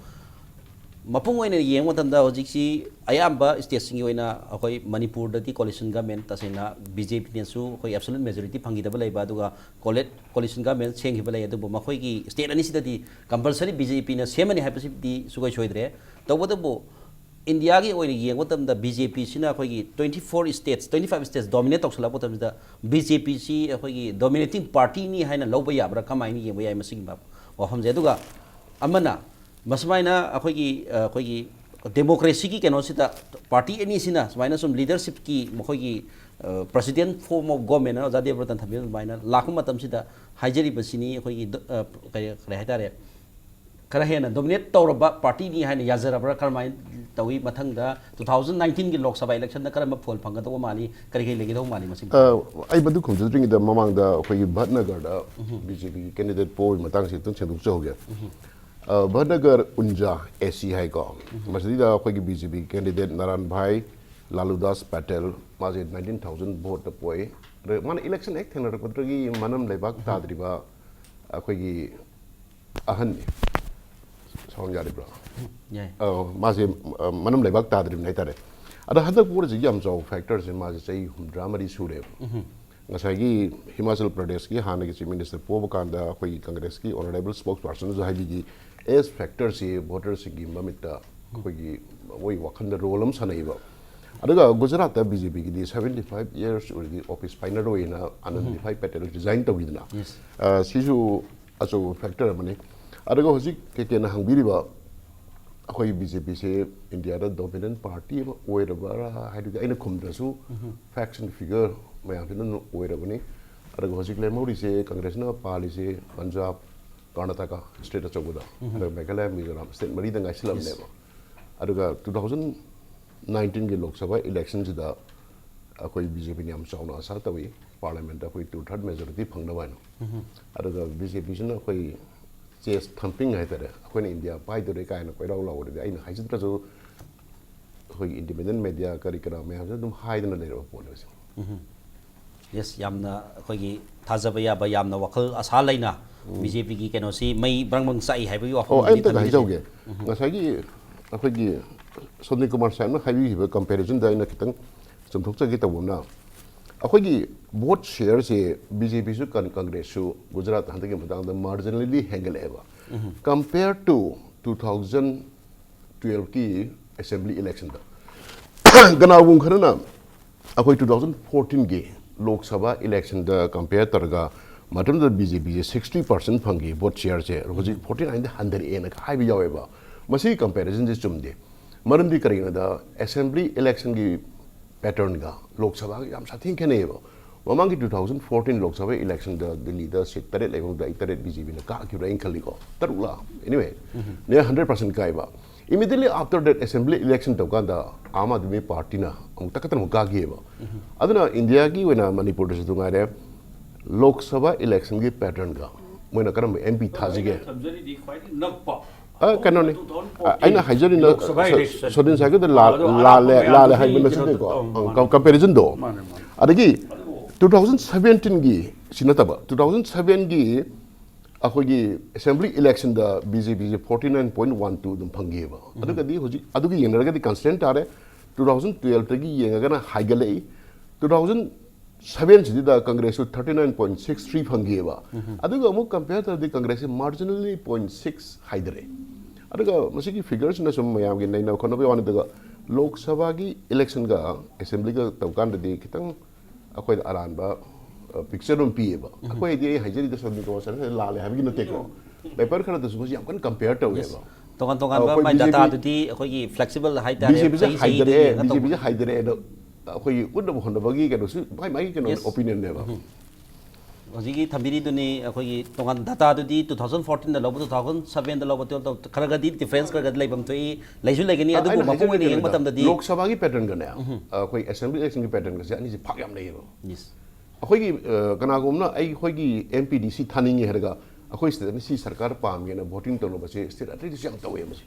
ꯃꯄꯨꯡ ꯑꯣꯏꯅ ꯌꯦꯡꯕ ꯃꯇꯝꯗ ꯍꯧꯖꯤꯛꯁꯤ ꯑꯌꯥꯝꯕ ꯁ꯭ꯇꯦꯠꯁꯤꯡꯒꯤ ꯑꯣꯏꯅ ꯑꯩꯈꯣꯏ ꯃꯅꯤꯄꯨꯔꯗꯁꯨ coalition government ꯇꯁꯦꯡꯅ BJPꯅꯁꯨ ꯑꯩꯈꯣꯏ absolute majority ꯐꯪꯈꯤꯗꯕ ꯂꯩꯕ, ꯑꯗꯨꯒ ꯀꯣꯂꯦ coalition government ꯁꯦꯝꯈꯤꯕ ꯂꯩ꯫ ꯑꯗꯨꯕꯨ ꯃꯈꯣꯏꯒꯤ ꯁ꯭ꯇꯦꯠ ꯑꯅꯤꯁꯤꯗꯗꯤ compulsory BJPꯅ ꯁꯦꯝꯃꯅꯤ ꯍꯥꯏꯕꯁꯤꯗꯤ ꯁꯨꯡꯁꯣꯏ ꯁꯣꯏꯗ꯭ꯔꯦ꯫ ꯇꯧꯕꯇꯕꯨ ꯏꯟꯗꯤꯌꯥꯒꯤ ꯑꯣꯏꯅ ꯌꯦꯡꯕ ꯃꯇꯝꯗ BJPꯁꯤꯅ ꯑꯩꯈꯣꯏꯒꯤ twenty four states, twenty five states dominate ꯇꯧꯁꯜꯂꯛꯄ ꯃꯇꯝꯁꯤꯗ BJPꯁꯤ ꯑꯩꯈꯣꯏꯒꯤ dominating partyꯅꯤ ꯍꯥꯏꯅ ꯂꯧꯕ ꯌꯥꯕ꯭ꯔꯥ, ꯀꯃꯥꯏꯅ ꯌꯦꯡꯕ ꯌꯥꯏ ꯃꯁꯤꯒꯤ ꯋꯥꯐꯝꯁꯦ? ꯑꯗꯨꯒ ꯑꯃꯅ ꯃꯁꯨꯃꯥꯏꯅ ꯑꯩꯈꯣꯏꯒꯤ ꯑꯩꯈꯣꯏꯒꯤ democracyꯒꯤ ꯀꯩꯅꯣꯁꯤꯗ party ꯑꯅꯤꯁꯤꯅ ꯁꯨꯃꯥꯏꯅ ꯁꯨꯝ leadershipꯀꯤ ꯃꯈꯣꯏꯒꯤ president form of government ꯑꯣꯖꯥ ꯗꯦꯕ꯭ꯔꯇꯟ ꯊꯝꯕꯤꯕ ꯑꯗꯨꯃꯥꯏꯅ ꯂꯥꯛꯄ ꯃꯇꯝꯁꯤꯗ ꯍꯥꯏꯖꯔꯤꯕꯁꯤꯅꯤ ꯑꯩꯈꯣꯏꯒꯤ ꯀꯔꯤ ꯀꯔꯤ ꯍꯥꯏꯇꯥꯔꯦ, ꯈꯔ ꯍꯦꯟꯅ dominate ꯇꯧꯔꯕ partyꯅꯤ ꯍꯥꯏꯅ ꯌꯥꯖꯔꯕ꯭ꯔꯥ? ꯀꯔꯝꯍꯥꯏꯅ ꯇꯧꯏ? ꯃꯊꯪꯗ two thousand nineteenꯒꯤ ꯂꯣꯛ ꯁꯚꯥ electionꯗ ꯀꯔꯝꯕ ꯐꯣꯜ ꯐꯪꯒꯗꯧꯕ ꯃꯥꯜꯂꯤ? ꯀꯔꯤ ꯀꯔꯤ ꯂꯩꯒꯗꯧꯕ ꯃꯥꯜꯂꯤ ꯃꯁꯤꯒꯤ? ꯑ, ꯑꯩ ꯃꯗꯨ ꯈꯨꯝꯖꯗ꯭ꯔꯤꯉꯩꯗ ꯃꯃꯥꯡꯗ ꯑꯩꯈꯣꯏꯒꯤ ꯚꯠꯅꯒꯔꯗ BJPꯒꯤ candidate ꯄꯣꯕꯒꯤ ꯃꯇꯥꯡꯁꯤ ꯑꯝꯇꯪ ꯁꯦꯡꯗꯣꯛꯆꯍꯧꯒꯦ꯫ ꯑ, ꯚꯠꯅꯒꯔ ꯎꯟꯖꯥ AC ꯍꯥꯏꯀꯣ, ꯃꯁꯤꯗ ꯑꯩꯈꯣꯏꯒꯤ BJP candidate ꯅꯥꯔꯥꯟ ꯚꯥꯏ ꯂꯥꯂꯨꯗꯥꯁ ꯄꯇꯦꯜ, ꯃꯥꯁꯦ nineteen thousand voteꯇ ꯄꯣꯛꯏ꯫ ꯑꯗ ꯃꯥꯅ election ꯍꯦꯛ ꯊꯦꯡꯅꯔꯛꯄꯗꯒꯤ ꯃꯅꯝ ꯂꯩꯕꯥꯛ ꯇꯥꯗ꯭ꯔꯤꯕ ꯑꯩꯈꯣꯏꯒꯤ ꯑꯍꯟꯅꯤ꯫ Sound ꯌꯥꯔꯤꯕ꯭ꯔꯣ? ꯌꯥꯏ꯫ ꯑ, ꯃꯥꯁꯦ ꯑ, ꯃꯅꯝ ꯂꯩꯕꯥꯛ ꯇꯥꯗ꯭ꯔꯤꯕꯅꯤ ꯍꯥꯏꯇꯥꯔꯦ꯫ ꯑꯗ ꯍꯟꯗꯛ ꯄꯣꯔꯤꯁꯤꯒꯤ ꯌꯥꯝ ꯆꯥꯎꯕ factorꯁꯦ ꯃꯥꯁꯦ ꯆꯍꯤ ꯍꯨꯝꯗ꯭ꯔꯥ ꯃꯔꯤ ꯁꯨꯔꯦꯕ꯫ ꯉꯁꯥꯏꯒꯤ ꯍꯤꯃꯥꯆꯜ ꯄ꯭ꯔꯗꯦꯁꯀꯤ ꯍꯥꯟꯅꯒꯤ chief minister ꯄꯣꯕ ꯀꯥꯟꯗ ꯑꯩꯈꯣꯏꯒꯤ ꯀꯪꯒ꯭ꯔꯦꯁꯀꯤ honourable spokespersonꯁꯨ ꯍꯥꯏꯕꯤꯈꯤ, age factorꯁꯤ voterꯁꯤꯡꯒꯤ ꯃꯃꯤꯠꯇ ꯑꯩꯈꯣꯏꯒꯤ ꯃꯣꯏ ꯋꯥꯈꯜꯗ role ꯑꯃ ꯁꯥꯟꯅꯩꯕ꯫ ꯑꯗꯨꯒ ꯒꯨꯖꯔꯥꯠꯇ BJPꯒꯤꯗꯤ seventy five years already office ꯄꯥꯏꯅꯔꯣꯏꯅ ꯑꯅꯟꯗꯤꯚꯥꯏ Patel resign ꯇꯧꯈꯤꯗꯅ꯫ Yes. ꯑ, ꯁꯤꯁꯨ ꯑꯆꯧꯕ factor ꯑꯃꯅꯤ꯫ ꯑꯗꯨꯒ ꯍꯧꯖꯤꯛ ꯀꯦ ꯀꯦꯅ ꯍꯪꯕꯤꯔꯤꯕ ꯑꯩꯈꯣꯏ BJPꯁꯦ ꯏꯟꯗꯤꯌꯥꯗ dominant party ꯑꯃ ꯑꯣꯏꯔꯕ꯭ꯔꯥ ꯍꯥꯏꯗꯨꯗꯤ ꯑꯩꯅ ꯈꯨꯝꯗ꯭ꯔꯁꯨ facts and figure ꯃꯌꯥꯝꯁꯤꯅ ꯑꯗꯨꯝ ꯑꯣꯏꯔꯕꯅꯤ꯫ ꯑꯗꯨꯒ ꯍꯧꯖꯤꯛ ꯂꯦꯝꯍꯧꯔꯤꯁꯦ ꯀꯪꯒ꯭ꯔꯦꯁꯅ ꯄꯥꯜꯂꯤꯁꯦ ꯄꯟꯖꯥꯕ, ꯀꯔꯅꯥꯇꯀꯥ state ꯑꯆꯧꯕꯗ, ꯑꯗꯨꯒ ꯃꯦꯘꯥꯂꯌꯥ, ꯃꯤꯖꯣꯔꯥꯝ state ꯃꯔꯤꯗ ꯉꯥꯏꯁꯤꯜꯂꯕꯅꯦꯕ꯫ ꯑꯗꯨꯒ two thousand nineteenꯒꯤ ꯂꯣꯛ ꯁꯚꯥ electionꯁꯤꯗ ꯑꯩꯈꯣꯏ BJPꯅ ꯌꯥꯝ ꯆꯥꯎꯅ ꯑꯁꯥ ꯇꯧꯏ, parliamentꯇ ꯑꯩꯈꯣꯏ two third majority ꯐꯪꯅꯕ ꯍꯥꯏꯅ꯫ ꯑꯗꯨꯒ BJPꯁꯤꯅ ꯑꯩꯈꯣꯏ chest thumping ꯍꯥꯏꯇꯥꯔꯦ, ꯑꯩꯈꯣꯏꯅ ꯏꯟꯗꯤꯌꯥ ꯄꯥꯏꯗꯣꯔꯦ ꯀꯥꯏꯅ ꯀꯣꯏꯂꯥꯎ ꯂꯥꯎꯔꯗꯤ ꯑꯩꯅ ꯍꯥꯏꯖꯗ꯭ꯔꯁꯨ ꯑꯩꯈꯣꯏꯒꯤ independent media ꯀꯔꯤ ꯀꯔꯥ ꯃꯌꯥꯝꯁꯤꯅ ꯑꯗꯨꯝ ꯍꯥꯏꯗꯅ ꯂꯩꯔꯕ ꯄꯣꯠꯅꯦꯕ ꯁꯦ꯫ Yes, ꯌꯥꯝꯅ ꯑꯩꯈꯣꯏꯒꯤ ꯊꯥꯖꯕ ꯌꯥꯕ, ꯌꯥꯝꯅ ꯋꯥꯈꯜ ꯑꯁꯥ ꯂꯩꯅ BJPꯒꯤ ꯀꯩꯅꯣꯁꯤ ꯃꯩ ꯕ꯭ꯔꯪ ꯕ꯭ꯔꯪ ꯆꯥꯛꯏ ꯍꯥꯏꯕꯒꯤ ꯑꯣ, ꯋꯥꯐꯝꯗꯨꯅꯤ ꯑꯩ ꯑꯝꯇꯪ ꯊꯝꯕꯤꯔꯤꯁꯦ꯫ ꯍꯥꯏꯖꯍꯧꯒꯦ꯫ ꯉꯁꯥꯏꯒꯤ ꯑꯩꯈꯣꯏꯒꯤ ꯁꯣꯅꯤꯜ ꯀꯨꯃꯥꯔ ꯁꯥꯍꯦꯕꯅ ꯍꯥꯏꯕꯤꯈꯤꯕ ꯀꯝꯄꯦꯔꯤꯖꯟꯗ ꯑꯩꯅ ꯈꯤꯇꯪ ꯆꯨꯝꯊꯣꯛꯆꯒꯦ ꯇꯧꯕ ꯑꯃꯅ, ꯑꯩꯈꯣꯏꯒꯤ ꯚꯣꯠ ꯁꯤꯌꯔꯁꯦ ꯕꯤ ꯖꯦ ꯄꯤꯁꯨ ꯀꯪꯒ꯭ꯔꯦꯁꯁꯨ ꯒꯨꯖꯔꯥꯠ ꯍꯟꯗꯛꯀꯤ ꯃꯇꯥꯡꯗ ꯃꯥꯔꯖꯤꯅꯦꯜꯂꯤ ꯍꯦꯟꯒꯠꯂꯛꯑꯦꯕ, ꯀꯝꯄꯦꯌꯔ ꯇꯨ ꯇꯨ ꯊꯥꯎꯖꯟ ꯇꯨꯌꯦꯜꯐꯀꯤ ꯑꯦꯁꯦꯝꯕ꯭ꯂꯤ ꯏꯂꯦꯛꯁꯟꯗ꯫ ꯀꯅꯥꯒꯨꯝꯕ ꯈꯔꯅ ꯑꯩꯈꯣꯏ ꯇꯨ ꯊꯥꯎꯖꯟ ꯐꯣꯔꯇꯤꯟꯒꯤ ꯂꯣꯛ ꯁꯚꯥ ꯏꯂꯦꯛꯁꯟꯗ ꯀꯝꯄꯦꯌꯔ ꯇꯧꯔꯒ, ꯃꯇꯝꯗꯨꯗ ꯕꯤ ꯖꯦ ꯄꯤꯁꯦ ꯁꯤꯛꯁꯇꯤ ꯄꯔꯁꯦꯟ ꯐꯪꯈꯤ ꯚꯣꯠ ꯁꯤꯌꯔꯁꯦ, ꯍꯧꯖꯤꯛ ꯐꯣꯔꯇꯤ ꯅꯥꯏꯟꯗ ꯍꯟꯊꯔꯛꯑꯦꯅ ꯍꯥꯏꯕ ꯌꯥꯎꯋꯦꯕ꯫ ꯃꯁꯤꯒꯤ ꯀꯝꯄꯦꯔꯤꯖꯟꯁꯦ ꯆꯨꯝꯗꯦ꯫ ꯃꯔꯝꯗꯤ ꯀꯔꯤꯒꯤꯅꯣꯗ, ꯑꯦꯁꯦꯝꯕ꯭ꯂꯤ ꯏꯂꯦꯛꯁꯟꯒꯤ ꯄꯦꯇꯔꯟꯒ ꯂꯣꯛ ꯁꯚꯥꯒ ꯌꯥꯝ ꯁꯥꯊꯤꯅ ꯈꯦꯠꯅꯩꯌꯦꯕ꯫ ꯃꯃꯥꯡꯒꯤ ꯇꯨ ꯊꯥꯎꯖꯟ ꯐꯣꯔꯇꯤꯟ ꯂꯣꯛ ꯁꯚꯥ ꯏꯂꯦꯛꯁꯟꯗ ꯗꯤꯜꯂꯤꯗ ꯁꯤꯠ ꯇꯔꯦꯠ ꯂꯩꯕ ꯃꯅꯨꯡꯗ ꯑꯩ ꯇꯔꯦꯠ ꯕꯤ ꯖꯦ ꯄꯤꯅ ꯀꯥꯈꯤꯕ꯭ꯔꯥ ꯑꯩꯅ ꯈꯜꯂꯤꯀꯣ, ꯇꯔꯨꯛꯂ, ꯑꯦꯅꯤꯋꯦ, ꯅꯦ ꯍꯟꯗ꯭ꯔꯦꯠ ꯄꯔꯁꯦꯟ ꯀꯥꯏꯕ꯫ Immediately after that assembly election ꯇꯧꯀꯥꯟꯗ ꯑꯥꯝ ꯑꯥꯗꯃꯤ ꯄꯥꯔꯇꯤꯅ ꯑꯃꯨꯛ ꯇꯛꯈꯠꯇꯅ ꯑꯃꯨꯛ ꯀꯥꯈꯤꯑꯕ꯫ ꯑꯗꯨꯅ ꯏꯟꯗꯤꯌꯥꯒꯤ ꯑꯣꯏꯅ ꯃꯅꯤꯄꯨꯔꯗꯁꯨ ꯑꯗꯨ ꯉꯥꯏꯔꯦ, ꯂꯣꯛ ꯁꯚꯥ ꯏꯂꯦꯛꯁꯟꯒꯤ ꯄꯦꯇꯔꯟꯒ ꯃꯣꯏꯅ ꯀꯔꯝꯕ ꯑꯦꯝ ꯄꯤ ꯊꯥꯁꯤꯒꯦ? ꯊꯝꯖꯔꯤꯗꯤ ꯈ꯭ꯋꯥꯏꯗꯒꯤ ꯅꯛꯄ ꯑ, ꯀꯩꯅꯣꯅꯤ꯫ ꯑ, ꯑꯩꯅ ꯍꯥꯏꯖꯔꯤꯅ ꯂꯣꯛ ꯁꯚꯥ ꯁꯣ- election꯫ ꯁꯣꯗꯤꯟ ꯁꯥꯏꯀꯜꯗ ꯑꯗꯣ ꯂꯥꯜ- ꯑꯔꯥꯞꯄ ꯂꯥꯜꯂꯦ ꯃꯌꯥꯝꯗꯨꯗꯤ ꯂꯥꯜꯂꯦ ꯍꯥꯏꯕ ꯀꯩꯅꯣ ꯅꯠꯇꯦꯀꯣ꯫ ꯇꯧ-, ꯑꯧ, ꯑ, ꯃꯥꯅꯦ꯫ ꯀꯝ- ꯀꯝꯄꯦꯔꯤꯖꯟꯗꯣ꯫ ꯃꯥꯅꯦ, ꯃꯥꯅꯦ꯫ ꯑꯗꯒꯤ ꯇꯨ ꯊꯥꯎꯖꯟ ꯁꯚꯦꯟꯇꯤꯟꯒꯤ ꯁꯤ ꯅꯠꯇꯕ, ꯇꯨ ꯊꯥꯎꯖꯟ ꯁꯚꯦꯟꯒꯤ ꯑꯩꯈꯣꯏꯒꯤ ꯑꯦꯁꯦꯝꯕ꯭ꯂꯤ ꯏꯂꯦꯛꯁꯟꯗ ꯕꯤ ꯖꯦ ꯄꯤꯁꯦ forty nine point one two ꯑꯗꯨꯝ ꯐꯪꯈꯤꯑꯕ꯫ ꯑꯗꯨꯒꯗꯤ ꯍꯧꯖꯤꯛ ꯑꯗꯨꯒꯤ ꯌꯦꯡꯅꯔꯒꯗꯤ ꯀꯟꯁꯤꯁꯇꯦꯟ ꯇꯥꯔꯦ꯫ ꯇꯨ ꯊꯥꯎꯖꯟ ꯇꯨꯌꯦꯜꯐꯇꯒꯤ ꯌꯦꯡꯉꯒꯅ ꯍꯥꯏꯒꯠꯂꯛꯏ꯫ ꯇꯨ ꯊꯥꯎꯖꯟ ꯁꯚꯦꯟꯁꯤꯗ ꯀꯪꯒ꯭ꯔꯦꯁꯁꯨ thirty nine point six three ꯐꯪꯈꯤꯑꯕ꯫ ꯑꯗꯨꯒ ꯑꯃꯨꯛ ꯀꯝꯄꯦꯌꯔ ꯇꯧꯔꯗꯤ ꯀꯪꯒ꯭ꯔꯦꯁꯁꯤ ꯃꯥꯔꯖꯤꯅꯦꯜꯂꯤ ꯄꯣꯏꯟ ꯁꯤꯛꯁ ꯍꯥꯏꯊꯔꯦ꯫ ꯑꯗꯨꯒ ꯃꯁꯤꯒꯤ ꯐꯤꯒꯔꯁꯤꯅ ꯁꯨꯝ ꯃꯌꯥꯝꯒꯤ ꯅꯩꯅꯕ ꯈꯣꯠꯅꯕꯒꯤ ꯋꯥꯅꯤ, ꯑꯗꯨꯒ ꯂꯣꯛ ꯁꯚꯥꯒꯤ ꯏꯂꯦꯛꯁꯟꯒ ꯑꯦꯁꯦꯝꯕ꯭ꯂꯤꯒ ꯇꯧꯀꯥꯟꯗꯗꯤ ꯈꯤꯇꯪ ꯑꯩꯈꯣꯏꯗ ꯑꯔꯥꯟꯕ ꯄꯤꯛꯆꯔ ꯑꯃ ꯄꯤꯌꯦꯕ꯫ ꯑꯩꯈꯣꯏꯗꯤ, ꯑꯩ ꯍꯥꯏꯖꯔꯤꯗ ꯁꯣꯝꯗ ꯀꯣ ꯁꯥꯔ ꯂꯥꯜꯂꯦ ꯍꯥꯏꯕꯒꯤ ꯅꯠꯇꯦꯀꯣ꯫ ꯄꯦꯄꯔ ꯈꯔꯗꯁꯨ ꯃꯁꯤ ꯌꯥꯝ ꯀꯟꯅ ꯀꯝꯄꯦꯌꯔ ꯇꯧꯋꯦꯕ꯫ ꯇꯣꯉꯥꯟ ꯇꯣꯉꯥꯟꯕ ꯑꯩꯈꯣꯏ ꯃꯥꯏ ꯕꯤ ꯖꯦ ꯄꯤ ꯗꯥꯇꯥꯗꯨꯗꯤ ꯑꯩꯈꯣꯏꯒꯤ ꯐ꯭ꯂꯦꯛꯁꯤꯕꯜ ꯍꯥꯏꯇꯥꯔꯦ꯫ ꯕꯤ ꯖꯦ ꯄꯤꯁꯦ ꯆꯍꯤ ꯆꯍꯤꯗ ꯍꯥꯏꯊꯔꯛꯑꯦ, ꯌꯦꯡꯉꯒ ꯕꯤ ꯖꯦ ꯄꯤꯁꯦ ꯇꯧꯕ꯫ ꯍꯥꯏꯊꯔꯛꯑꯦ ꯑꯗꯣ ꯑꯩꯈꯣꯏꯒꯤ ꯎꯠꯅꯕ ꯍꯣꯠꯅꯕꯒꯤ ꯀꯩꯅꯣꯁꯨ ꯃꯥꯏ ꯃꯥꯒꯤ ꯀꯩꯅꯣ Yes. ꯑꯣꯄꯤꯅꯤꯌꯟꯅꯦꯕ꯫ ꯍꯧꯖꯤꯛꯀꯤ ꯊꯝꯕꯤꯔꯤꯗꯨꯅꯤ ꯑꯩꯈꯣꯏꯒꯤ ꯇꯣꯉꯥꯟ ꯗꯥꯇꯥꯗꯨꯗꯤ ꯇꯨ ꯊꯥꯎꯖꯟ ꯐꯣꯔꯇꯤꯟꯗ ꯂꯧꯕ, ꯇꯨ ꯊꯥꯎꯖꯟ ꯁꯚꯦꯟꯗ ꯂꯧꯕ, ꯇꯨꯌꯦꯜꯐꯇ ꯈꯔꯒꯗꯤ ꯗꯤꯐ꯭ꯔꯦꯟꯁ ꯈꯔꯒꯗꯤ ꯂꯩꯐꯝ ꯊꯣꯛꯏ, ꯂꯩꯁꯨ ꯂꯩꯒꯅꯤ꯫ ꯑꯗꯨꯕꯨ ꯑꯩꯅ ꯃꯄꯨꯡ ꯑꯣꯏꯅ ꯍꯥꯏꯖꯔꯤꯗꯨ ꯌꯦꯡꯕ ꯀꯩꯅꯣꯗ, ꯃꯇꯝꯗꯗꯤ ꯂꯣꯛ ꯁꯚꯥꯒꯤ ꯄꯦꯇꯔꯟꯒꯅꯦ ꯑꯩꯈꯣꯏ ꯑꯦꯁꯦꯝꯕ꯭ꯂꯤ ꯏꯂꯦꯛꯁꯟꯒꯤ ꯄꯦꯇꯔꯟꯒꯁꯦ ꯑꯅꯤꯁꯦ ꯐꯥꯛ ꯌꯥꯝ ꯂꯩꯌꯦꯕ꯫ Yes. ꯑꯩꯈꯣꯏꯒꯤ ꯑ, ꯀꯅꯥꯒꯨꯝꯕꯅ ꯑꯩ ꯑꯩꯈꯣꯏꯒꯤ ꯑꯦꯝ ꯄꯤ ꯗꯤ ꯁꯤ ꯊꯥꯅꯤꯡꯉꯤ ꯍꯥꯏꯔꯒ ꯑꯩꯈꯣꯏ ꯁ꯭ꯇꯦꯠ ꯑꯅꯤ ꯁꯤ ꯁꯔꯀꯥꯔ ꯄꯥꯝꯃꯦꯅ ꯚꯣꯇꯤꯡ ꯇꯧꯅꯕꯁꯦ ꯁ꯭ꯇꯦꯠ ꯑꯇꯩꯗꯁꯨ ꯌꯥꯝ ꯇꯧꯋꯦ ꯃꯁꯤ꯫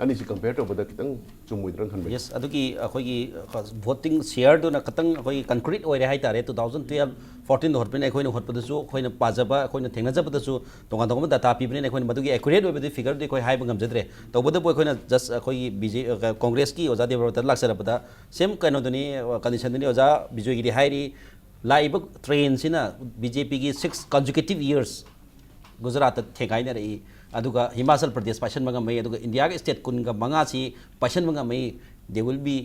ꯑꯅꯤꯁꯤ ꯀꯝꯄꯤꯌꯔ ꯇꯧꯕꯗ ꯈꯤꯇꯪ ꯆꯨꯝꯃꯣꯏꯗ꯭ꯔꯅ ꯈꯟꯕ꯫ ꯌꯦꯁ, ꯑꯗꯨꯒꯤ ꯑꯩꯈꯣꯏꯒꯤ ꯚꯣꯇꯤꯡ ꯁꯤꯌꯔꯗꯨꯅ ꯈꯤꯇꯪ ꯑꯩꯈꯣꯏꯒꯤ ꯀꯟꯀ꯭ꯔꯤꯠ ꯑꯣꯏꯔꯦ ꯍꯥꯏꯇꯥꯔꯦ꯫ ꯇꯨ ꯊꯥꯎꯖꯟ ꯇꯨꯌꯦꯜꯐ ꯐꯣꯔꯇꯤꯟꯗ ꯍꯣꯠꯄꯅꯤꯅ ꯑꯩꯈꯣꯏꯅ ꯍꯣꯠꯄꯗꯁꯨ, ꯑꯩꯈꯣꯏꯅ ꯄꯥꯖꯕ, ꯑꯩꯈꯣꯏꯅ ꯊꯦꯡꯅꯖꯕꯗꯁꯨ ꯇꯣꯉꯥꯟ ꯇꯣꯉꯥꯟꯕ ꯗꯥꯇꯥ ꯄꯤꯕꯅꯤꯅ ꯑꯩꯈꯣꯏꯅ ꯃꯗꯨꯒꯤ ꯑꯦꯀ꯭ꯌꯨꯔꯦꯠ ꯑꯣꯏꯕꯗꯨ ꯐꯤꯒꯔꯗꯨꯗꯤ ꯑꯩꯈꯣꯏ ꯍꯥꯏꯕ ꯉꯝꯖꯗ꯭ꯔꯦ꯫ ꯇꯧꯕꯇꯕꯨ ꯑꯩꯈꯣꯏꯅ ꯖꯁ ꯑꯩꯈꯣꯏꯒꯤ ꯕꯤ ꯖꯦ ꯀꯣꯡꯒ꯭ꯔꯦꯁꯀꯤ ꯑꯣꯖꯥ ꯗꯦꯕ꯭ꯔꯇꯗ ꯂꯥꯛꯆꯔꯛꯄꯗ ꯁꯦꯝ ꯀꯩꯅꯣꯗꯨꯅꯤ, ꯀꯟꯗꯤꯁꯟꯗꯨꯅꯤ ꯑꯣꯖꯥ ꯕꯤꯖꯣꯏꯒꯤꯗꯤ ꯍꯥꯏꯔꯤ꯫ ꯂꯥꯛꯏꯕ ꯇ꯭ꯔꯦꯟꯁꯤꯅ ꯕꯤ ꯖꯦ ꯄꯤꯒꯤ ꯁꯤꯛꯁ ꯀꯟꯖꯤꯀ꯭ꯌꯨꯇꯤꯚ ꯌꯔꯁ ꯒꯨꯖꯔꯥꯠꯇ ꯊꯦꯡꯒꯥꯏꯅꯔꯛꯏ꯫ ꯑꯗꯨꯒ ꯍꯤꯃꯥꯆꯜ ꯄ꯭ꯔꯗꯦꯁ ꯄꯥꯏꯁꯟꯕ ꯉꯝꯃꯤ꯫ ꯑꯗꯨꯒ ꯏꯟꯗꯤꯌꯥꯒꯤ ꯁ꯭ꯇꯦꯠ ꯀꯨꯟꯒ ꯃꯉꯥꯁꯤ ꯄꯥꯏꯁꯟꯕ ꯉꯝꯃꯤ꯫ They will be,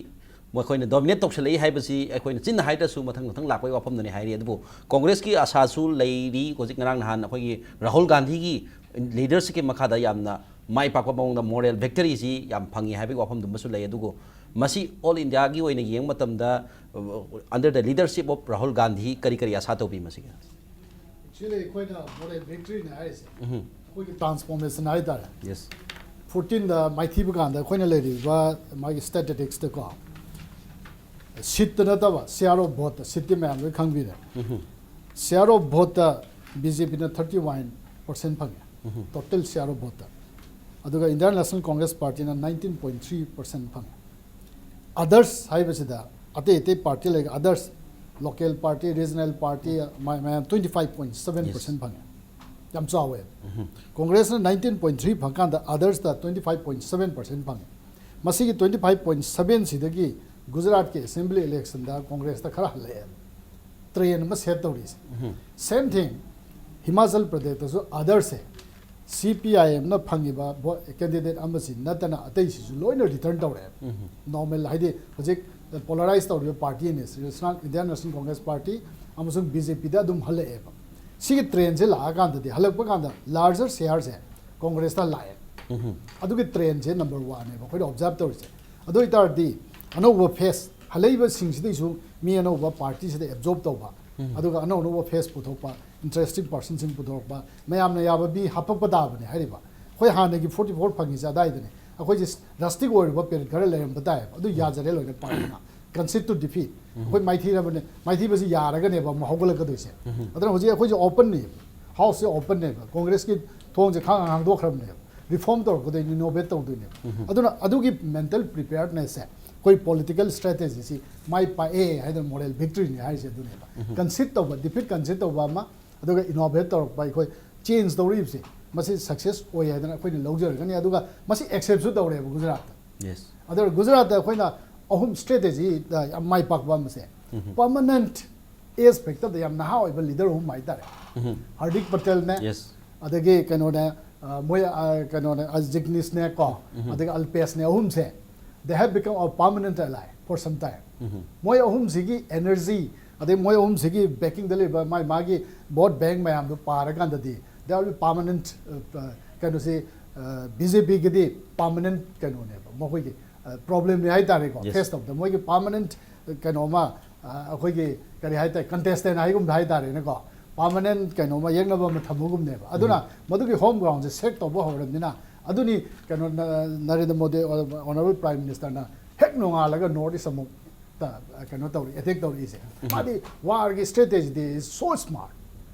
ꯃꯈꯣꯏꯅ ꯗꯣꯃꯤꯅꯦꯠ ꯇꯧꯁꯜꯂꯛꯏ ꯍꯥꯏꯕꯁꯤ ꯑꯩꯈꯣꯏꯅ ꯆꯤꯟꯅ ꯍꯥꯏꯗ꯭ꯔꯁꯨ ꯃꯊꯪ ꯃꯊꯪ ꯂꯥꯛꯄꯒꯤ ꯋꯥꯐꯝꯗꯨꯅꯤ ꯍꯥꯏꯔꯤ꯫ ꯑꯗꯨꯕꯨ ꯀꯣꯡꯒ꯭ꯔꯦꯁꯀꯤ ꯑꯁꯥꯁꯨ ꯂꯩꯔꯤ꯫ ꯍꯧꯖꯤꯛ ꯉꯔꯥꯡ ꯅꯍꯥꯟ ꯑꯩꯈꯣꯏꯒꯤ ꯔꯥꯍꯨꯜ ꯒꯥꯟꯙꯤꯒꯤ ꯂꯤꯗꯔꯁꯤꯞꯀꯤ ꯃꯈꯥꯗ ꯌꯥꯝꯅ ꯃꯥꯏ ꯄꯥꯛꯄ ꯃꯑꯣꯡꯗ ꯃꯣꯔꯦꯜ ꯚꯤꯛꯇꯔꯤꯁꯤ ꯌꯥꯝ ꯐꯪꯉꯤ ꯍꯥꯏꯕꯒꯤ ꯋꯥꯐꯝꯗꯨꯃꯁꯨ ꯂꯩ꯫ ꯑꯗꯨꯕꯨ ꯃꯁꯤ ꯑꯣꯜ ꯏꯟꯗꯤꯌꯥꯒꯤ ꯑꯣꯏꯅ ꯌꯦꯡꯕ ꯃꯇꯝꯗ, under the leadership of Rahul Gandhi, ꯀꯔꯤ ꯀꯔꯤ ꯑꯁꯥ ꯇꯧꯕꯤ ꯃꯁꯤꯒꯤ? ꯑꯦꯛꯆꯨꯋꯦꯂꯤ ꯑꯩꯈꯣꯏꯅ ꯃꯣꯔꯦꯜ ꯚꯤꯛꯇ꯭ꯔꯤꯅꯦ ꯍꯥꯏꯔꯤꯁꯦ, ꯑꯩꯈꯣꯏꯒꯤ ꯇ꯭ꯔꯥꯟꯁꯐꯣꯔꯃꯦꯁꯟ ꯍꯥꯏꯇꯥꯔꯦ꯫ ꯌꯦꯁ꯫ ꯐꯣꯔꯇꯤꯟꯗ ꯃꯥꯏꯊꯤꯕ ꯀꯥꯟꯗ ꯑꯩꯈꯣꯏꯅ ꯂꯩꯔꯤꯕ ꯃꯥꯒꯤ ꯁ꯭ꯇꯦꯇꯤꯁꯇꯤꯛꯁꯇꯀꯣ, ꯁꯤꯠꯇ ꯅꯠꯇꯕ, ꯁꯤꯌꯥꯔ ꯑꯣꯐ ꯚꯣꯠꯇ, ꯁꯤꯠꯇꯤ ꯃꯌꯥꯝ ꯂꯣꯏ ꯈꯪꯕꯤꯔꯦ꯫ ꯁꯤꯌꯥꯔ ꯑꯣꯐ ꯚꯣꯠꯇ ꯕꯤ ꯖꯦ ꯄꯤꯅ ꯊꯥꯔꯇꯤ ꯋꯥꯟ ꯄꯥꯔꯁꯦꯟ ꯐꯪꯉꯦ, ꯇꯣꯇꯦꯜ ꯁꯤꯌꯥꯔ ꯑꯣꯐ ꯚꯣꯠꯇ꯫ ꯑꯗꯨꯒ ꯏꯟꯗꯤꯌꯥꯟ ꯅꯦꯁꯅꯦꯜ ꯀꯣꯡꯒ꯭ꯔꯦꯁ ꯄꯥꯔꯇꯤꯅ ꯅꯥꯏꯟꯇꯤꯟ ꯄꯣꯏꯟ ꯊ꯭ꯔꯤ ꯄꯥꯔꯁꯦꯟ ꯐꯪꯉꯦ꯫ ꯑꯗꯔꯁ ꯍꯥꯏꯕꯁꯤꯗ ꯑꯇꯩ ꯑꯇꯩ ꯄꯥꯔꯇꯤ ꯂꯩ, others, local party, regional party, ꯃꯌꯥꯝ twenty five point seven percent ꯐꯪꯉꯦ꯫ ꯌꯥꯝ ꯆꯥꯎꯋꯦ꯫ ꯀꯣꯡꯒ꯭ꯔꯦꯁꯅ ꯅꯥꯏꯟꯇꯤꯟ ꯄꯣꯏꯟ ꯊ꯭ꯔꯤ ꯐꯪꯀꯥꯟꯗ ꯑꯗꯔꯁꯇ twenty five point seven percent ꯐꯪꯉꯦ꯫ ꯃꯁꯤꯒꯤ ꯇ꯭ꯋꯦꯟꯇꯤ ꯐꯥꯏꯚ ꯄꯣꯏꯟ ꯁꯕꯦꯟꯁꯤꯗꯒꯤ ꯒꯨꯖꯔꯥꯠꯀꯤ ꯑꯦꯁꯦꯝꯕ꯭ꯂꯤ ꯏꯂꯦꯛꯁꯟꯗ ꯀꯣꯡꯒ꯭ꯔꯦꯁꯇ ꯈꯔ ꯍꯜꯂꯛꯑꯦ꯫ ꯇ꯭ꯔꯦꯟ ꯑꯃ ꯁꯦꯠ ꯇꯧꯔꯤꯁꯦ꯫ ꯁꯦꯝ ꯊꯤꯡ, ꯍꯤꯃꯥꯆꯜ ꯄ꯭ꯔꯗꯦꯁꯇꯁꯨ ꯑꯗꯔꯁꯁꯦ ꯁꯤ ꯄꯤ ꯑꯥꯏ ꯑꯦꯝꯅ ꯐꯪꯉꯤꯕ ꯀꯦꯟꯗꯤꯗꯦꯠ ꯑꯃꯁꯤ ꯅꯠꯇꯅ ꯑꯇꯩꯁꯤꯁꯨ ꯂꯣꯏꯅ ꯔꯤꯇꯔꯟ ꯇꯧꯔꯛꯑꯦ꯫ ꯅꯣꯔꯃꯦꯜ ꯍꯥꯏꯗꯤ ꯍꯧꯖꯤꯛ ꯄꯣꯂꯔꯥꯏꯁ ꯇꯧꯔꯤꯕ ꯄꯥꯔꯇꯤ ꯑꯅꯤꯁꯤ, ꯏꯟꯗꯤꯌꯥꯟ ꯅꯦꯁꯅꯦꯜ ꯀꯣꯡꯒ꯭ꯔꯦꯁ ꯄꯥꯔꯇꯤ ꯑꯃꯁꯨꯡ ꯕꯤ ꯖꯦ ꯄꯤꯗ ꯑꯗꯨꯝ ꯍꯜꯂꯛꯑꯦꯕ꯫ ꯁꯤꯒꯤ ꯇ꯭ꯔꯦꯟꯁꯦ ꯂꯥꯛꯑꯀꯥꯟꯗꯗꯤ, ꯍꯜꯂꯛꯄ ꯀꯥꯟꯗ ꯂꯥꯔꯖꯔ ꯁꯤꯌꯥꯔꯁꯦ ꯀꯣꯡꯒ꯭ꯔꯦꯁꯇ ꯂꯥꯛꯑꯦ꯫ ꯑꯗꯨꯒꯤ ꯇ꯭ꯔꯦꯟꯁꯦ ꯅꯝꯕꯔ ꯋꯥꯟꯅꯦꯕ ꯑꯩꯈꯣꯏꯅ ꯑꯣꯕꯖꯥꯔꯕ ꯇꯧꯔꯤꯁꯦ꯫ ꯑꯗꯨ ꯑꯣꯏꯇꯥꯔꯗꯤ ꯑꯅꯧꯕ ꯐꯦꯁ, ꯍꯜꯂꯛꯏꯕꯁꯤꯡꯁꯤꯗꯩꯁꯨ ꯃꯤ ꯑꯅꯧꯕ ꯄꯥꯔꯇꯤꯁꯤꯗ ꯑꯦꯕꯖꯣꯔꯕ ꯇꯧꯕ, ꯑꯗꯨꯒ ꯑꯅꯧ ꯑꯅꯧꯕ ꯐꯦꯁ ꯄꯨꯊꯣꯛꯄ, ꯏꯟꯇꯔꯦꯁꯇꯤꯡ ꯄꯥꯔꯁꯟꯁꯤꯡ ꯄꯨꯊꯣꯔꯛꯄ, ꯃꯌꯥꯝꯅ ꯌꯥꯕ ꯃꯤ ꯍꯥꯄꯛꯄ ꯇꯥꯕꯅꯦ ꯍꯥꯏꯔꯤꯕ꯫ ꯑꯩꯈꯣꯏ ꯍꯥꯟꯅꯒꯤ ꯐꯣꯔꯇꯤ ꯐꯣꯔ ꯐꯪꯉꯤꯁꯦ ꯑꯗꯥꯏꯗꯅꯦ꯫ ꯑꯩꯈꯣꯏꯁꯦ ꯔꯁꯇꯤꯛ ꯑꯣꯏꯔꯤꯕ ꯄꯦꯔꯦꯠ ꯈꯔ ꯂꯩꯔꯝꯕ ꯇꯥꯏꯌꯦꯕ꯫ ꯑꯗꯨ ꯌꯥꯖꯔꯦ ꯂꯣꯏꯅ ꯄꯥꯔꯇꯤꯅ꯫ ꯀꯟꯁꯤꯠ ꯇꯨ ꯗꯤꯐꯤꯠ꯫ ꯑꯩꯈꯣꯏ ꯃꯥꯏꯊꯤꯔꯕꯅꯦ, ꯃꯥꯏꯊꯤꯕꯁꯤ ꯌꯥꯔꯒꯅꯦꯕ ꯑꯃꯨꯛ ꯍꯧꯒꯠꯂꯛꯀꯗꯣꯏꯁꯦ꯫ ꯑꯗꯨꯅ ꯍꯧꯖꯤꯛ ꯑꯩꯈꯣꯏꯁꯦ ꯑꯣꯄꯟꯅꯦꯕ, ꯍꯥꯎꯁꯁꯦ ꯑꯣꯄꯟꯅꯦꯕ, ꯀꯣꯡꯒ꯭ꯔꯦꯁꯀꯤ ꯊꯣꯡꯁꯦ ꯈꯪꯍꯥꯡ ꯍꯥꯡꯗꯣꯛꯈ꯭ꯔꯕꯅꯦꯕ꯫ ꯔꯤꯐꯣꯔꯝ ꯇꯧꯔꯛꯀꯗꯣꯏꯅꯤ, ꯏꯅꯣꯚꯦꯠ ꯇꯧꯗꯣꯏꯅꯦꯕ꯫ ꯑꯗꯨꯅ ꯑꯗꯨꯒꯤ ꯃꯦꯟꯇꯦꯜ ꯄ꯭ꯔꯤꯄꯦꯌꯔꯅꯦꯁꯁꯦ ꯑꯩꯈꯣꯏ ꯄꯣꯂꯤꯇꯤꯀꯦꯜ ꯁ꯭ꯇ꯭ꯔꯦꯇꯦꯖꯤꯁꯤ ꯃꯥꯏ ꯄꯥꯛꯑꯦ ꯍꯥꯏꯗꯅ ꯃꯣꯔꯦꯜ ꯚꯤꯛꯇ꯭ꯔꯤꯅꯤ ꯍꯥꯏꯔꯤꯁꯦ ꯑꯗꯨꯅꯦꯕ꯫ ꯀꯟꯁꯤꯠ ꯇꯧꯕ, ꯗꯤꯐꯤꯠ ꯀꯟꯁꯤꯠ ꯇꯧꯕ ꯑꯃ, ꯑꯗꯨꯒ ꯏꯅꯣꯚꯦꯠ ꯇꯧꯔꯛꯄ, ꯑꯩꯈꯣꯏ ꯆꯦꯟꯖ ꯇꯧꯔꯛꯏꯕꯁꯦ ꯃꯁꯤ ꯁꯛꯁꯦꯁ ꯑꯣꯏ ꯍꯥꯏꯗꯅ ꯑꯩꯈꯣꯏꯅ ꯂꯧꯖꯔꯒꯅꯤ꯫ ꯑꯗꯨꯒ ꯃꯁꯤ ꯑꯦꯛꯁꯦꯞꯁꯨ ꯇꯧꯔꯦꯕ ꯒꯨꯖꯔꯥꯠꯇ꯫ ꯌꯦꯁ꯫ ꯑꯗꯨꯅ ꯒꯨꯖꯔꯥꯠꯇ ꯑꯩꯈꯣꯏꯅ ꯑꯍꯨꯝ ꯁ꯭ꯇ꯭ꯔꯦꯇꯦꯖꯤ ꯌꯥꯝ ꯃꯥꯏ ꯄꯥꯛꯄ ꯑꯃꯁꯦ, ꯄꯔꯃꯅꯦꯟꯠ ꯑꯦꯖ ꯐꯦꯛꯇꯔꯗ ꯌꯥꯝ ꯅꯍꯥ ꯑꯣꯏꯕ ꯂꯤꯗꯔ ꯑꯍꯨꯝ ꯍꯥꯏꯇꯥꯔꯦ꯫ ꯍꯥꯔꯗꯤꯛ ꯄꯇꯦꯜꯅꯦ, ꯌꯦꯁ꯫ ꯑꯗꯒꯤ ꯀꯩꯅꯣꯅꯦ, ꯑ, ꯃꯣꯏ, ꯑ, ꯀꯩꯅꯣꯅꯦ, ꯑ, ꯖꯤꯒꯅꯤꯁꯅꯦ ꯀꯣ, ꯑꯗꯒꯤ ꯑꯜꯄꯦꯁꯅꯦ, ꯑꯍꯨꯝꯁꯦ, they have become a permanent ally for some time. ꯃꯣꯏ ꯑꯍꯨꯝꯁꯤꯒꯤ ꯑꯦꯅꯔꯖꯤ, ꯑꯗꯩ ꯃꯣꯏ ꯑꯍꯨꯝꯁꯤꯒꯤ ꯕꯦꯀꯤꯡꯗ ꯂꯩꯕ ꯃꯥꯏ ꯃꯥꯒꯤ ꯚꯣꯠ ꯕꯦꯡ ꯃꯌꯥꯝꯗꯣ ꯄꯥꯔꯀꯥꯟꯗꯗꯤ they are permanent, ꯑ, ꯀꯩꯅꯣꯁꯤ, ꯕꯤ ꯖꯦ ꯄꯤꯒꯤꯗꯤ ꯄꯥꯔꯃꯅꯦꯟꯠ ꯀꯩꯅꯣꯅꯦꯕ, ꯃꯈꯣꯏꯒꯤ ꯄ꯭ꯔꯣꯕ꯭ꯂꯦꯝꯅꯤ ꯍꯥꯏꯇꯥꯔꯦꯀꯣ꯫ Yes. ꯐꯦꯁ ꯇꯧꯕꯗ ꯃꯣꯏꯒꯤ ꯄꯥꯔꯃꯅꯦꯟꯠ ꯀꯩꯅꯣꯃ, ꯑ, ꯑꯩꯈꯣꯏꯒꯤ ꯀꯔꯤ ꯍꯥꯏꯇꯥꯔꯦ, ꯀꯟꯇꯦꯁꯇꯦꯟ ꯍꯥꯏꯒꯨꯝꯕ ꯍꯥꯏꯇꯥꯔꯦꯅꯦꯀꯣ, ꯄꯥꯔꯃꯅꯦꯟꯠ ꯀꯩꯅꯣꯃ ꯌꯦꯛꯅꯕ ꯑꯃ ꯊꯝꯕꯒꯨꯝꯅꯦꯕ꯫ ꯑꯗꯨꯅ ꯃꯗꯨꯒꯤ ꯍꯣꯝ ꯒ꯭ꯔꯥꯎꯟꯁꯦ ꯁꯦꯠ ꯇꯧꯕ ꯍꯧꯔꯕꯅꯤꯅ, ꯑꯗꯨꯅꯤ ꯀꯩꯅꯣ ꯅ-, ꯅꯔꯦꯟꯗ꯭ꯔ ꯃꯣꯗꯤ, ꯑꯣꯅꯔꯦꯕꯜ ꯄ꯭ꯔꯥꯏꯝ ꯃꯤꯅꯤꯁꯇꯔꯅ ꯍꯦꯛ ꯅꯣꯡꯉꯥꯜꯂꯒ ꯅꯣꯔꯠ ꯏꯁ ꯑꯃꯨꯛ ꯇ-, ꯀꯩꯅꯣ ꯇꯧꯔꯤ, ꯑꯦꯇꯦꯛ ꯇꯧꯔꯛꯏꯁꯦ꯫ ꯃꯥꯗꯤ ꯋꯥꯔꯒꯤ ꯁ꯭ꯇ꯭ꯔꯦꯇꯦꯖꯤꯗꯤ is so smart.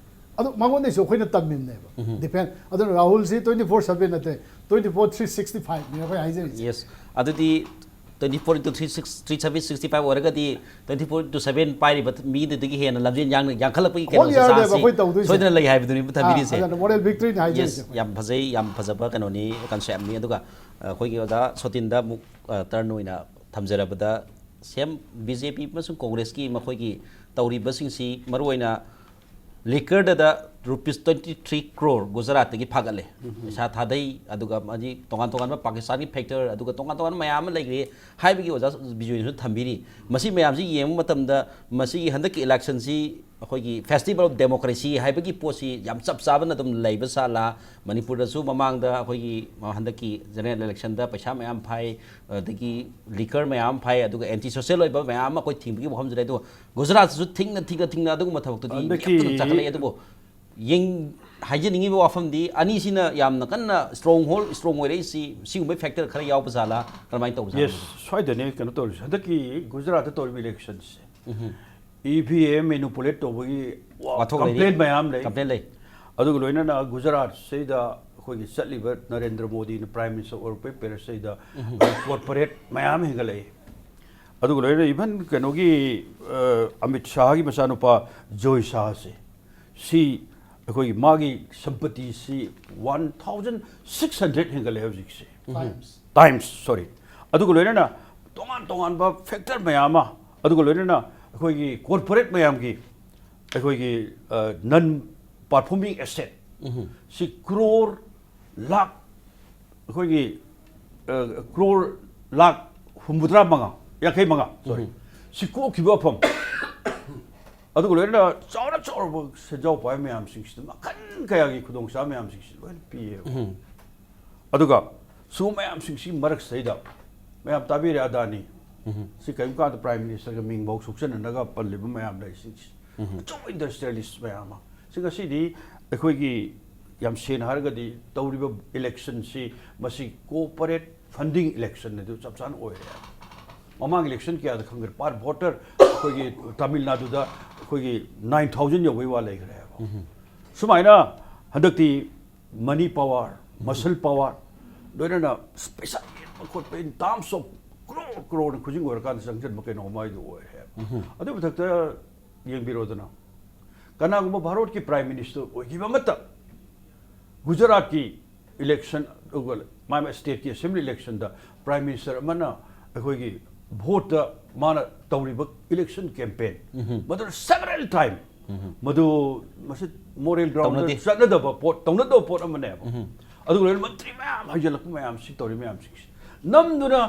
ꯑꯗꯣ ꯃꯉꯣꯟꯗꯩꯁꯨ ꯑꯩꯈꯣꯏꯅ ꯇꯝꯃꯤꯕꯅꯦꯕ꯫ ꯗꯤꯐꯦꯟ ꯑꯗꯨꯅ ꯔꯥꯍꯨꯜꯁꯤ ꯇ꯭ꯋꯦꯟꯇꯤ ꯐꯣꯔ ꯁꯚꯦꯟ ꯅꯠꯇꯦ, ꯇ꯭ꯋꯦꯟꯇꯤ ꯐꯣꯔ ꯊ꯭ꯔꯤ ꯁꯤꯛꯁꯇꯤ ꯐꯥꯏꯚꯅꯤ ꯑꯩꯈꯣꯏ ꯍꯥꯏꯖꯔꯤꯁꯦ꯫ ꯌꯦꯁ꯫ ꯑꯗꯨꯗꯤ twenty four into three six, three seven sixty five ꯑꯣꯏꯔꯒꯗꯤ twenty four into seven ꯄꯥꯏꯔꯤꯕ ꯃꯤꯗꯨꯗꯒꯤ ꯍꯦꯟꯅ ꯂꯝꯖꯦꯟ ꯌꯥꯡꯅ ꯌꯥꯡꯈꯠꯂꯛꯄꯒꯤ Whole year ꯅꯦꯕ ꯆꯥꯟꯁꯁꯤ ꯑꯩꯈꯣꯏ ꯇꯧꯗꯣꯏꯁꯦ꯫ ꯁꯣꯏꯗꯅ ꯂꯩ ꯍꯥꯏꯕꯗꯨꯅꯤ ꯊꯝꯕꯤꯔꯤꯁꯦ꯫ ꯑꯗꯨꯅ ꯃꯣꯔꯦꯜ ꯚꯤꯛꯇ꯭ꯔꯤꯅꯤ ꯍꯥꯏꯖꯔꯤꯁꯦ ꯌꯦꯁ꯫ ꯑꯩꯈꯣꯏ꯫ ꯌꯥꯝ ꯐꯖꯩ, ꯌꯥꯝ ꯐꯖꯕ ꯀꯩꯅꯣꯅꯤ, ꯀꯟꯁꯦꯞꯅꯤ꯫ ꯑꯗꯨꯒ ꯑ, ꯑꯩꯈꯣꯏꯒꯤ ꯑꯣꯖꯥ ꯁꯣꯇꯤꯟꯗ ꯑꯃꯨꯛ ꯇꯔꯟ ꯑꯣꯏꯅ ꯊꯝꯖꯔꯕꯗ, ꯁꯦꯝ ꯕꯤ ꯖꯦ ꯄꯤ ꯑꯃꯁꯨꯡ ꯀꯣꯡꯒ꯭ꯔꯦꯁꯀꯤ ꯃꯈꯣꯏꯒꯤ ꯇꯧꯔꯤꯕꯁꯤꯡꯁꯤ ꯃꯔꯨꯑꯣꯏꯅ ꯂꯤꯀꯔꯗꯗ ꯔꯨꯄꯤꯁ twenty three crore ꯒꯨꯖꯔꯥꯠꯇꯒꯤ ꯐꯥꯒꯠꯂꯦ꯫ ꯄꯩꯁꯥ ꯊꯥꯗꯩ, ꯑꯗꯨꯒ ꯃꯥꯗꯤ ꯇꯣꯉꯥꯟ ꯇꯣꯉꯥꯟꯕ ꯄꯥꯀꯤꯁꯇꯥꯟꯒꯤ ꯐꯦꯛꯇꯔ, ꯑꯗꯨꯒ ꯇꯣꯉꯥꯟ ꯇꯣꯉꯥꯟꯕ ꯃꯌꯥꯝ ꯑꯃ ꯂꯩꯈ꯭ꯔꯦ ꯍꯥꯏꯕꯒꯤ ꯑꯣꯖꯥ ꯕꯤꯖꯣꯏꯅꯁꯨ ꯊꯝꯕꯤꯔꯤ꯫ ꯃꯁꯤ ꯃꯌꯥꯝꯁꯤ ꯌꯦꯡꯕ ꯃꯇꯝꯗ ꯃꯁꯤꯒꯤ ꯍꯟꯗꯛꯀꯤ ꯏꯂꯦꯛꯁꯟꯁꯤ ꯑꯩꯈꯣꯏꯒꯤ ꯐꯦꯁꯇꯤꯚꯦꯜ ꯑꯣꯐ ꯗꯦꯃꯣꯀ꯭ꯔꯦꯁꯤ ꯍꯥꯏꯕꯒꯤ ꯄꯣꯠꯁꯤ ꯌꯥꯝ ꯆꯞ ꯆꯥꯕꯅ ꯑꯗꯨꯝ ꯂꯩꯕ ꯁꯥꯂꯥ? ꯃꯅꯤꯄꯨꯔꯗꯁꯨ ꯃꯃꯥꯡꯗ ꯑꯩꯈꯣꯏꯒꯤ ꯍꯟꯗꯛꯀꯤ ꯖꯦꯅꯔꯦꯜ ꯏꯂꯦꯛꯁꯟꯗ ꯄꯩꯁꯥ ꯃꯌꯥꯝ ꯐꯥꯏ, ꯑꯗꯒꯤ ꯂꯤꯀꯔ ꯃꯌꯥꯝ ꯐꯥꯏ, ꯑꯗꯨꯒ ꯑꯦꯟꯇꯤ ꯁꯣꯁꯦꯜ ꯑꯣꯏꯕ ꯃꯌꯥꯝ ꯑꯃ ꯑꯩꯈꯣꯏ ꯊꯤꯡꯕꯒꯤ ꯋꯥꯐꯝꯁꯨ ꯂꯩ꯫ ꯑꯗꯨꯒ ꯒꯨꯖꯔꯥꯠꯁꯤꯁꯨ ꯊꯤꯡꯅ ꯊꯤꯡꯅ ꯊꯤꯡꯅ ꯑꯗꯨꯒꯨꯝꯕ ꯊꯕꯛꯇꯨꯗꯤ ꯍꯟꯗꯛꯀꯤ ꯌꯥꯝꯅ ꯆꯥꯈꯠꯂꯛꯑꯦ꯫ ꯑꯗꯨꯕꯨ ꯌꯦꯡ-, ꯍꯥꯏꯖꯅꯤꯡꯉꯤꯕ ꯋꯥꯐꯝꯗꯤ ꯑꯅꯤꯁꯤꯅ ꯌꯥꯝꯅ ꯀꯟꯅ ꯁ꯭ꯇ꯭ꯔꯣꯡ ꯍꯣꯜ, ꯁ꯭ꯇ꯭ꯔꯣꯡ ꯑꯣꯏꯔꯛꯏꯁꯤ ꯁꯤꯒꯨꯝꯕ ꯐꯦꯛꯇꯔ ꯈꯔ ꯌꯥꯎꯕ ꯖꯥꯠꯂꯥ, ꯀꯔꯝꯍꯥꯏꯅ ꯇꯧꯕ ꯖꯥꯠꯂꯥ? ꯌꯦꯁ, ꯁ꯭ꯋꯥꯏꯗꯅꯦ ꯀꯩꯅꯣ ꯇꯧꯔꯤꯁꯦ꯫ ꯍꯟꯗꯛꯀꯤ ꯒꯨꯖꯔꯥꯠꯇ ꯇꯧꯔꯤꯕ ꯏꯂꯦꯛꯁꯟꯁꯦ ꯏ ꯚꯤ ꯑꯦꯝ ꯃꯦꯅꯨꯄꯨꯂꯦꯠ ꯇꯧꯕꯒꯤ ꯋꯥ-, ꯋꯥꯊꯣꯛ ꯂꯩꯔꯤ꯫ ꯀꯝꯄ꯭ꯂꯦꯟ ꯃꯌꯥꯝ ꯂꯩ꯫ ꯀꯝꯄ꯭ꯂꯦꯟ ꯂꯩ꯫ ꯑꯗꯨꯒ ꯂꯣꯏꯅꯅ ꯒꯨꯖꯔꯥꯠꯁꯤꯗ ꯑꯩꯈꯣꯏꯒꯤ ꯆꯠꯂꯤꯕ ꯅꯔꯦꯟꯗ꯭ꯔ ꯃꯣꯗꯤꯅ ꯄ꯭ꯔꯥꯏꯝ ꯃꯤꯅꯤꯁꯇꯔ ꯑꯣꯏꯔꯛꯄꯩ ꯄꯦꯔꯦꯁꯇꯩꯗ ꯀꯣꯔꯄꯣꯔꯦꯠ ꯃꯌꯥꯝ ꯍꯦꯟꯒꯠꯂꯛꯏ꯫ ꯑꯗꯨꯒ ꯂꯣꯏꯅꯅ ꯏꯚꯟ ꯀꯩꯅꯣꯒꯤ ꯑ, ꯑꯃꯤꯠ ꯁꯥꯍꯒꯤ ꯃꯆꯥꯅꯨꯄꯥ ꯖꯣꯏ ꯁꯥꯍꯁꯦ, ꯁꯤ ꯑꯩꯈꯣꯏꯒꯤ ꯃꯥꯒꯤ ꯁꯝꯄꯇꯤꯁꯤ ꯋꯥꯟ ꯊꯥꯎꯖꯟ ꯁꯤꯛꯁ ꯍꯟꯗ꯭ꯔꯦꯗ ꯍꯦꯟꯒꯠꯂꯦ ꯍꯧꯖꯤꯛꯁꯦ꯫ ꯇꯥꯏꯝꯁ꯫ ꯇꯥꯏꯝꯁ, ꯁꯣꯔꯤ꯫ ꯑꯗꯨꯒ ꯂꯣꯏꯅꯅ ꯇꯣꯉꯥꯟ ꯇꯣꯉꯥꯟꯕ ꯐꯦꯛꯇꯔ ꯃꯌꯥꯝ ꯑꯃ, ꯑꯗꯨꯒ ꯂꯣꯏꯅꯅ ꯑꯩꯈꯣꯏꯒꯤ ꯀꯣꯔꯄꯣꯔꯦꯠ ꯃꯌꯥꯝꯒꯤ ꯑꯩꯈꯣꯏꯒꯤ ꯅꯟ ꯄꯔꯐꯣꯔꯃꯤꯡ ꯑꯦꯁꯦꯠ ꯁꯤ ꯀ꯭ꯔꯣꯔ ꯂꯥꯛ, ꯑꯩꯈꯣꯏꯒꯤ ꯀ꯭ꯔꯣꯔ ꯂꯥꯛ ꯍꯨꯝꯐꯨꯇꯔꯥ ꯃꯉꯥ, ꯌꯥꯡꯈꯩ ꯃꯉꯥ, ꯁꯣꯔꯤ, ꯁꯤ ꯀꯣꯛꯈꯤꯕ ꯋꯥꯐꯝ꯫ ꯑꯗꯨꯒ ꯂꯣꯏꯅꯅ ꯆꯥꯎꯔ ꯆꯥꯎꯔꯕ ꯁꯦꯟꯖꯥꯎ ꯄꯥꯏꯕ ꯃꯌꯥꯝꯁꯤꯡꯁꯤꯗ ꯃꯈꯜ ꯀꯌꯥꯒꯤ ꯈꯨꯗꯣꯡꯆꯥꯕ ꯃꯌꯥꯝꯁꯤꯡꯁꯤ ꯂꯣꯏꯅ ꯄꯤꯌꯦꯕ꯫ ꯑꯗꯨꯒ ꯁꯤꯒꯨꯝꯕ ꯃꯌꯥꯝꯁꯤꯡꯁꯤ ꯃꯔꯛꯁꯤꯗꯩꯗ ꯃꯌꯥꯝ ꯇꯥꯕꯤꯔꯦ, ꯑꯗꯥꯅꯤ꯫ ꯁꯤ ꯀꯔꯤꯒꯨꯝꯕ ꯀꯥꯟꯗ ꯄ꯭ꯔꯥꯏꯝ ꯃꯤꯅꯤꯁꯇꯔꯒ ꯃꯤꯡꯐꯧ ꯁꯣꯛꯆꯟꯅꯅꯒ ꯄꯜꯂꯤꯕ ꯃꯌꯥꯝ ꯂꯩꯁꯤꯡꯁꯤ, ꯑꯆꯧꯕ ꯏꯟꯗꯁꯇ꯭ꯔꯤꯌꯦꯂꯤꯁ ꯃꯌꯥꯝ ꯑꯃ꯫ ꯁꯤ ꯉꯁꯤꯗꯤ ꯑꯩꯈꯣꯏꯒꯤ, ꯌꯥꯝ ꯁꯦꯡꯅ ꯍꯥꯏꯔꯒꯗꯤ, ꯇꯧꯔꯤꯕ ꯏꯂꯦꯛꯁꯟꯁꯤ ꯃꯁꯤ ꯀꯣꯑꯣꯄꯔꯦꯠ ꯐꯟꯗꯤꯡ ꯏꯂꯦꯛꯁꯟ ꯑꯗꯨ ꯆꯞ ꯆꯥꯅ ꯑꯣꯏꯔꯦ꯫ ꯃꯃꯥꯡ ꯏꯂꯦꯛꯁꯟ ꯀꯌꯥꯗ ꯈꯪꯗ꯭ꯔꯦ, ꯄꯥꯔ ꯚꯣꯇꯔ ꯑꯩꯈꯣꯏꯒꯤ ꯇꯥꯃꯤꯜ ꯅꯥꯗꯨꯗ ꯑꯩꯈꯣꯏꯒꯤ ꯅꯥꯏꯟ ꯊꯥꯎꯖꯟ ꯌꯧꯕꯩ ꯋꯥ ꯂꯩꯈ꯭ꯔꯦꯕ꯫ ꯁꯨꯃꯥꯏꯅ ꯍꯟꯗꯛꯇꯤ ꯃꯅꯤ ꯄꯋꯥꯔ, ꯃꯁꯜ ꯄꯋꯥꯔ, ꯂꯣꯏꯅꯅ ꯄꯩꯁꯥ ꯌꯦꯟꯕ ꯈꯣꯠꯄ, in terms of ꯀ꯭ꯔꯣꯔ ꯀ꯭ꯔꯣꯔꯅ ꯈꯨꯖꯤꯡ ꯑꯣꯏꯔꯀꯥꯟꯗ ꯆꯪꯁꯤꯟꯕ ꯀꯩꯅꯣꯝꯃ ꯍꯥꯏꯗꯨ ꯑꯣꯏꯔꯦꯕ꯫ ꯑꯗꯨꯒꯤ ꯃꯊꯛꯇ ꯌꯦꯡꯕꯤꯔꯣꯗꯅ, ꯀꯅꯥꯒꯨꯝꯕ ꯚꯥꯔꯠꯀꯤ ꯄ꯭ꯔꯥꯏꯝ ꯃꯤꯅꯤꯁꯇꯔ ꯑꯣꯏꯈꯤꯕ ꯑꯃꯠꯇ ꯒꯨꯖꯔꯥꯠꯀꯤ ꯏꯂꯦꯛꯁꯟ, ꯑꯗꯨꯒ ꯃꯥ ꯁ꯭ꯇꯦꯠꯀꯤ ꯑꯦꯁꯦꯝꯕ꯭ꯂꯤ ꯏꯂꯦꯛꯁꯟꯗ ꯄ꯭ꯔꯥꯏꯝ ꯃꯤꯅꯤꯁꯇꯔ ꯑꯃꯅ ꯑꯩꯈꯣꯏꯒꯤ ꯚꯣꯠꯇ ꯃꯥꯅ ꯇꯧꯔꯤꯕ ꯏꯂꯦꯛꯁꯟ ꯀꯦꯝꯄꯦꯟ, ꯃꯗꯨꯅ ꯁꯦꯚꯔꯦꯜ ꯇꯥꯏꯝ ꯃꯗꯨ, ꯃꯁꯤ ꯃꯣꯔꯦꯜ ꯒ꯭ꯔꯥꯎꯟꯗ ꯇꯧꯅꯗꯦ꯫ ꯆꯠꯅꯗꯕ ꯄꯣꯠ, ꯇꯧꯅꯗꯕ ꯄꯣꯠ ꯑꯃꯅꯦꯕ꯫ ꯑꯗꯨꯒ ꯂꯣꯏꯅ ꯃꯟꯇ꯭ꯔꯤ ꯃꯌꯥꯝ ꯍꯩꯖꯤꯜꯂꯛꯄ ꯃꯌꯥꯝꯁꯤ, ꯇꯧꯔꯤ ꯃꯌꯥꯝꯁꯤꯡꯁꯤ ꯅꯝꯗꯨꯅ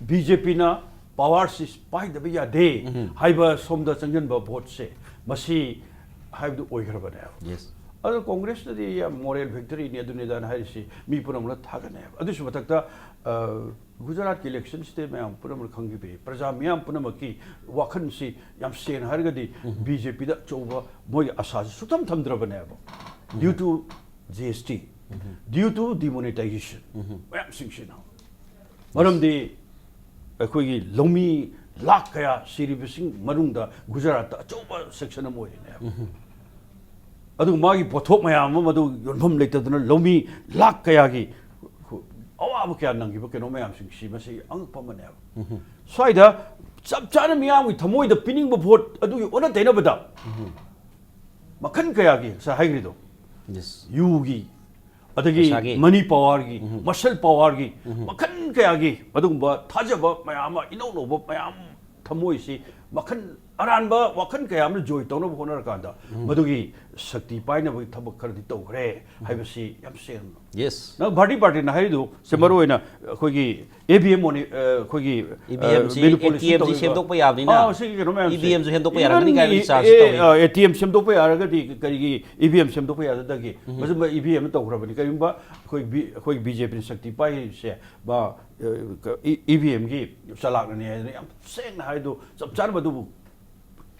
ꯕꯤ ꯖꯦ ꯄꯤꯅ ꯄꯋꯥꯔꯁꯤ ꯄꯥꯏꯗꯕ ꯌꯥꯗꯦ ꯍꯥꯏꯕ ꯁꯣꯝꯗ ꯆꯪꯁꯤꯟꯕ ꯚꯣꯠꯁꯦ, ꯃꯁꯤ ꯍꯥꯏꯕꯗꯨ ꯑꯣꯏꯈ꯭ꯔꯕꯅꯦꯕ꯫ ꯌꯦꯁ꯫ ꯑꯗꯣ ꯀꯣꯡꯒ꯭ꯔꯦꯁꯅꯗꯤ ꯌꯥꯝ ꯃꯣꯔꯦꯜ ꯚꯤꯛꯇꯔꯤꯅꯤ, ꯑꯗꯨꯅꯤ ꯑꯗꯥꯅ ꯍꯥꯏꯔꯤꯁꯤ ꯃꯤ ꯄꯨꯝꯅꯃꯛꯅ ꯊꯥꯒꯠꯅꯩꯕ꯫ ꯑꯗꯨꯒꯤꯁꯨ ꯃꯊꯛꯇ, ꯑ, ꯒꯨꯖꯔꯥꯠꯀꯤ ꯏꯂꯦꯛꯁꯟꯁꯤꯗ ꯃꯌꯥꯝ ꯄꯨꯝꯅꯃꯛꯅ ꯈꯪꯈꯤꯕ, ꯄ꯭ꯔꯖꯥ ꯃꯤꯌꯥꯝ ꯄꯨꯝꯅꯃꯛꯀꯤ ꯋꯥꯈꯜꯁꯤ, ꯌꯥꯝ ꯁꯦꯡꯅ ꯍꯥꯏꯔꯒꯗꯤ, ꯕꯤ ꯖꯦ ꯄꯤꯗ ꯑꯆꯧꯕ ꯃꯣꯏꯒꯤ ꯑꯁꯥꯁꯤ ꯁꯨꯛꯊꯝ ꯊꯝꯗ꯭ꯔꯕꯅꯦꯕ꯫ Due to G S T, due to demonetization, ꯃꯌꯥꯝꯁꯤꯡꯁꯤꯅ꯫ ꯃꯔꯝꯗꯤ ꯑꯩꯈꯣꯏꯒꯤ ꯂꯧꯃꯤ ꯂꯥꯛ ꯀꯌꯥ ꯁꯤꯔꯤꯕꯁꯤꯡ ꯃꯅꯨꯡꯗ ꯒꯨꯖꯔꯥꯠꯇ ꯑꯆꯧꯕ ꯁꯦꯛꯁꯟ ꯑꯃ ꯑꯣꯏꯔꯤꯅꯦꯕ꯫ ꯑꯗꯨꯒ ꯃꯥꯒꯤ ꯄꯣꯠꯊꯣꯛ ꯃꯌꯥꯝ ꯑꯃ ꯃꯗꯨ ꯌꯣꯟꯐꯝ ꯂꯩꯇꯗꯅ ꯂꯧꯃꯤ ꯂꯥꯛ ꯀꯌꯥꯒꯤ ꯑꯋꯥꯕ ꯀꯌꯥ ꯅꯪꯈꯤꯕ ꯀꯩꯅꯣ ꯃꯌꯥꯝꯁꯤꯡꯁꯤ ꯃꯁꯤ ꯑꯉꯛꯄ ꯑꯃꯅꯦꯕ꯫ ꯁ꯭ꯋꯥꯏꯗ ꯆꯞ ꯆꯥꯅ ꯃꯤꯌꯥꯝꯒꯤ ꯊꯃꯣꯏꯗ ꯄꯤꯅꯤꯡꯕ ꯚꯣꯠ ꯑꯗꯨꯒꯤ ꯑꯣꯟꯅ ꯇꯩꯅꯕꯗ ꯃꯈꯜ ꯀꯌꯥꯒꯤ ꯉꯁꯥꯏ ꯍꯥꯏꯈ꯭ꯔꯤꯗꯣ, ꯌꯦꯁ ꯌꯨꯒꯤ, ꯑꯗꯒꯤ ꯅꯤꯁꯥꯒꯤ꯫ ꯃꯅꯤ ꯄꯋꯥꯔꯒꯤ, ꯃꯁꯜ ꯄꯋꯥꯔꯒꯤ, ꯃꯈꯜ ꯀꯌꯥꯒꯤ ꯑꯗꯨꯒꯨꯝꯕ ꯊꯥꯖꯕ ꯃꯌꯥꯝ ꯑꯃ, ꯏꯅꯧ ꯅꯧꯕ ꯃꯌꯥꯝ, ꯊꯃꯣꯏꯁꯤ ꯃꯈꯜ ꯑꯔꯥꯟꯕ ꯋꯥꯈꯜ ꯀꯌꯥ ꯑꯃꯅ ꯖꯣꯏ ꯇꯧꯅꯕ ꯍꯣꯠꯅꯔꯀꯥꯟꯗ ꯃꯗꯨꯒꯤ ꯁꯛꯇꯤ ꯄꯥꯏꯅꯕꯒꯤ ꯊꯕꯛ ꯈꯔꯗꯤ ꯇꯧꯈ꯭ꯔꯦ ꯍꯥꯏꯕꯁꯤ ꯌꯥꯝ ꯁꯦꯡꯅ꯫ ꯌꯦꯁ ꯅꯪ ꯚꯥꯔꯇꯤ ꯄꯥꯔꯇꯤꯅ ꯍꯥꯏꯔꯤꯗꯨ ꯁꯦ ꯃꯔꯨ ꯑꯣꯏꯅ ꯑꯩꯈꯣꯏꯒꯤ ꯏ ꯚꯤ ꯑꯦꯝ ꯑꯩꯈꯣꯏꯒꯤ ꯏ ꯚꯤ ꯑꯦꯝꯁꯤ ꯑꯦ ꯇꯤ ꯑꯦꯝꯁꯤ ꯁꯦꯝꯗꯣꯛꯄ ꯌꯥꯕꯅꯤꯅ ꯁꯤꯒꯤ ꯀꯩꯅꯣ ꯃꯌꯥꯝꯁꯦ ꯏ ꯚꯤ ꯑꯦꯝꯁꯨ ꯁꯦꯝꯗꯣꯛꯄ ꯌꯥꯔꯝꯒꯅꯤ ꯀꯥꯏꯅ ꯔꯤꯁꯥꯔꯆ ꯇꯧꯔꯤ꯫ ꯑꯦ ꯇꯤ ꯑꯦꯝ ꯁꯦꯝꯗꯣꯛꯄ ꯌꯥꯔꯒꯗꯤ ꯀꯔꯤꯒꯤ ꯏ ꯚꯤ ꯑꯦꯝ ꯁꯦꯝꯗꯣꯛꯄ ꯌꯥꯗꯗꯒꯦ? ꯃꯁꯤꯃ ꯏ ꯚꯤ ꯑꯦꯝꯅ ꯇꯧꯈ꯭ꯔꯕꯅꯤ꯫ ꯀꯔꯤꯒꯨꯝꯕ ꯑꯩꯈꯣꯏ ꯕꯤ ꯑꯩꯈꯣꯏ ꯕꯤ ꯖꯦ ꯄꯤꯅ ꯁꯛꯇꯤ ꯄꯥꯏꯔꯤꯁꯦ ꯏ ꯚꯤ ꯑꯦꯝꯒꯤ ꯆꯂꯥꯛꯅꯅꯤ ꯍꯥꯏꯗꯅ ꯌꯥꯝ ꯁꯦꯡꯅ ꯍꯥꯏꯗꯨ ꯆꯞ ꯆꯥꯅ ꯃꯗꯨꯕꯨ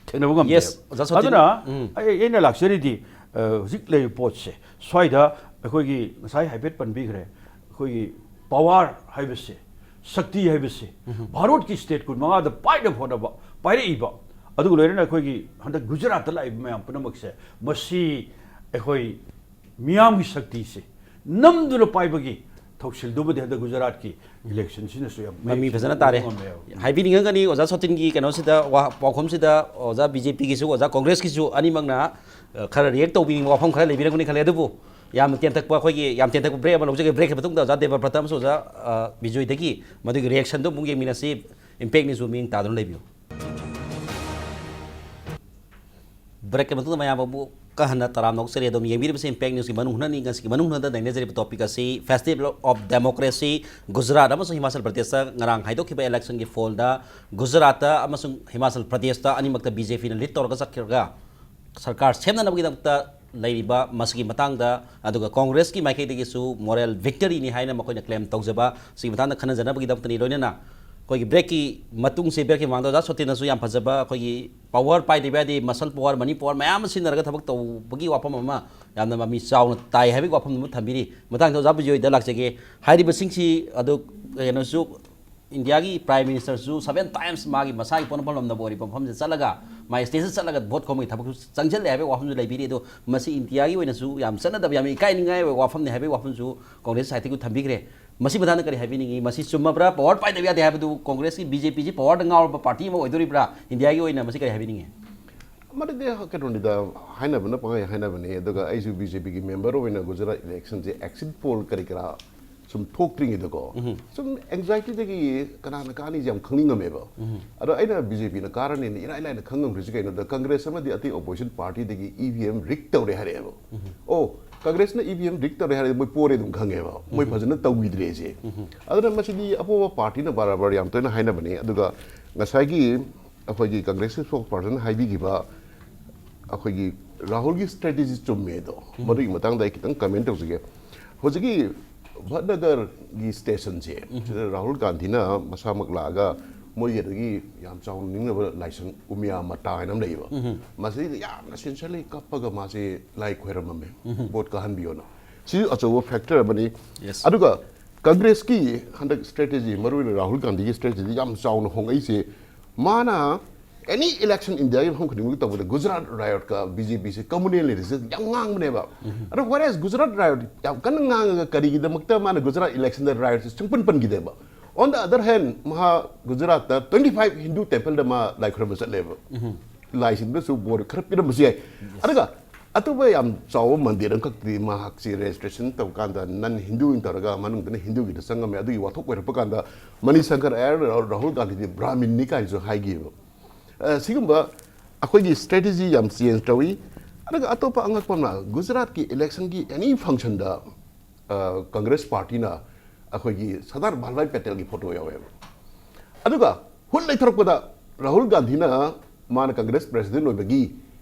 ꯊꯦꯡꯅꯕ ꯉꯝꯗꯦ꯫ Yes, ꯑꯣꯖꯥ ꯁꯣꯇꯤꯟ꯫ ꯑꯗꯨꯅ ꯎꯝ꯫ ꯑꯩ ꯑꯩꯅ ꯂꯥꯛꯆꯔꯤꯗꯤ ꯑ, ꯍꯧꯖꯤꯛ ꯂꯩꯔꯤꯕ ꯄꯣꯠꯁꯦ ꯁ꯭ꯋꯥꯏꯗ ꯑꯩꯈꯣꯏꯒꯤ ꯉꯁꯥꯏ ꯍꯥꯏꯐꯦꯠ ꯄꯟꯕꯤꯈ꯭ꯔꯦ, ꯑꯩꯈꯣꯏꯒꯤ ꯄꯋꯥꯔ ꯍꯥꯏꯕꯁꯦ, ꯁꯛꯇꯤ ꯍꯥꯏꯕꯁꯦ ꯚꯥꯔꯠꯀꯤ ꯁ꯭ꯇꯦꯠ ꯀꯨꯟ ꯃꯉꯥꯗ ꯄꯥꯏꯅꯕ ꯍꯣꯠꯅꯕ ꯄꯥꯏꯔꯛꯏꯕ, ꯑꯗꯨꯒ ꯂꯣꯏꯅꯅ ꯑꯩꯈꯣꯏꯒꯤ ꯍꯟꯗꯛ ꯒꯨꯖꯔꯥꯠꯇ ꯂꯥꯛꯏꯕ ꯃꯌꯥꯝ ꯄꯨꯝꯅꯃꯛꯁꯦ ꯃꯁꯤ ꯑꯩꯈꯣꯏ ꯃꯤꯌꯥꯝꯒꯤ ꯁꯛꯇꯤꯁꯦ ꯅꯝꯗꯨꯅ ꯄꯥꯏꯕꯒꯤ ꯊꯧꯁꯤꯜꯗꯨꯃꯗꯤ ꯍꯟꯗꯛ ꯒꯨꯖꯔꯥꯠꯀꯤ ꯏꯂꯦꯛꯁꯟꯁꯤꯅꯁꯨ ꯌꯥꯝ ꯃꯃꯤ ꯐꯖꯅ ꯇꯥꯔꯦ꯫ ꯍꯥꯏꯕꯤꯅꯤꯡꯉꯝꯒꯅꯤ ꯑꯣꯖꯥ ꯁꯣꯇꯤꯟꯒꯤ ꯀꯩꯅꯣꯁꯤꯗ, ꯋꯥ-, ꯄꯥꯎꯈꯨꯝꯁꯤꯗ ꯑꯣꯖꯥ ꯕꯤ ꯖꯦ ꯄꯤꯒꯤꯁꯨ ꯑꯣꯖꯥ ꯀꯣꯡꯒ꯭ꯔꯦꯁꯀꯤꯁꯨ ꯑꯅꯤꯃꯛꯅ, ꯑ, ꯈꯔ ꯔꯤꯌꯦꯛ ꯇꯧꯕꯤꯅꯤꯡꯕ ꯋꯥꯐꯝ ꯈꯔ ꯂꯩꯕꯤꯔꯝꯒꯅꯤ ꯈꯜꯂꯦ꯫ ꯑꯗꯨꯕꯨ ꯌꯥꯝꯅ ꯇꯦꯟꯇꯛꯄ, ꯑꯩꯈꯣꯏꯒꯤ ꯌꯥꯝ ꯇꯦꯟꯇꯛꯄ ꯕ꯭ꯔꯦꯛ ꯑꯃ ꯂꯧꯖꯒꯦ꯫ ꯕ꯭ꯔꯦꯛꯀꯤ ꯃꯇꯨꯡꯗ ꯑꯣꯖꯥ ꯗꯦꯕꯕ꯭ꯔꯇ ꯑꯃꯁꯨꯡ ꯑꯣꯖꯥ, ꯑ, ꯕꯤꯖꯣꯏꯗꯒꯤ ꯃꯗꯨꯒꯤ ꯔꯤꯌꯦꯛꯁꯟꯗꯨ ꯑꯃꯨꯛ ꯌꯦꯡꯃꯤꯟꯅꯁꯤ꯫ ꯏꯝꯄꯦꯛ ꯅ꯭ꯌꯨꯁꯄꯨ ꯃꯤꯠꯌꯦꯡ ꯇꯥꯗꯨꯅ ꯂꯩꯕꯤꯌꯨ꯫ ꯕ꯭ꯔꯦꯛꯀꯤ ꯃꯇꯨꯡꯗ ꯃꯌꯥꯝ ꯑꯃꯨꯛꯀ ꯍꯟꯅ ꯇꯔꯥꯝꯅ ꯑꯣꯛꯆꯔꯤ꯫ ꯑꯗꯨꯝ ꯌꯦꯡꯕꯤꯔꯤꯕꯁꯤ ꯏꯝꯄꯦꯛ ꯅ꯭ꯌꯨꯁꯀꯤ ꯃꯅꯨꯡ ꯍꯨꯠꯅꯅꯤ꯫ ꯉꯁꯤꯒꯤ ꯃꯅꯨꯡ ꯍꯨꯠꯅꯗ ꯅꯩꯅꯖꯔꯤꯕ ꯇꯣꯄꯤꯛ ꯑꯁꯤ Festival of Democracy, ꯒꯨꯖꯔꯥꯠ ꯑꯃꯁꯨꯡ ꯍꯤꯃꯥꯆꯜ ꯄ꯭ꯔꯗꯦꯁꯇ ꯉꯔꯥꯡ ꯍꯥꯏꯗꯣꯛꯈꯤꯕ ꯏꯂꯦꯛꯁꯟꯒꯤ ꯐꯣꯜꯗ ꯒꯨꯖꯔꯥꯠꯇ ꯑꯃꯁꯨꯡ ꯍꯤꯃꯥꯆꯜ ꯄ꯭ꯔꯗꯦꯁꯇ ꯑꯅꯤꯃꯛꯇ ꯕꯤ ꯖꯦ ꯄꯤꯅ ꯂꯤꯗ ꯇꯧꯔꯒ ꯆꯠꯈ꯭ꯔꯒ ꯁꯔꯀꯥꯔ ꯁꯦꯝꯅꯅꯕꯒꯤꯗꯃꯛꯇ ꯂꯩꯔꯤꯕ ꯃꯁꯤꯒꯤ ꯃꯇꯥꯡꯗ, ꯑꯗꯨꯒ ꯀꯣꯡꯒ꯭ꯔꯦꯁꯀꯤ ꯃꯥꯏꯀꯩꯗꯒꯤꯁꯨ ꯃꯣꯔꯦꯜ ꯚꯤꯛꯇꯔꯤꯅꯤ ꯍꯥꯏꯅ ꯃꯈꯣꯏꯅ ꯀ꯭ꯂꯦꯝ ꯇꯧꯖꯕ, ꯁꯤꯒꯤ ꯃꯇꯥꯡꯗ ꯈꯟꯅꯖꯅꯕꯒꯤꯗꯃꯛꯇꯅꯤ꯫ ꯂꯣꯏꯅꯅ ꯑꯩꯈꯣꯏꯒꯤ ꯕ꯭ꯔꯦꯛꯀꯤ ꯃꯇꯨꯡꯁꯦ, ꯕ꯭ꯔꯦꯛꯀꯤ ꯃꯃꯥꯡꯗ ꯑꯣꯖꯥ ꯁꯣꯇꯤꯅꯁꯨ ꯌꯥꯝ ꯐꯖꯕ ꯑꯩꯈꯣꯏꯒꯤ ꯄꯋꯥꯔ ꯄꯥꯏꯗꯕ ꯌꯥꯗꯦ, ꯃꯁꯜ ꯄꯋꯥꯔ, ꯃꯅꯤ ꯄꯋꯥꯔ ꯃꯌꯥꯝ ꯑꯃ ꯁꯤꯖꯤꯟꯅꯔꯒ ꯊꯕꯛ ꯇꯧꯕꯒꯤ ꯋꯥꯐꯝ ꯑꯃ ꯌꯥꯝꯅ ꯃꯃꯤ ꯆꯥꯎꯅ ꯇꯥꯏ ꯍꯥꯏꯕꯒꯤ ꯋꯥꯐꯝ ꯑꯃ ꯊꯝꯕꯤꯔꯤ꯫ ꯃꯇꯥꯡꯗ ꯑꯣꯖꯥ ꯕꯤꯖꯣꯏꯗ ꯂꯥꯛꯆꯒꯦ꯫ ꯍꯥꯏꯔꯤꯕꯁꯤꯡꯁꯤ ꯑꯗꯨ ꯀꯩꯅꯣꯁꯨ ꯏꯟꯗꯤꯌꯥꯒꯤ ꯄ꯭ꯔꯥꯏꯝ ꯃꯤꯅꯤꯁꯇꯔꯁꯨ ꯁꯚꯦꯟ ꯇꯥꯏꯝꯁ ꯃꯥꯒꯤ ꯃꯁꯥꯒꯤ ꯄꯣꯠꯅꯐꯝ ꯂꯝꯗꯝ ꯑꯣꯏꯔꯤꯕ ꯃꯐꯝꯁꯤꯗ ꯆꯠꯂꯒ, ꯃꯥꯒꯤ ꯁ꯭ꯇꯦꯠꯁꯤꯗ ꯆꯠꯂꯒ ꯚꯣꯠ ꯈꯣꯝꯕꯒꯤ ꯊꯕꯛꯁꯨ ꯆꯪꯁꯤꯜꯂꯦ ꯍꯥꯏꯕꯒꯤ ꯋꯥꯐꯝꯁꯨ ꯂꯩꯕꯤꯔꯤ꯫ ꯑꯗꯣ ꯃꯁꯤ ꯏꯟꯗꯤꯌꯥꯒꯤ ꯑꯣꯏꯅꯁꯨ ꯌꯥꯝ ꯆꯠꯅꯗꯕ, ꯌꯥꯝ ꯏꯀꯥꯏꯅꯤꯡꯉꯥꯏ ꯑꯣꯏꯕ ꯋꯥꯐꯝꯅꯤ ꯍꯥꯏꯕꯒꯤ ꯋꯥꯐꯝꯁꯨ ꯀꯣꯡꯒ꯭ꯔꯦꯁ ꯁꯥꯏꯠꯇꯒꯤ ꯊꯝꯕꯤꯈ꯭ꯔꯦ꯫ ꯃꯁꯤ ꯃꯇꯥꯡꯗ ꯀꯔꯤ ꯍꯥꯏꯕꯤꯅꯤꯡꯉꯤ? ꯃꯁꯤ ꯆꯨꯝꯃꯕ꯭ꯔꯥ? ꯄꯋꯥꯔ ꯄꯥꯏꯗꯕ ꯌꯥꯗꯦ ꯍꯥꯏꯕꯗꯨ ꯀꯣꯡꯒ꯭ꯔꯦꯁꯀꯤ, ꯕꯤ ꯖꯦ ꯄꯤꯁꯤ ꯄꯋꯥꯔꯗ ꯉꯥꯎꯔꯕ ꯄꯥꯔꯇꯤ ꯑꯃ ꯑꯣꯏꯗꯣꯔꯤꯕ꯭ꯔꯥ? ꯏꯟꯗꯤꯌꯥꯒꯤ ꯑꯣꯏꯅ ꯃꯁꯤ ꯀꯔꯤ ꯍꯥꯏꯕꯤꯅꯤꯡꯉꯤ? ꯃꯗꯨꯗꯤ ꯀꯩꯅꯣꯅꯤꯗ, ꯍꯥꯏꯅꯕꯅ ꯄꯪꯍꯥꯏ ꯍꯥꯏꯅꯕꯅꯤ꯫ ꯑꯗꯨꯒ ꯑꯩꯁꯨ ꯕꯤ ꯖꯦ ꯄꯤꯒꯤ ꯃꯦꯝꯕꯔ ꯑꯣꯏꯅ ꯒꯨꯖꯔꯥꯠ ꯏꯂꯦꯛꯁꯟꯁꯦ ꯑꯦꯛꯖꯤꯠ ꯄꯣꯜ ꯀꯔꯤ ꯀꯔꯥ ꯁꯨꯝ ꯊꯣꯛꯇ꯭ꯔꯤꯉꯩꯗꯀꯣ, ꯁꯨꯝ ꯑꯦꯡꯖꯥꯏꯇꯤꯗꯒꯤ ꯀꯅꯥꯅ ꯀꯥꯅꯤꯁꯦ ꯌꯥꯝ ꯈꯪꯅꯤꯡꯉꯝꯃꯦꯕ꯫ ꯑꯗꯣ ꯑꯩꯅ ꯕꯤ ꯖꯦ ꯄꯤꯅ ꯀꯥꯔꯅꯤꯅ ꯏꯔꯥꯏ ꯂꯥꯏꯅ ꯈꯪꯉꯝꯈ꯭ꯔꯤꯁꯤ ꯀꯩꯅꯣꯗ, ꯀꯪꯒ꯭ꯔꯦꯁ ꯑꯃꯗꯤ ꯑꯇꯩ opposition ꯄꯥꯔꯇꯤꯗꯒꯤ E V M Rig ꯇꯧꯔꯦ ꯍꯥꯏꯔꯛꯑꯦꯕ꯫ ꯑꯣ, ꯀꯪꯒ꯭ꯔꯦꯁꯅ ꯏ ꯚꯤ ꯑꯦꯝ ꯔꯤꯛ ꯇꯧꯔꯦ ꯍꯥꯏꯔꯗꯤ ꯃꯣꯏ ꯄꯣꯔꯦ ꯑꯗꯨꯝ ꯈꯪꯉꯦꯕ, ꯃꯣꯏ ꯐꯖꯅ ꯇꯧꯈꯤꯗ꯭ꯔꯦꯁꯦ꯫ ꯑꯗꯨꯅ ꯃꯁꯤꯗꯤ ꯑꯄꯣꯕ ꯄꯥꯔꯇꯤꯅ ꯕꯥꯔ ꯕꯥꯔ ꯌꯥꯝ ꯇꯣꯏꯅ ꯍꯥꯏꯅꯕꯅꯦ꯫ ꯑꯗꯨꯒ ꯉꯁꯥꯏꯒꯤ ꯑꯩꯈꯣꯏꯒꯤ ꯀꯪꯒ꯭ꯔꯦꯁꯀꯤ ꯁ꯭ꯄꯣꯛꯁ ꯄꯥꯔꯁꯟ ꯍꯥꯏꯕꯤꯈꯤꯕ ꯑꯩꯈꯣꯏꯒꯤ ꯔꯥꯍꯨꯜꯒꯤ ꯁ꯭ꯇ꯭ꯔꯦꯇꯦꯖꯤ ꯆꯨꯝꯃꯦ ꯑꯗꯣ, ꯃꯗꯨꯒꯤ ꯃꯇꯥꯡꯗ ꯑꯩ ꯈꯤꯇꯪ ꯀꯃꯦꯟ ꯇꯧꯖꯒꯦ꯫ ꯍꯧꯖꯤꯛꯀꯤ ꯚꯠꯅꯒꯔꯒꯤ ꯁ꯭ꯇꯦꯁꯟꯁꯦ, ꯁꯤꯗ ꯔꯥꯍꯨꯜ ꯒꯥꯟꯙꯤꯅ ꯃꯁꯥꯃꯛ ꯂꯥꯛꯑꯒ ꯃꯣꯏꯒꯤ ꯑꯗꯒꯤ ꯌꯥꯝ ꯆꯥꯎꯅ ꯅꯤꯡꯅꯕ ꯂꯥꯏꯁꯪ ꯎꯃꯤꯌꯥ ꯃꯇꯥ ꯍꯥꯏꯅ ꯑꯃ ꯂꯩꯌꯦꯕ꯫ ꯃꯁꯤꯗ ꯌꯥꯝꯅ ꯁꯤꯟꯁꯤꯌꯔꯂꯤ ꯀꯞꯄꯒ ꯃꯥꯁꯦ ꯂꯥꯏ ꯈꯣꯏꯔꯝꯃꯝꯃꯦ, ꯚꯣꯠ ꯀꯥꯍꯟꯕꯤꯌꯣꯅ꯫ ꯁꯤꯁꯨ ꯑꯆꯧꯕ ꯐꯦꯛꯇꯔ ꯑꯃꯅꯤ꯫ Yes. ꯑꯗꯨꯒ ꯀꯪꯒ꯭ꯔꯦꯁꯀꯤ ꯍꯟꯗꯛ ꯁ꯭ꯇ꯭ꯔꯦꯇꯦꯖꯤ, ꯃꯔꯨꯑꯣꯏꯅ ꯔꯥꯍꯨꯜ ꯒꯥꯟꯙꯤꯒꯤ ꯁ꯭ꯇ꯭ꯔꯦꯇꯦꯖꯤ ꯌꯥꯝ ꯆꯥꯎꯅ ꯍꯣꯡꯉꯛꯏꯁꯦ, ꯃꯥꯅ ꯑꯦꯅꯤ ꯏꯂꯦꯛꯁꯟ ꯏꯟꯗꯤꯌꯥꯒꯤ ꯃꯐꯝ ꯈꯨꯗꯤꯡꯃꯛꯇ ꯇꯧꯕꯗ ꯒꯨꯖꯔꯥꯠ ꯔꯥꯏꯌꯣꯠꯀ ꯕꯤ ꯖꯦ ꯄꯤꯁꯦ ꯀꯃꯨꯅꯦꯜ ꯂꯩꯔꯤꯁꯦ ꯌꯥꯝ ꯉꯥꯡꯕꯅꯦꯕ꯫ ꯑꯗꯣ whereas ꯒꯨꯖꯔꯥꯠ ꯔꯥꯏꯌꯣꯠ ꯌꯥꯝ ꯀꯟꯅ ꯉꯥꯡꯉꯒ ꯀꯔꯤꯒꯤꯗꯃꯛꯇ ꯃꯥꯅ Gujarat ꯏꯂꯦꯛꯁꯟꯗ ꯔꯥꯏꯌꯣꯠꯁꯦ ꯁꯨꯡꯄꯟ ꯄꯟꯈꯤꯗꯦꯕ? On the other hand, ꯃꯍꯥ ꯒꯨꯖꯔꯥꯠꯇ twenty five Hindu ꯇꯦꯝꯄꯜꯗ ꯃꯥ ꯂꯥꯏ ꯈꯨꯔꯨꯝꯕ ꯆꯠꯂꯦꯕ꯫ ꯂꯥꯏꯁꯤꯡꯗꯁꯨ ꯕꯣꯔ ꯈꯔ ꯄꯤꯔꯝꯕꯁꯨ ꯌꯥꯏ꯫ ꯑꯗꯨꯒ ꯑꯇꯣꯞꯄ ꯌꯥꯝ ꯆꯥꯎꯕ ꯃꯟꯗꯤꯔ ꯑꯃꯈꯛꯇꯤ ꯃꯍꯥꯛꯁꯤ ꯔꯦꯖꯤꯁꯇ꯭ꯔꯦꯁꯟ ꯇꯧꯀꯥꯟꯗ ꯅꯟ ꯍꯤꯟꯗꯨ ꯑꯣꯏꯅ ꯇꯧꯔꯒ ꯃꯅꯨꯡꯗꯅ ꯍꯤꯟꯗꯨꯒꯤꯗ ꯆꯪꯉꯝꯃꯦ꯫ ꯑꯗꯨꯒꯤ ꯋꯥꯊꯣꯛ ꯑꯣꯏꯔꯛꯄ ꯀꯥꯟꯗ ꯃꯅꯤꯁꯪꯀꯔ ꯑꯌꯥꯔ ꯔꯥꯍꯨꯜ ꯒꯥꯟꯙꯤꯗꯤ ꯕ꯭ꯔꯥꯍꯃꯤꯟꯅꯤ ꯀꯥꯏꯅꯁꯨ ꯍꯥꯏꯈꯤꯕ꯫ ꯑ, ꯁꯤꯒꯨꯝꯕ ꯑꯩꯈꯣꯏꯒꯤ ꯁ꯭ꯇ꯭ꯔꯦꯇꯦꯖꯤ ꯌꯥꯝ ꯆꯦꯟꯖ ꯇꯧꯏ꯫ ꯑꯗꯨꯒ ꯑꯇꯣꯞꯄ ꯑꯉꯛꯄ ꯑꯃꯅ ꯒꯨꯖꯔꯥꯠꯀꯤ ꯏꯂꯦꯛꯁꯟꯒꯤ ꯑꯦꯅꯤ ꯐꯪꯁꯟꯗ, ꯑ, ꯀꯪꯒ꯭ꯔꯦꯁ ꯄꯥꯔꯇꯤꯅ ꯑꯩꯈꯣꯏꯒꯤ ꯁꯔꯗꯥꯔ ꯚꯜꯚꯥꯏ ꯄꯇꯦꯜꯒꯤ ꯐꯣꯇꯣ ꯌꯥꯎꯋꯦꯕ꯫ ꯑꯗꯨꯒ ꯍꯨꯠ ꯂꯩꯊꯣꯔꯛꯄꯗ ꯔꯥꯍꯨꯜ ꯒꯥꯟꯙꯤꯅ ꯃꯥꯅ ꯀꯪꯒ꯭ꯔꯦꯁ ꯄ꯭ꯔꯦꯁꯤꯗꯦꯟ ꯑꯣꯏꯕꯒꯤ,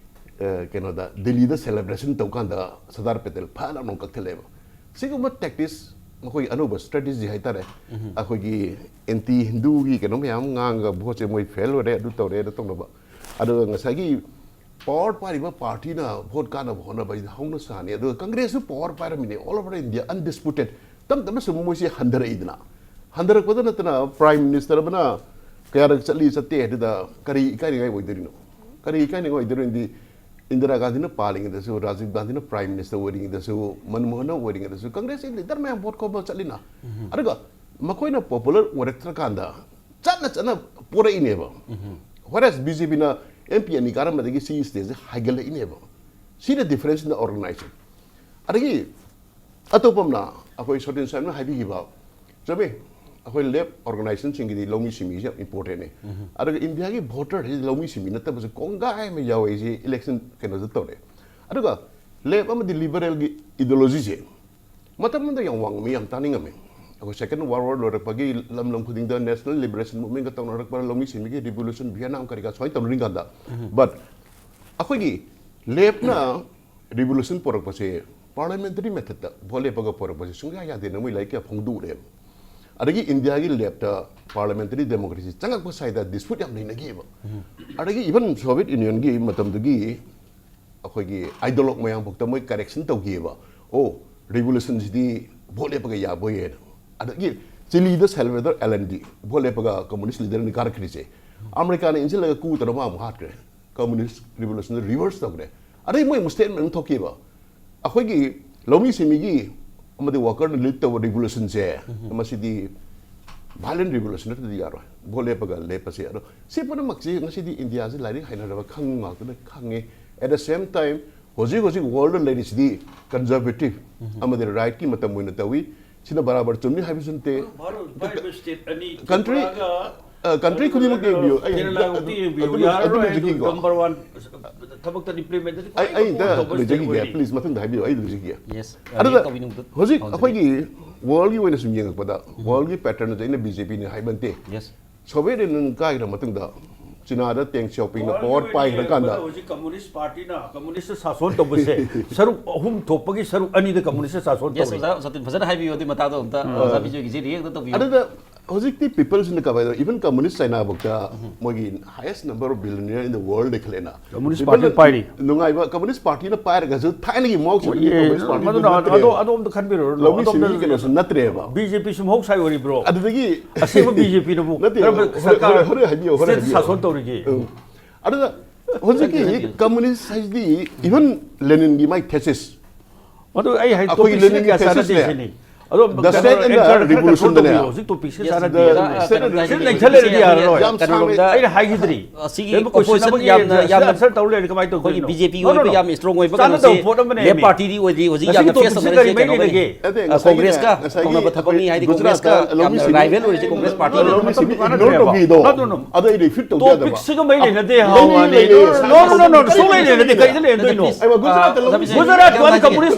ꯑ, ꯀꯩꯅꯣꯗ ꯗꯤꯜꯂꯤꯗ ꯁꯦꯂꯦꯕ꯭ꯔꯦꯁꯟ ꯇꯧꯀꯥꯟꯗ ꯁꯔꯗꯥꯔ ꯄꯇꯦꯜ ꯐꯠ ꯂꯥꯎꯅ ꯀꯛꯊꯠꯂꯦꯕ꯫ ꯁꯤꯒꯨꯝꯕ ꯇꯦꯛꯇꯤꯛꯁ, ꯃꯈꯣꯏꯒꯤ ꯑꯅꯧꯕ ꯁ꯭ꯇ꯭ꯔꯦꯇꯦꯖꯤ ꯍꯥꯏꯇꯥꯔꯦ, ꯑꯩꯈꯣꯏꯒꯤ ꯑꯦꯟꯇꯤ ꯍꯤꯟꯗꯨꯒꯤ ꯀꯩꯅꯣ ꯃꯌꯥꯝ ꯉꯥꯡꯉꯒ ꯚꯣꯠꯁꯦ ꯃꯣꯏ ꯐꯦꯜ ꯑꯣꯏꯔꯦ, ꯑꯗꯨ ꯇꯧꯔꯦ, ꯑꯗꯨ ꯇꯧꯅꯕ꯫ ꯑꯗꯨꯒ ꯉꯁꯥꯏꯒꯤ ꯄꯋꯥꯔ ꯄꯥꯏꯔꯤꯕ ꯄꯥꯔꯇꯤꯅ ꯚꯣꯠ ꯀꯥꯅꯕ ꯍꯣꯠꯅꯕ ꯍꯥꯏꯁꯤꯗꯤ ꯍꯧꯅ ꯁꯥꯅꯤ꯫ ꯑꯗꯨꯒ ꯀꯪꯒ꯭ꯔꯦꯁꯁꯨ power ꯄꯥꯏꯔꯝꯃꯤꯅꯦ, all over India, undisputed꯫ ꯇꯞ ꯇꯞꯅ ꯁꯨꯝ ꯃꯣꯏꯁꯦ ꯍꯟꯊꯔꯛꯏꯗꯅ꯫ ꯍꯟꯊꯔꯛꯄꯗ ꯅꯠꯇꯅ ꯄ꯭ꯔꯥꯏꯝ ꯃꯤꯅꯤꯁꯇꯔ ꯑꯃꯅ ꯀꯌꯥꯔꯛ ꯆꯠꯂꯤ ꯆꯠꯇꯦ ꯍꯥꯏꯗꯨꯗ ꯀꯔꯤ ꯏꯀꯥꯏꯅꯤꯡꯉꯥꯏ ꯑꯣꯏꯗꯣꯔꯤꯅꯣ? ꯀꯔꯤ ꯏꯀꯥꯏꯅꯤꯡꯉꯥꯏ ꯑꯣꯏꯗꯣꯔꯤꯅꯣꯗꯤ, ꯏꯟꯗꯤꯔꯥ ꯒꯥꯟꯙꯤꯅ ꯄꯥꯜꯂꯤꯉꯩꯗꯁꯨ, ꯔꯥꯖꯤꯕ ꯒꯥꯟꯙꯤꯅ ꯄ꯭ꯔꯥꯏꯝ ꯃꯤꯅꯤꯁꯇꯔ ꯑꯣꯏꯔꯤꯉꯩꯗꯁꯨ, ꯃꯟꯃꯣꯍꯟꯅ ꯑꯣꯏꯔꯤꯉꯩꯗꯁꯨ ꯀꯪꯒ꯭ꯔꯦꯁꯀꯤ ꯂꯤꯗꯔ ꯃꯌꯥꯝ ꯚꯣꯠ ꯈꯣꯝꯕ ꯆꯠꯂꯤꯅ꯫ ꯑꯗꯨꯒ ꯃꯈꯣꯏꯅ ꯄꯣꯄꯨꯂꯔ ꯑꯣꯏꯔꯛꯇ꯭ꯔꯀꯥꯟꯗ ꯆꯠꯅ ꯆꯠꯅ ꯄꯣꯔꯛꯏꯅꯦꯕ꯫ Whereas ꯕꯤ ꯖꯦ ꯄꯤꯅ ꯑꯦꯝ ꯄꯤ ꯑꯅꯤ ꯀꯥꯔꯝꯕꯗꯒꯤ ꯁꯤꯒꯤ ꯁ꯭ꯇꯦꯖꯁꯦ ꯍꯥꯏꯒꯠꯂꯛꯏꯅꯦꯕ꯫ ꯁꯤꯅ ꯗꯤꯐꯔꯦꯟꯁ ꯏꯟ ꯗ ꯑꯣꯔꯒꯅꯥꯏꯖꯦꯁꯟ꯫ ꯑꯗꯒꯤ ꯑꯇꯣꯞꯄ ꯑꯃꯅ ꯑꯩꯈꯣꯏ ꯁꯣꯇꯤꯟ ꯁꯥꯍꯦꯕꯅ ꯍꯥꯏꯕꯤꯈꯤꯕ ꯆꯨꯝꯃꯤ꯫ ꯑꯩꯈꯣꯏ ꯂꯦꯐ ꯑꯣꯔꯒꯅꯥꯏꯖꯦꯁꯟꯁꯤꯡꯒꯤꯗꯤ ꯂꯧꯃꯤ ꯁꯤꯟꯃꯤꯁꯦ ꯌꯥꯝ ꯏꯝꯄꯣꯔꯇꯦꯟꯅꯦ꯫ ꯑꯗꯨꯒ ꯏꯟꯗꯤꯌꯥꯒꯤ ꯚꯣꯇꯔꯁꯤ ꯂꯧꯃꯤ ꯁꯤꯟꯃꯤ ꯅꯠꯇꯕꯁꯦ ꯀꯣꯡꯒꯥꯏ ꯑꯃ ꯌꯥꯎꯋꯦ꯫ ꯑꯩꯁꯦ ꯏꯂꯦꯛꯁꯟ ꯀꯩꯅꯣꯗ ꯇꯧꯔꯦ꯫ ꯑꯗꯨꯒ ꯂꯦꯐ ꯑꯃꯗꯤ ꯂꯤꯕꯔꯦꯜꯒꯤ ꯏꯗꯤꯑꯣꯂꯣꯖꯤꯁꯦ ꯃꯇꯝ ꯑꯃꯗ ꯌꯥꯝ ꯋꯥꯡꯉꯝꯃꯤ, ꯌꯥꯝ ꯇꯥꯅꯤꯡꯉꯝꯃꯤ꯫ ꯑꯩꯈꯣꯏ ꯁꯦꯀꯦꯟ ꯋꯥꯔꯜ ꯋꯥꯔ ꯂꯣꯏꯔꯛꯄꯒꯤ ꯂꯝ ꯂꯝ ꯈꯨꯗꯤꯡꯗ ꯅꯦꯁꯅꯦꯜ ꯂꯤꯕꯔꯦꯁꯟ ꯃꯨꯚꯃꯦꯟꯒ ꯇꯧꯅꯔꯛꯄ, ꯂꯧꯃꯤ ꯁꯤꯟꯃꯤꯒꯤ ꯔꯤꯚꯣꯂꯨꯁꯟ, ꯚꯤꯌꯦꯠꯅꯥꯝ ꯀꯔꯤ ꯀꯔꯥ ꯁꯨꯃꯥꯏꯅ ꯇꯧꯅꯔꯤꯀꯥꯟꯗ, ꯕꯠ ꯑꯩꯈꯣꯏꯒꯤ ꯂꯦꯐꯅ ꯔꯤꯚꯣꯂꯨꯁꯟ ꯄꯣꯔꯛꯄꯁꯦ ꯄꯥꯔꯂꯤꯌꯥꯃꯦꯟꯇꯔꯤ ꯃꯦꯊꯠꯇ ꯚꯣꯠ ꯂꯦꯞꯄꯒ ꯄꯣꯔꯛꯄꯁꯦ ꯁꯨꯡꯌꯥ ꯌꯥꯗꯦꯅ ꯃꯣꯏ ꯂꯥꯏꯔꯤꯛ ꯀꯌꯥ ꯐꯣꯡꯗꯣꯛꯎꯔꯦꯕ꯫ ꯑꯗꯒꯤ ꯏꯟꯗꯤꯌꯥꯒꯤ ꯂꯦꯐꯇ ꯄꯥꯔꯂꯤꯌꯥꯃꯦꯟꯇꯔꯤ ꯗꯦꯃꯣꯀ꯭ꯔꯦꯁꯤ ꯆꯪꯉꯛꯄ ꯁ꯭ꯋꯥꯏꯗ ꯗꯤꯁꯄ꯭ꯌꯨꯠ ꯌꯥꯝ ꯂꯩꯅꯈꯤꯑꯕ꯫ ꯑꯗꯒꯤ ꯏꯚꯟ ꯁꯣꯚꯤꯌꯦꯠ ꯌꯨꯅꯤꯌꯟꯒꯤ ꯃꯇꯝꯗꯨꯒꯤ ꯑꯩꯈꯣꯏꯒꯤ ꯑꯥꯏꯗꯣꯂꯣꯛ ꯃꯌꯥꯝꯐꯥꯎꯗ ꯃꯣꯏ ꯀꯔꯦꯛꯁꯟ ꯇꯧꯈꯤꯑꯕ꯫ ꯑꯣ, ꯔꯤꯚꯣꯂꯨꯁꯟꯁꯤꯗꯤ ꯚꯣꯠ ꯂꯦꯞꯄꯒ ꯌꯥꯕꯣꯏꯌꯦꯅ꯫ ꯑꯗꯒꯤ ꯆꯤꯂꯤꯗ ꯁꯦꯜꯋꯦꯗꯣꯔ ꯑꯦꯂꯟꯗꯤ ꯚꯣꯠ ꯂꯦꯞꯄꯒ ꯀꯝꯃꯨꯅꯤꯁ ꯂꯤꯗꯔꯅꯤ ꯀꯥꯔꯛꯈ꯭ꯔꯤꯁꯦ꯫ ꯑꯃꯦꯔꯤꯀꯥꯅ ꯏꯟꯁꯤꯜꯂꯒ ꯀꯨ ꯇꯧꯔ ꯃꯥ ꯑꯃꯨꯛ ꯍꯥꯠꯈ꯭ꯔꯦ꯫ ꯀꯝꯃꯨꯅꯤꯁ ꯔꯤꯚꯣꯂꯨꯁꯟꯗ ꯔꯤꯚꯔꯁ ꯇꯧꯈ꯭ꯔꯦ꯫ ꯑꯗꯩ ꯃꯣꯏ ꯑꯃꯨꯛ ꯁ꯭ꯇꯦꯠꯃꯦꯟ ꯑꯃ ꯊꯣꯛꯈꯤꯕ, ꯑꯩꯈꯣꯏꯒꯤ ꯂꯧꯃꯤ ꯁꯤꯟꯃꯤꯒꯤ ꯑꯃꯗꯤ ꯋꯥꯀꯔꯅ ꯂꯤꯗ ꯇꯧꯕ ꯔꯤꯚꯣꯂꯨꯁꯟꯁꯦ, ꯃꯁꯤꯗꯤ ꯚꯥꯏꯂꯦꯟ ꯔꯤꯚꯣꯂꯨꯁꯟ ꯅꯠꯇ꯭ꯔꯗꯤ ꯌꯥꯔꯣꯏ꯫ ꯚꯣꯠ ꯂꯦꯞꯄꯒ ꯂꯦꯞꯄꯁꯦ꯫ ꯑꯗꯣ ꯁꯤ ꯄꯨꯝꯅꯃꯛꯁꯤ ꯉꯁꯤꯗꯤ ꯏꯟꯗꯤꯌꯥꯁꯤ ꯂꯥꯏꯔꯤꯛ ꯍꯩꯅꯔꯕ ꯈꯪ ꯉꯥꯛꯇꯅ ꯈꯪꯉꯦ꯫ At the same time, ꯍꯧꯖꯤꯛ ꯍꯧꯖꯤꯛ ꯋꯥꯔꯜꯗ ꯂꯩꯔꯤꯁꯤꯗꯤ ꯀꯟꯖꯔꯚꯦꯇꯤꯚ ꯑꯃꯗꯤ ꯔꯥꯏꯠꯀꯤ ꯃꯇꯝ ꯑꯣꯏꯅ ꯇꯧꯏ꯫ ꯁꯤꯅ ꯕꯔꯥꯕꯔ ꯆꯨꯝꯃꯤ ꯍꯥꯏꯕꯁꯨ ꯅꯠꯇꯦ꯫ ꯚꯥꯔꯠ ꯄꯥꯏꯕ ꯁ꯭ꯇꯦꯠ ꯑꯅꯤ, country, ꯇ꯭ꯔꯤꯄꯨꯔꯥꯒ ꯑ, country ꯈꯨꯗꯤꯡꯃꯛꯇ ꯌꯦꯡꯕꯤꯌꯨ꯫ ꯑꯩ ꯀꯦꯔꯂꯥ ꯑꯗꯨ, ꯈꯛꯇ ꯌꯦꯡꯕꯤꯌꯨ꯫ ꯑꯗꯨ, ꯌꯥꯔꯔꯣꯏ ꯑꯗꯨ ꯍꯥꯏꯗꯨ ꯍꯧꯖꯤꯛꯀꯤꯀꯣ꯫ ꯅꯝꯕꯔ ꯋꯥꯟ ꯊꯕꯛꯇ ꯏꯝꯄ꯭ꯂꯤꯃꯦꯟꯇꯦꯠ ꯑꯩ, ꯑꯩ ꯑꯝꯇ ꯈ꯭ꯋꯥꯏꯗꯒꯤ ꯂꯣꯏꯖꯈꯤꯒꯦ, ꯇꯧꯕ ꯁ꯭ꯇꯦꯠ please, ꯃꯊꯪꯗ ꯍꯥꯏꯕꯤꯌꯨ, ꯑꯩ ꯂꯣꯏꯖꯈꯤꯒꯦ꯫ Yes, ꯑꯗꯨꯗ react ꯇꯧꯕꯤꯅꯤꯡꯕꯗꯨ ꯍꯧꯖꯤꯛ ꯐꯥꯎꯖꯔꯤ꯫ ꯑꯩꯈꯣꯏꯒꯤ ꯋꯥꯔꯜꯒꯤ ꯑꯣꯏꯅ ꯁꯨꯝ ꯌꯦꯡꯉꯛꯄꯗ, ꯋꯥꯔꯜꯒꯤ ꯄꯦꯇꯔꯟꯁꯦ ꯑꯩꯅ ꯕꯤ ꯖꯦ ꯄꯤꯅꯤ ꯍꯥꯏꯕ ꯅꯠꯇꯦ꯫ Yes. ꯁꯣꯚꯤꯌꯦꯠ ꯌꯨꯅꯤꯌꯟ ꯀꯥꯏꯈ꯭ꯔ ꯃꯇꯨꯡꯗ ꯆꯤꯅꯥꯗ ꯇꯦꯡ ꯁꯤꯌꯥꯑꯣꯄꯤꯡꯅ ꯋꯥꯔꯜꯒꯤ ꯄꯥꯋꯔ ꯑꯣꯏꯅ ꯄꯥꯏꯈ꯭ꯔꯀꯥꯟꯗ ꯌꯦꯡꯕꯗ ꯍꯧꯖꯤꯛ ꯀꯝꯃꯨꯅꯤꯁ ꯄꯥꯔꯇꯤꯅ ꯀꯝꯃꯨꯅꯤꯁ ꯁꯥꯁꯣꯟ ꯇꯧꯕꯁꯦ ꯁꯔꯨꯛ ꯑꯍꯨꯝ ꯊꯣꯛꯄꯒꯤ ꯁꯔꯨꯛ ꯑꯅꯤꯗ ꯀꯝꯃꯨꯅꯤꯁ ꯁꯥꯁꯣꯟ Yes, ꯇꯧꯔꯤ꯫ ꯑꯣꯖꯥ ꯁꯇꯤꯟ, ꯐꯖꯅ ꯍꯥꯏꯕꯤꯌꯨ ꯑꯗꯨꯒꯤ ꯃꯇꯥꯡꯗꯣ ꯑꯝꯇ꯫ ꯑꯣꯖꯥ ꯕꯤꯖꯣꯏꯒꯤꯁꯤ react ꯇꯧꯕꯤꯌꯨ꯫ ꯑꯗꯨꯗ ꯍꯧꯖꯤꯛꯇꯤ ꯄꯤꯄꯜꯁꯤꯅ ꯀꯃꯥꯏꯅ, even communist China ꯐꯥꯎꯗ ꯃꯣꯏꯒꯤ highest number of billionaire in the world ꯈꯜꯂꯦꯅ. Communist Party ꯅ ꯄꯥꯏꯔꯤ. ꯅꯨꯡꯉꯥꯏꯕ communist party ꯅ ꯄꯥꯏꯔꯒꯁꯨ ꯊꯥꯏꯅꯒꯤ ꯃꯑꯣꯡ ꯆꯠꯅ ꯑꯣꯏꯌꯦ, communist party ꯃꯗꯨꯅ ꯅꯠꯇ꯭ꯔꯦꯕ. ꯑꯗꯣ-, ꯑꯗꯣꯝꯗ ꯈꯟꯕꯤꯔꯨꯔꯣ, ꯂꯧꯃꯤ ꯑꯗꯣꯝꯗ ꯁꯤꯡꯃꯤ ꯀꯩꯅꯣꯁꯨ ꯅꯠꯇ꯭ꯔꯦꯕ. ꯕꯤ ꯖꯦ ꯄꯤ ꯁꯨꯝ ꯍꯧ ꯁꯥꯏ ꯑꯣꯏꯔꯤꯕ꯭ꯔꯣ? ꯑꯗꯨꯗꯒꯤ ꯑꯁꯦꯡꯕ ꯕꯤ ꯖꯦ ꯄꯤꯅꯕꯨ ꯍꯣꯔꯦꯟ, ꯍꯣꯔꯦꯟ, ꯍꯣꯔꯦꯟ ꯍꯥꯏꯕꯤꯌꯣ, ꯍꯣꯔꯦꯟ state ꯍꯥꯏꯕꯤꯌꯣ. ꯁꯥꯁꯣꯟ ꯇꯧꯔꯤꯒꯦ. ꯎꯝ. ꯑꯗꯨꯗ ꯍꯧꯖꯤꯛꯀꯤ communist ꯍꯥꯏꯁꯤꯗꯤ even Leninꯒꯤ ꯃꯥꯏ thesis, ꯑꯗꯨ ꯑꯩ ꯍꯥꯏ ꯑꯩꯈꯣꯏꯒꯤ topic ꯁꯤꯒ Leninꯒꯤ ꯀꯌꯥ thesis ꯆꯥꯟꯅꯗꯦ ꯂꯩ. ꯁꯤꯅꯤ꯫ ꯑꯗꯣ The State and the anchor ꯈꯔ control Revolution ꯗꯅꯦ. ꯇꯧꯕꯤꯌꯣ, ꯍꯧꯖꯤꯛ topic ꯁꯤꯒ Yes, ꯆꯥꯟꯅꯗꯦ. the State and the ꯁꯤ Revolution ꯂꯩꯊꯔ ꯂꯩꯔꯗꯤ ꯌꯥꯔꯔꯣꯏ. ꯌꯥꯝ ꯁꯥꯡꯅ ꯑꯩꯅ ꯍꯥꯏꯈꯤꯗ꯭ꯔꯤ. ꯑꯁꯤꯒꯤ ꯀꯩꯒꯨꯝꯕ question opposition ꯑꯃꯒꯤ ꯌꯥꯝꯅ- answer ꯌꯥꯝꯅ- answer ꯇꯧ ꯂꯩꯔꯗꯤ ꯀꯃꯥꯏꯅ ꯑꯩꯈꯣꯏꯒꯤ ꯇꯧꯗꯣꯏꯅꯣ? ꯕꯤ ꯖꯦ ꯄꯤꯒꯤ No, no, ꯑꯣꯏꯕ no. ꯌꯥꯝ strong ꯑꯣꯏꯕ ꯆꯥꯟꯅꯗꯕ ꯀꯩꯅꯣꯁꯤ ꯄꯣꯠ ꯑꯃꯅꯦ ꯂꯦꯞ ꯃꯤ. ꯄꯥꯔꯇꯤꯗꯤ ꯑꯣꯏꯗ꯭ꯔꯤ, ꯍꯧꯖꯤꯛ ꯍꯧꯖꯤꯛ ꯌꯥꯝꯅ face topic ꯁꯤ ꯇꯧꯅꯔꯤꯁꯦ ꯀꯔꯤ ꯃꯔꯤ ꯀꯩꯅꯣꯒ ꯂꯩꯒꯦ? ꯅꯠꯇꯦ, ꯑ, ꯉꯁꯥꯏꯒꯤꯅꯦ, ꯀꯣꯡꯒ꯭ꯔꯦꯁꯀ ꯉꯁꯥꯏꯒꯤ ꯇꯧꯅꯕ ꯊꯕꯛꯅꯤ, ꯍꯥꯏꯗꯤ ꯒꯨꯖꯔꯥꯠꯇ ꯀꯣꯡꯒ꯭ꯔꯦꯁꯀ ꯂꯧꯃꯤ ꯌꯥꯝꯅ ꯁꯤꯡꯃꯤ, rival ꯑꯣꯏꯔꯤꯁꯦ ꯀꯣꯡꯒ꯭ꯔꯦꯁ ꯄꯥꯔꯇꯤ ꯂꯧꯃꯤ ꯑꯣꯏꯕ ꯁꯤꯡꯃꯤ ꯃꯇꯝ ignore ꯇꯧꯕꯤꯗꯣ. No, no, no. ꯑꯗꯣ ꯑꯩ refute ꯇꯧꯗꯦ Topic ꯍꯥꯏꯕ. ꯁꯤꯒ ꯃꯔꯤ ꯂꯩꯅꯗꯦ, ꯍꯥꯎ, ꯂꯩ, ꯋꯥꯅꯤ. ꯂꯩ, No, no, no, no, no, ꯂꯩ, ꯁꯨꯡꯂꯩ ꯂꯩ, ꯂꯩꯅꯗꯦ. ꯂꯩ. ꯀꯩꯗ ꯂꯩꯅꯗꯣꯏꯅꯣ? ꯑꯩ ꯒꯨꯖꯔꯥꯠꯇ ꯂꯧꯃꯤ ꯁꯤꯡꯃꯤ ꯒꯨꯖꯔꯥꯠ ꯋꯥꯅꯤ, ꯌꯥꯝ communist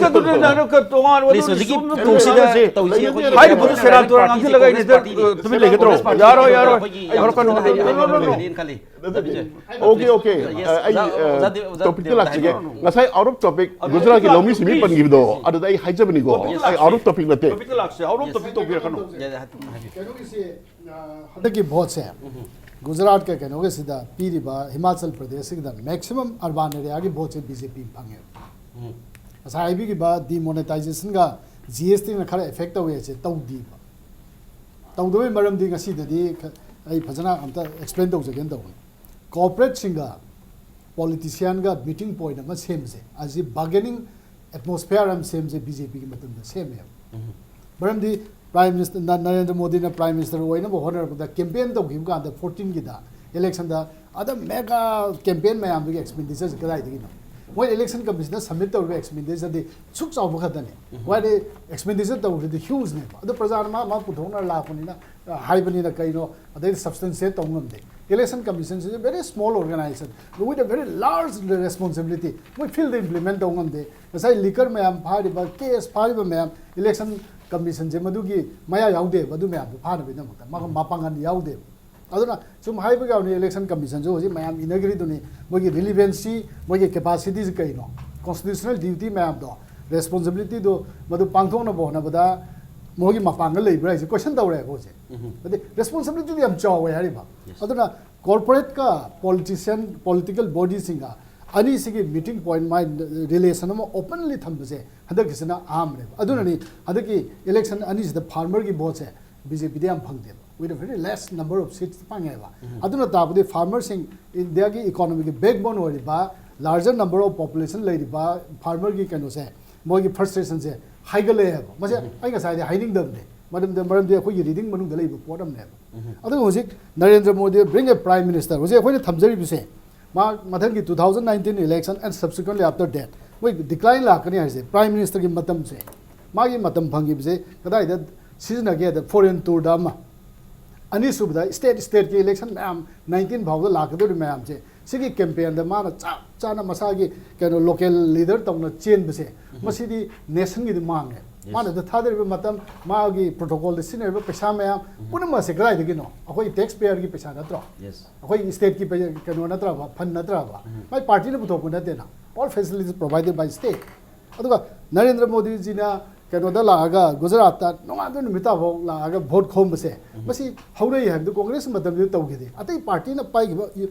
ꯀ ꯇꯣꯉꯥꯟ ꯋꯥꯅꯤ, Please, ꯍꯧꯖꯤꯛꯀꯤ, ꯁꯨꯝ ꯑ, ꯇꯣꯛꯁꯤꯗ ꯍꯧꯖꯤꯛ ꯁꯦ꯫ ꯇꯣꯛꯁꯤꯗ ꯍꯥꯏꯔꯤꯕ ꯌꯥꯝ ꯁꯦꯔꯥꯟ ꯇꯨꯔꯥꯟ ꯍꯥꯏꯗꯤ ꯉꯥꯡꯁꯤꯜꯂꯒ ꯑꯩꯅ ꯀꯣꯡꯒ꯭ꯔꯦꯁ ꯄꯥꯔꯇꯤ, ꯇꯨꯃꯤꯟ ꯂꯩꯒꯗ꯭ꯔꯣ? ꯀꯣꯡꯒ꯭ꯔꯦꯁ ꯄꯥꯔꯇꯤ ꯌꯥꯔꯣꯏ, ꯌꯥꯔꯣꯏ. ꯑꯩꯈꯣꯏꯒꯤ ꯌꯥꯔꯣꯏ, ꯀꯩꯅꯣ, ꯍꯥꯏꯗꯤ no, no, no, no. ꯍꯥꯏꯗꯤ ꯈꯜꯂꯤ꯫ Okay, okay. Yes, ꯑ, ꯑꯩ ꯑꯣꯖꯥ, ꯑꯣꯖꯥ ꯗꯦꯕ-, ꯑꯣꯖꯥ topic ꯇ ꯗꯦꯕꯗ ꯂꯥꯛꯆꯒꯦ. ꯍꯥꯏꯕꯤꯔꯣ꯫ ꯉꯁꯥꯏ out of topic ꯒꯨꯖꯔꯥꯠꯀꯤ ꯂꯧꯃꯤ ꯁꯤꯃꯤ ꯄꯟꯈꯤꯕꯗꯣ, ꯑꯗꯨꯗ ꯑꯩ ꯍꯥꯏꯖꯕꯅꯤꯀꯣ. ꯑꯩ out of topic ꯅꯠꯇꯦ. Topic ꯇ ꯂꯥꯛꯁꯦ, out of topic ꯇꯧꯕꯤꯔꯛꯀꯅꯨ. ꯌꯥꯏ, ꯍꯥꯏꯕꯤꯌꯨ, ꯍꯥꯏꯕꯤꯌꯨ꯫ ꯀꯩꯅꯣꯒꯤꯁꯦ, ꯑ, ꯍꯟꯗꯛꯀꯤ ꯚꯣꯠꯁꯦ ꯒꯨꯖꯔꯥꯠꯀ ꯀꯩꯅꯣꯒꯁꯤꯗ ꯄꯤꯔꯤꯕ ꯍꯤꯃꯥꯆꯜ ꯄ꯭ꯔꯗꯦꯁꯁꯤꯗ maximum urban areaꯒꯤ ꯚꯣꯠꯁꯦ ꯕꯤ ꯖꯦ ꯄꯤ ꯐꯪꯉꯦꯕ. ꯉꯁꯥꯏ ꯍꯥꯏꯕꯤꯈꯤꯕ demonetizationꯒ G S Tꯅ ꯈꯔ effect ꯇꯧꯋꯦ ꯍꯥꯏꯁꯦ ꯇꯧꯗꯦꯕ. ꯇꯧꯗꯕꯩ ꯃꯔꯝꯗꯤ ꯉꯁꯤꯗꯗꯤ ꯈ-, ꯑꯩ ꯐꯖꯅ ꯑꯝꯇ explain ꯇꯧꯖꯒꯦꯅ ꯇꯧꯕꯅꯤ꯫ Corporateꯁꯤꯡꯒ politicianꯒ meeting point ꯑꯃ ꯁꯦꯝꯁꯦ, ꯑꯁꯤ bargaining atmosphere ꯑꯃ ꯁꯦꯝꯁꯦ ꯕꯤ ꯖꯦ ꯄꯤꯒꯤ ꯃꯇꯝꯗ ꯁꯦꯝꯃꯦꯕ꯫ ꯃꯔꯝꯗꯤ Prime Minister ꯅ-, ꯅꯔꯦꯟꯗ꯭ꯔ ꯃꯣꯗꯤꯅ Prime Minister ꯑꯣꯏꯅꯕ ꯍꯣꯠꯅꯔꯛꯄꯗ campaign ꯇꯧꯈꯤꯕ ꯀꯥꯟꯗ fourteenꯒꯤꯗ electionꯗ ꯑꯗ mega campaign ꯃꯌꯥꯝꯗꯨꯒꯤ expenditureꯁꯦ ꯀꯗꯥꯏꯗꯒꯤꯅꯣ? ꯃꯣꯏ election commissionꯗ submit ꯇꯧꯔꯤꯕ expenditureꯗꯤ ꯁꯨꯛ ꯆꯥꯎꯕ ꯈꯛꯇꯅꯦ꯫ ꯋꯥꯏꯗꯤ expenditure ꯇꯧꯔꯤꯗꯨꯗꯤ hugeꯅꯦꯕ꯫ ꯑꯗꯣ ꯄ꯭ꯔꯖꯥꯅ ꯃꯥ ꯃꯥ ꯄꯨꯊꯣꯛꯅ ꯂꯥꯛꯄꯅꯤꯅ, ꯑ, ꯍꯥꯏꯕꯅꯤꯅ ꯀꯩꯅꯣ, ꯑꯗꯩꯗꯤ substantiate ꯇꯧ ꯉꯝꯗꯦ꯫ Election Commissionꯁꯤꯁꯨ very small organization with a very large responsibility꯫ ꯃꯣꯏ fieldꯗ implement ꯇꯧ ꯉꯝꯗꯦ꯫ ꯉꯁꯥꯏ liquor ꯃꯌꯥꯝ ꯐꯥꯔꯤꯕ, case ꯐꯥꯔꯤꯕ ꯃꯌꯥꯝ, election commissionꯁꯦ ꯃꯗꯨꯒꯤ ꯃꯌꯥ ꯌꯥꯎꯗꯦꯕ, ꯑꯗꯨ ꯃꯌꯥꯝꯗꯣ ꯐꯥꯅꯕꯒꯤꯗꯃꯛꯇ ꯃꯥ-, ꯃꯄꯥꯡꯒꯜ ꯌꯥꯎꯗꯦꯕ꯫ ꯑꯗꯨꯅ ꯁꯨꯝ ꯍꯥꯏꯕꯒꯤ ꯋꯥꯅꯤ, election commissionꯁꯨ ꯍꯧꯖꯤꯛ ꯃꯌꯥꯝ ꯏꯟꯅꯈ꯭ꯔꯤꯗꯨꯅꯤ, ꯃꯣꯏꯒꯤ relevancy, ꯃꯣꯏꯒꯤ capacityꯁꯤ ꯀꯩꯅꯣ? Constitutional duty ꯃꯌꯥꯝꯗꯣ, responsibilityꯗꯣ ꯃꯗꯨ ꯄꯥꯡꯊꯣꯛꯅꯕ ꯍꯣꯠꯅꯕꯗ ꯃꯣꯏꯒꯤ ꯃꯄꯥꯡꯒꯜ ꯂꯩꯕ꯭ꯔꯥ ꯍꯥꯏꯁꯦ ꯀꯣꯏꯁꯟ ꯇꯧꯔꯦꯕ ꯍꯧꯖꯤꯛ꯫ ꯑꯗꯩ ꯔꯦꯁꯄꯣꯟꯁꯤꯕꯤꯂꯤꯇꯤꯗꯤ ꯌꯥꯝ ꯆꯥꯎꯋꯦ ꯍꯥꯏꯔꯤꯕ꯫ ꯑꯗꯨꯅ ꯀꯣꯔꯄꯣꯔꯦꯠꯀ ꯄꯣꯂꯤꯇꯤꯁꯤꯌꯥꯟ, ꯄꯣꯂꯤꯇꯤꯀꯦꯜ ꯕꯣꯗꯤꯁꯤꯡꯒ ꯑꯅꯤꯁꯤꯒꯤ ꯃꯤꯇꯤꯡ ꯄꯣꯏꯟ ꯃꯥꯏ ꯔꯤꯂꯦꯁꯟ ꯑꯃ ꯑꯣꯄꯟꯂꯤ ꯊꯝꯕꯁꯦ ꯍꯟꯗꯛꯀꯤꯁꯤꯅ ꯑꯍꯥꯟꯕꯅꯦꯕ꯫ ꯑꯗꯨꯅꯅꯤ ꯍꯟꯗꯛꯀꯤ ꯏꯂꯦꯛꯁꯟ ꯑꯅꯤꯁꯤꯗ ꯐꯥꯔꯃꯔꯒꯤ ꯚꯣꯠꯁꯦ ꯕꯤ ꯖꯦ ꯄꯤꯗ ꯌꯥꯝ ꯐꯪꯗꯦꯕ꯫ With a very less number of seats ꯐꯪꯉꯦꯕ꯫ ꯑꯗꯨꯅ ꯇꯥꯛꯄꯗꯤ ꯐꯥꯔꯃꯔꯁꯤꯡ, ꯏꯟꯗꯤꯌꯥꯒꯤ ꯏꯀꯣꯅꯣꯃꯤꯒꯤ ꯕꯦꯛꯕꯣꯟ ꯑꯣꯏꯔꯤꯕ, ꯂꯥꯔꯖꯔ ꯅꯝꯕꯔ ꯑꯣꯐ ꯄꯣꯄꯨꯂꯦꯁꯟ ꯂꯩꯔꯤꯕ ꯐꯥꯔꯃꯔꯒꯤ ꯀꯩꯅꯣꯁꯦ, ꯃꯣꯏꯒꯤ ꯐ꯭ꯔꯁꯇ꯭ꯔꯦꯁꯟꯁꯦ ꯍꯥꯏꯒꯠꯂꯛꯑꯦꯕ꯫ ꯃꯁꯦ ꯑꯩ ꯉꯁꯥꯏꯗꯤ ꯍꯥꯏꯅꯤꯡꯗꯕꯅꯦ, ꯃꯔꯝꯗꯤ, ꯃꯔꯝꯗꯤ ꯑꯩꯈꯣꯏꯒꯤ ꯔꯤꯗꯤꯡ ꯃꯅꯨꯡꯗ ꯂꯩꯕ ꯄꯣꯠ ꯑꯃꯅꯦꯕ꯫ ꯑꯗꯨꯒ ꯍꯧꯖꯤꯛ Narendra Modi, being a prime minister, ꯍꯧꯖꯤꯛ ꯑꯩꯈꯣꯏꯅ ꯊꯝꯖꯔꯤꯕꯁꯦ, ꯃꯥ ꯃꯊꯪꯒꯤ two thousand nineteen election and subsequently after that, ꯃꯣꯏ ꯗꯤꯀ꯭ꯂꯥꯏꯟ ꯂꯥꯛꯀꯅꯤ ꯍꯥꯏꯁꯦ, ꯄ꯭ꯔꯥꯏꯝ ꯃꯤꯅꯤꯁꯇꯔꯒꯤ ꯃꯇꯝꯁꯦ, ꯃꯥꯒꯤ ꯃꯇꯝ ꯐꯪꯈꯤꯕꯁꯦ ꯀꯗꯥꯏꯗ ꯁꯤꯖꯤꯟꯅꯒꯦꯗ, ꯐꯣꯔꯦꯟ ꯇꯨꯔꯗ ꯑꯃ, ꯑꯅꯤꯁꯨꯕꯗ ꯁ꯭ꯇꯦꯠ ꯁ꯭ꯇꯦꯠꯀꯤ ꯏꯂꯦꯛꯁꯟ ꯃꯌꯥꯝ, ꯅꯥꯏꯟꯇꯤꯟ ꯐꯥꯎꯗ ꯂꯥꯛꯀꯗꯧꯔꯤꯕ ꯃꯌꯥꯝꯁꯦ, ꯁꯤꯒꯤ ꯀꯦꯝꯄꯦꯟꯗ ꯃꯥꯅ ꯆꯞ ꯆꯥꯅ ꯃꯁꯥꯒꯤ ꯀꯩꯅꯣ ꯂꯣꯀꯦꯜ ꯂꯤꯗꯔ ꯇꯧꯅ ꯆꯦꯟꯕꯁꯦ, ꯃꯁꯤꯗꯤ ꯅꯦꯁꯟꯒꯤꯗꯤ ꯃꯥꯡꯉꯦ꯫ ꯃꯥꯅ ꯑꯗꯨ ꯊꯥꯗꯔꯤꯕ ꯃꯇꯝ, ꯃꯥꯒꯤ ꯄ꯭ꯔꯣꯇꯣꯀꯣꯜꯗ ꯁꯤꯖꯤꯟꯅꯔꯤꯕ ꯄꯩꯁꯥ ꯃꯌꯥꯝ ꯄꯨꯝꯅꯃꯛꯁꯦ ꯀꯗꯥꯏꯗꯒꯤꯅꯣ? ꯑꯩꯈꯣꯏ ꯇꯦꯛꯁ ꯄꯦꯌꯔꯒꯤ ꯄꯩꯁꯥ ꯅꯠꯇ꯭ꯔꯣ? ꯑꯩꯈꯣꯏ ꯁ꯭ꯇꯦꯠꯀꯤ ꯄꯩ-, ꯀꯩꯅꯣ ꯅꯠꯇ꯭ꯔꯕ, ꯐꯟ ꯅꯠꯇ꯭ꯔꯕ? ꯃꯥꯏ ꯄꯥꯔꯇꯤꯅ ꯄꯨꯊꯣꯛꯄ ꯅꯠꯇꯦꯅ꯫ All facilities provided by state. ꯑꯗꯨꯒ ꯅꯔꯦꯟꯗ꯭ꯔ ꯃꯣꯗꯤꯖꯤꯅ ꯀꯩꯅꯣꯗ ꯂꯥꯛꯑꯒ, ꯒꯨꯖꯔꯥꯠꯇ ꯅꯣꯡꯉꯥꯟꯕ ꯅꯨꯃꯤꯠ ꯇꯥꯐꯥꯎ ꯂꯥꯛꯑꯒ ꯚꯣꯠ ꯈꯣꯝꯕꯁꯦ, ꯃꯁꯤ ꯍꯧꯅꯩ ꯍꯥꯏꯕꯗꯨ ꯀꯣꯡꯒ꯭ꯔꯦꯁ ꯃꯇꯝꯗꯨꯗ ꯇꯧꯈꯤꯗꯦ꯫ ꯑꯇꯩ ꯄꯥꯔꯇꯤꯅ ꯄꯥꯏꯈꯤꯕ,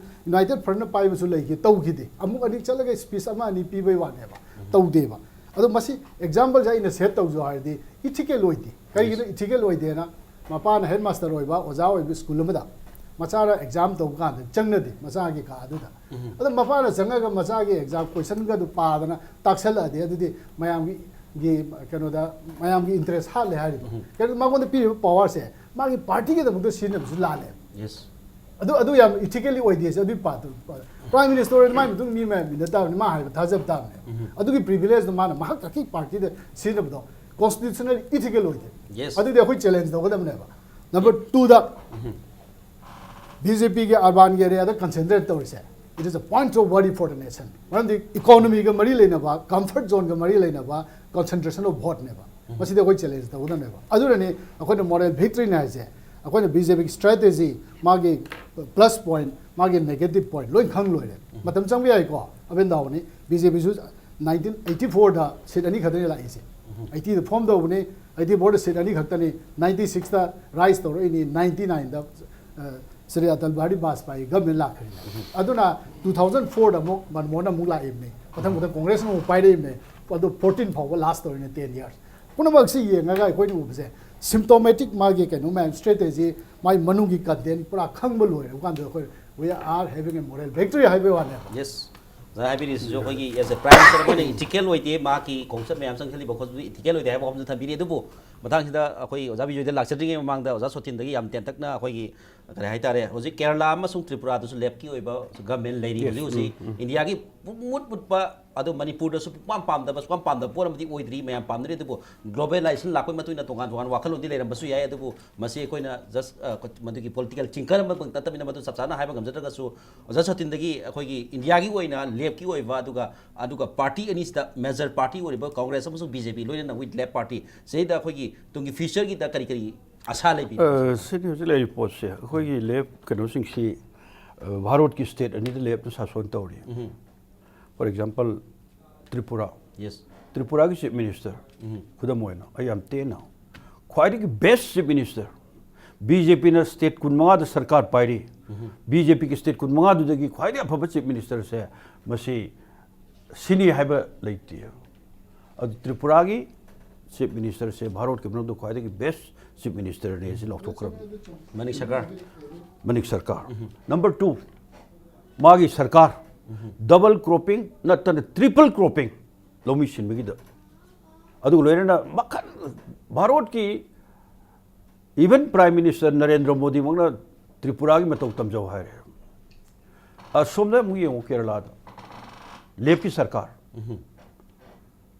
ꯌꯨꯅꯥꯏꯇꯦꯗ ꯐ꯭ꯔꯟꯠꯅ ꯄꯥꯏꯕꯁꯨ ꯂꯩꯈꯤ, ꯇꯧꯈꯤꯗꯦ꯫ ꯑꯃꯨꯛ ꯑꯅꯤ ꯆꯠꯂꯒ ꯁ꯭ꯄꯤꯆ ꯑꯃ ꯑꯅꯤ ꯄꯤꯕꯩ ꯋꯥꯅꯦꯕ, ꯇꯧꯗꯦꯕ꯫ ꯑꯗꯣ ꯃꯁꯤ ꯑꯦꯛꯖꯥꯝꯄꯜꯁꯦ ꯑꯩꯅ ꯁꯦꯠ ꯇꯧꯖꯧ ꯍꯥꯏꯔꯗꯤ, ꯏꯊꯤꯀꯦꯜ ꯑꯣꯏꯗꯦ꯫ ꯀꯔꯤꯒꯤꯅꯣ ꯏꯊꯤꯀꯦꯜ ꯑꯣꯏꯗꯦꯅ? ꯃꯄꯥꯅ ꯍꯦꯗ ꯃꯥꯁꯇꯔ ꯑꯣꯏꯕ, ꯑꯣꯖꯥ ꯑꯣꯏꯕ ꯁ꯭ꯀꯨꯜ ꯑꯃꯗ ꯃꯆꯥꯅ ꯑꯦꯛꯖꯥꯝ ꯇꯧꯕ ꯀꯥꯟꯗ ꯆꯪꯅꯗꯦ ꯃꯆꯥꯒꯤ ꯀꯥꯗꯨꯗ꯫ ꯑꯗꯣ ꯃꯄꯥꯅ ꯆꯪꯉꯒ ꯃꯆꯥꯒꯤ ꯑꯦꯛꯖꯥꯝ ꯀꯣꯏꯁꯟꯒꯗꯨ ꯄꯥꯗꯅ ꯇꯥꯛꯁꯜꯂꯛꯑꯗꯤ, ꯑꯗꯨꯗꯤ ꯃꯌꯥꯝꯒꯤ, ꯒꯤ, ꯀꯩꯅꯣꯗ, ꯃꯌꯥꯝꯒꯤ ꯏꯟꯇꯔꯦꯁ ꯍꯥꯠꯂꯦ ꯍꯥꯏꯔꯤꯕ꯫ ꯀꯩꯅꯣ, ꯃꯉꯣꯟꯗ ꯄꯤꯔꯤꯕ ꯄꯋꯥꯔꯁꯦ ꯃꯥꯒꯤ ꯄꯥꯔꯇꯤꯒꯤꯗꯃꯛꯇ ꯁꯤꯖꯤꯟꯅꯕꯁꯨ ꯂꯥꯜꯂꯦ꯫ ꯑꯗꯨ, ꯑꯗꯨ ꯌꯥꯝ ꯏꯊꯤꯀꯦꯜꯂꯤ ꯑꯣꯏꯗꯦ꯫ ꯑꯗꯨꯒꯤ ꯄꯥꯠꯇꯨ, ꯄ꯭ꯔꯥꯏꯝ ꯃꯤꯅꯤꯁꯇꯔ ꯑꯣꯏꯔꯗꯤ ꯃꯥꯏ ꯃꯇꯨꯡ ꯃꯤ ꯃꯌꯥꯝ ꯏꯟꯅ ꯇꯥꯕꯅꯤ, ꯃꯥ ꯍꯥꯏꯕ ꯊꯥꯖꯕ ꯇꯥꯕꯅꯦ꯫ ꯑꯗꯨꯒꯤ ꯄ꯭ꯔꯤꯚꯤꯂꯦꯖꯇꯣ ꯃꯥꯅ ꯃꯍꯥꯛ ꯈꯛꯀꯤ ꯄꯥꯔꯇꯤꯗ ꯁꯤꯖꯤꯟꯅꯕꯗꯣ ꯀꯣꯟꯁꯇꯤꯇ꯭ꯌꯨꯁꯅꯦꯜ ꯏꯊꯤꯀꯦꯜ ꯑꯣꯏꯗꯦ꯫ ꯑꯗꯨꯗꯤ ꯑꯩꯈꯣꯏ ꯆꯦꯂꯦꯟꯖ ꯇꯧꯒꯗꯕꯅꯦꯕ꯫ ꯅꯝꯕꯔ ꯇꯨꯗ, ꯕꯤ ꯖꯦ ꯄꯤꯒꯤ ꯑꯔꯕꯥꯟꯒꯤ ꯑꯦꯔꯤꯌꯥꯗ ꯀꯟꯁꯦꯟꯇ꯭ꯔꯦꯠ ꯇꯧꯔꯤꯁꯦ, it is a point of worry for the nation. ꯃꯔꯝꯗꯤ ꯏꯀꯣꯅꯣꯃꯤꯒ ꯃꯔꯤ ꯂꯩꯅꯕ, ꯀꯝꯐꯔꯠ ꯖꯣꯟꯒ ꯃꯔꯤ ꯂꯩꯅꯕ ꯀꯟꯁꯦꯟꯇ꯭ꯔꯦꯁꯟ ꯑꯣꯐ ꯚꯣꯠꯅꯦꯕ꯫ ꯃꯁꯤꯗꯤ ꯑꯩꯈꯣꯏ ꯆꯦꯂꯦꯟꯖ ꯇꯧꯒꯗꯕꯅꯦꯕ꯫ ꯑꯗꯨꯅꯅꯤ ꯑꯩꯈꯣꯏꯅ ꯃꯣꯔꯦꯜ ꯚꯤꯛꯇ꯭ꯔꯤꯅꯦ ꯍꯥꯏꯁꯦ꯫ ꯑꯩꯈꯣꯏꯅ ꯕꯤ ꯖꯦ ꯄꯤꯒꯤ ꯁ꯭ꯇ꯭ꯔꯦꯇꯦꯖꯤ, ꯃꯥꯒꯤ ꯄ꯭ꯂꯁ ꯄꯣꯏꯟ, ꯃꯥꯒꯤ ꯅꯦꯒꯦꯇꯤꯚ ꯄꯣꯏꯟ ꯂꯣꯏ ꯈꯪ ꯂꯣꯏꯔꯦ꯫ ꯃꯇꯝ ꯆꯪꯕ ꯌꯥꯏꯀꯣ, ꯑꯕꯦꯟ ꯗꯥꯎꯅꯤ꯫ ꯕꯤ ꯖꯦ ꯄꯤꯁꯨ ꯅꯥꯏꯟꯇꯤꯟ ꯑꯩꯠꯇꯤ ꯐꯣꯔꯗ ꯁꯤꯠ ꯑꯅꯤ ꯈꯛꯇꯅꯤ ꯂꯥꯛꯏꯁꯦ꯫ ꯑꯩꯠꯇꯤꯗ ꯐꯣꯝ ꯇꯧꯕꯅꯤ, ꯑꯩꯠꯇꯤ ꯐꯣꯔꯗ ꯁꯤꯠ ꯑꯅꯤ ꯈꯛꯇꯅꯤ, ꯅꯥꯏꯟꯇꯤ ꯁꯤꯛꯁꯇ ꯔꯥꯏꯁ ꯇꯧꯔꯛꯏꯅꯤ, ꯅꯥꯏꯟꯇꯤ ꯅꯥꯏꯟꯗ ꯁ꯭ꯔꯤ ꯑꯇꯜ ꯕꯤꯍꯥꯔꯤ ꯕꯥꯖꯄꯥꯏ ꯒꯚꯔꯟꯃꯦꯟ ꯂꯥꯛꯈ꯭ꯔꯤꯅꯤ꯫ ꯑꯗꯨꯅ ꯇꯨ ꯊꯥꯎꯖꯟ ꯐꯣꯔꯗ ꯑꯃꯨꯛ ꯃꯟꯃꯣꯍꯟ ꯑꯃꯨꯛ ꯂꯥꯛꯏꯕꯅꯤ, ꯃꯊꯪ ꯃꯊꯪ ꯀꯣꯡꯒ꯭ꯔꯦꯁꯅ ꯑꯃꯨꯛ ꯄꯥꯏꯔꯛꯏꯕꯅꯤ꯫ ꯑꯗꯨ ꯐꯣꯔꯇꯤꯟ ꯐꯥꯎꯕ ꯂꯥꯁ ꯇꯧꯔꯤꯅꯤ, ꯇꯦꯟ ꯌꯔꯁ꯫ ꯄꯨꯝꯅꯃꯛꯁꯤ ꯌꯦꯡꯉꯒ ꯑꯩꯈꯣꯏꯅ ꯎꯕꯁꯦ, ꯁꯤꯝꯇꯣꯃꯦꯇꯤꯛ ꯃꯥꯒꯤ ꯀꯩꯅꯣ ꯃꯌꯥꯝ, ꯁ꯭ꯇ꯭ꯔꯦꯇꯦꯖꯤ, ꯃꯥꯒꯤ ꯃꯅꯨꯡꯒꯤ ꯀꯟꯇꯦꯟ ꯄꯨꯔꯥ ꯈꯪꯕ ꯂꯣꯏꯔꯕ ꯀꯥꯟꯗ ꯑꯩꯈꯣꯏ "We are having a moral victory" ꯍꯥꯏꯕꯒꯤ ꯋꯥꯅꯦꯕ꯫ ꯌꯦꯁ꯫ ꯑꯣꯖꯥ ꯍꯥꯏꯕꯤꯔꯤꯁꯤꯁꯨ ꯑꯩꯈꯣꯏꯒꯤ ꯑꯦꯁ ꯑꯦ ꯄ꯭ꯔꯥꯏꯝ ꯃꯤꯅꯤꯁꯇꯔ ꯑꯃꯅ ꯏꯊꯤꯀꯦꯜ ꯑꯣꯏꯗꯦ, ꯃꯍꯥꯛꯀꯤ ꯈꯣꯡꯆꯠ ꯃꯌꯥꯝ ꯆꯪꯁꯤꯜꯂꯤꯕ ꯈꯣꯠꯄꯗꯨ ꯏꯊꯤꯀꯦꯜ ꯑꯣꯏꯗꯦ ꯍꯥꯏꯕ ꯋꯥꯐꯝꯁꯨ ꯊꯝꯕꯤꯔꯤ꯫ ꯑꯗꯨꯕꯨ ꯃꯇꯥꯡꯁꯤꯗ ꯑꯩꯈꯣꯏ ꯑꯣꯖꯥ ꯕꯤꯖꯣꯏꯗ ꯂꯥꯛꯆꯗ꯭ꯔꯤꯉꯩ ꯃꯃꯥꯡꯗ ꯑꯣꯖꯥ ꯁꯣꯇꯤꯟꯗꯒꯤ ꯌꯥꯝ ꯇꯦꯟꯇꯛꯅ ꯑꯩꯈꯣꯏꯒꯤ ꯀꯔꯤ ꯍꯥꯏꯇꯥꯔꯦ, ꯍꯧꯖꯤꯛ ꯀꯦꯔꯂꯥ ꯑꯃꯁꯨꯡ ꯇ꯭ꯔꯤꯄꯨꯔꯥꯗꯁꯨ ꯂꯦꯐꯀꯤ ꯑꯣꯏꯕ ꯒꯚꯔꯟꯃꯦꯟ ꯂꯩꯔꯤ ꯍꯧꯖꯤꯛ ꯍꯧꯖꯤꯛ꯫ ꯏꯟꯗꯤꯌꯥꯒꯤ ꯃꯨꯠ ꯃꯨꯠꯄ, ꯑꯗꯨ ꯃꯅꯤꯄꯨꯔꯗꯁꯨ ꯄꯨꯡꯄꯥꯝ ꯄꯥꯝꯗꯕ, ꯁꯨꯡꯄꯥꯝ ꯄꯥꯝꯗꯕ ꯄꯣꯠ ꯑꯃꯗꯤ ꯑꯣꯏꯗ꯭ꯔꯤ, ꯃꯌꯥꯝ ꯄꯥꯝꯅꯔꯤ꯫ ꯑꯗꯨꯕꯨ ꯒ꯭ꯂꯣꯕꯦꯂꯥꯏꯖꯦꯁꯟ ꯂꯥꯛꯄꯒꯤ ꯃꯇꯨꯡ ꯏꯟꯅ ꯇꯣꯉꯥꯟ ꯇꯣꯉꯥꯟꯕ ꯋꯥꯈꯜꯂꯣꯟꯗꯤ ꯂꯩꯔꯝꯕꯁꯨ ꯌꯥꯏ꯫ ꯑꯗꯨꯕꯨ ꯃꯁꯤ ꯑꯩꯈꯣꯏꯅ ꯖꯁ ꯃꯗꯨꯒꯤ ꯄꯣꯂꯤꯇꯤꯀꯦꯜ ꯊꯤꯡꯀꯔ ꯑꯃꯈꯛ ꯅꯠꯇꯕꯅꯤꯅ ꯃꯗꯨ ꯆꯞ ꯆꯥꯅ ꯍꯥꯏꯕ ꯉꯝꯖꯗ꯭ꯔꯒꯁꯨ, ꯑꯣꯖꯥ ꯁꯣꯇꯤꯟꯗꯒꯤ ꯑꯩꯈꯣꯏꯒꯤ ꯏꯟꯗꯤꯌꯥꯒꯤ ꯑꯣꯏꯅ ꯂꯦꯐꯀꯤ ꯑꯣꯏꯕ, ꯑꯗꯨꯒ ꯑꯗꯨꯒ ꯄꯥꯔꯇꯤ ꯑꯅꯤꯁꯤꯗ ꯃꯦꯖꯔ ꯄꯥꯔꯇꯤ ꯑꯣꯏꯔꯤꯕ ꯀꯣꯡꯒ꯭ꯔꯦꯁ ꯑꯃꯁꯨꯡ ꯕꯤ ꯖꯦ ꯄꯤ, ꯂꯣꯏꯅꯅ ꯋꯤꯠ ꯂꯦꯐ ꯄꯥꯔꯇꯤ, ꯁꯤꯗꯩꯗ ꯑꯩꯈꯣꯏꯒꯤ ꯇꯨꯡꯒꯤ ꯐ꯭ꯌꯨꯆꯔꯒꯤꯗ ꯀꯔꯤ ꯀꯔꯤ ꯑꯁꯥ ꯂꯩꯕꯤ? ꯑ, ꯁꯤꯗꯤ ꯍꯧꯖꯤꯛ ꯂꯩꯔꯤꯕ ꯄꯣꯠꯁꯦ, ꯑꯩꯈꯣꯏꯒꯤ ꯂꯦꯐ ꯀꯩꯅꯣꯁꯤꯡꯁꯤ, ꯑ, ꯚꯥꯔꯠꯀꯤ ꯁ꯭ꯇꯦꯠ ꯑꯅꯤꯗ ꯂꯦꯐꯅ ꯁꯥꯁꯣꯟ ꯇꯧꯔꯤ꯫ For example, Tripura. ꯌꯦꯁ꯫ ꯇ꯭ꯔꯤꯄꯨꯔꯥꯒꯤ ꯆꯤꯐ ꯃꯤꯅꯤꯁꯇꯔ, ꯈꯨꯗꯝ ꯑꯣꯏꯅ, ꯑꯩ ꯌꯥꯝ ꯇꯦꯟꯅ, ꯈ꯭ꯋꯥꯏꯗꯒꯤ best chief minister, B J ꯄꯤꯅ ꯁ꯭ꯇꯦꯠ ꯀꯨꯟꯃꯉꯥꯗ ꯁꯔꯀꯥꯔ ꯄꯥꯏꯔꯤ꯫ ꯕꯤ ꯖꯦ ꯄꯤꯒꯤ ꯁ꯭ꯇꯦꯠ ꯀꯨꯟꯃꯉꯥꯗꯨꯗꯒꯤ ꯈ꯭ꯋꯥꯏꯗꯒꯤ ꯑꯐꯕ ꯆꯤꯐ ꯃꯤꯅꯤꯁꯇꯔꯁꯦ ꯃꯁꯤ ꯁꯤꯅꯤ ꯍꯥꯏꯕ ꯂꯩꯇꯦ꯫ ꯑꯗꯨ ꯇ꯭ꯔꯤꯄꯨꯔꯥꯒꯤ ꯆꯤꯐ ꯃꯤꯅꯤꯁꯇꯔꯁꯦ ꯚꯥꯔꯠꯀꯤ ꯃꯅꯨꯡꯗ ꯈ꯭ꯋꯥꯏꯗꯒꯤ ꯕꯦꯁ ꯆꯤꯐ ꯃꯤꯅꯤꯁꯇꯔꯅꯦ ꯁꯤ ꯂꯥꯎꯊꯣꯛꯈ꯭ꯔꯕꯅꯤ꯫ ꯃꯅꯤꯛ ꯁꯔꯀꯥꯔ꯫ ꯃꯅꯤꯛ ꯁꯔꯀꯥꯔ꯫ ꯅꯝꯕꯔ ꯇꯨ, ꯃꯥꯒꯤ ꯁꯔꯀꯥꯔ ꯗꯕꯜ ꯀ꯭ꯔꯣꯞꯄꯤꯡ ꯅꯠꯇꯅ ꯇ꯭ꯔꯤꯄꯜ ꯀ꯭ꯔꯣꯞꯄꯤꯡ ꯂꯧꯃꯤ ꯁꯤꯟꯕꯒꯤꯗ꯫ ꯑꯗꯨꯒ ꯂꯣꯏꯅꯅ ꯃꯈꯜ, ꯚꯥꯔꯠꯀꯤ ꯏꯚꯟ ꯄ꯭ꯔꯥꯏꯝ ꯃꯤꯅꯤꯁꯇꯔ ꯅꯔꯦꯟꯗ꯭ꯔ ꯃꯣꯗꯤꯃꯛꯅ ꯇ꯭ꯔꯤꯄꯨꯔꯥꯒꯤ ꯃꯇꯧ ꯇꯝꯖꯧ ꯍꯥꯏꯔꯦ꯫ ꯑꯁꯣꯝꯗ ꯑꯃꯨꯛ ꯌꯦꯡꯉꯨ, ꯀꯦꯔꯂꯥꯗ ꯂꯦꯐꯀꯤ ꯁꯔꯀꯥꯔ,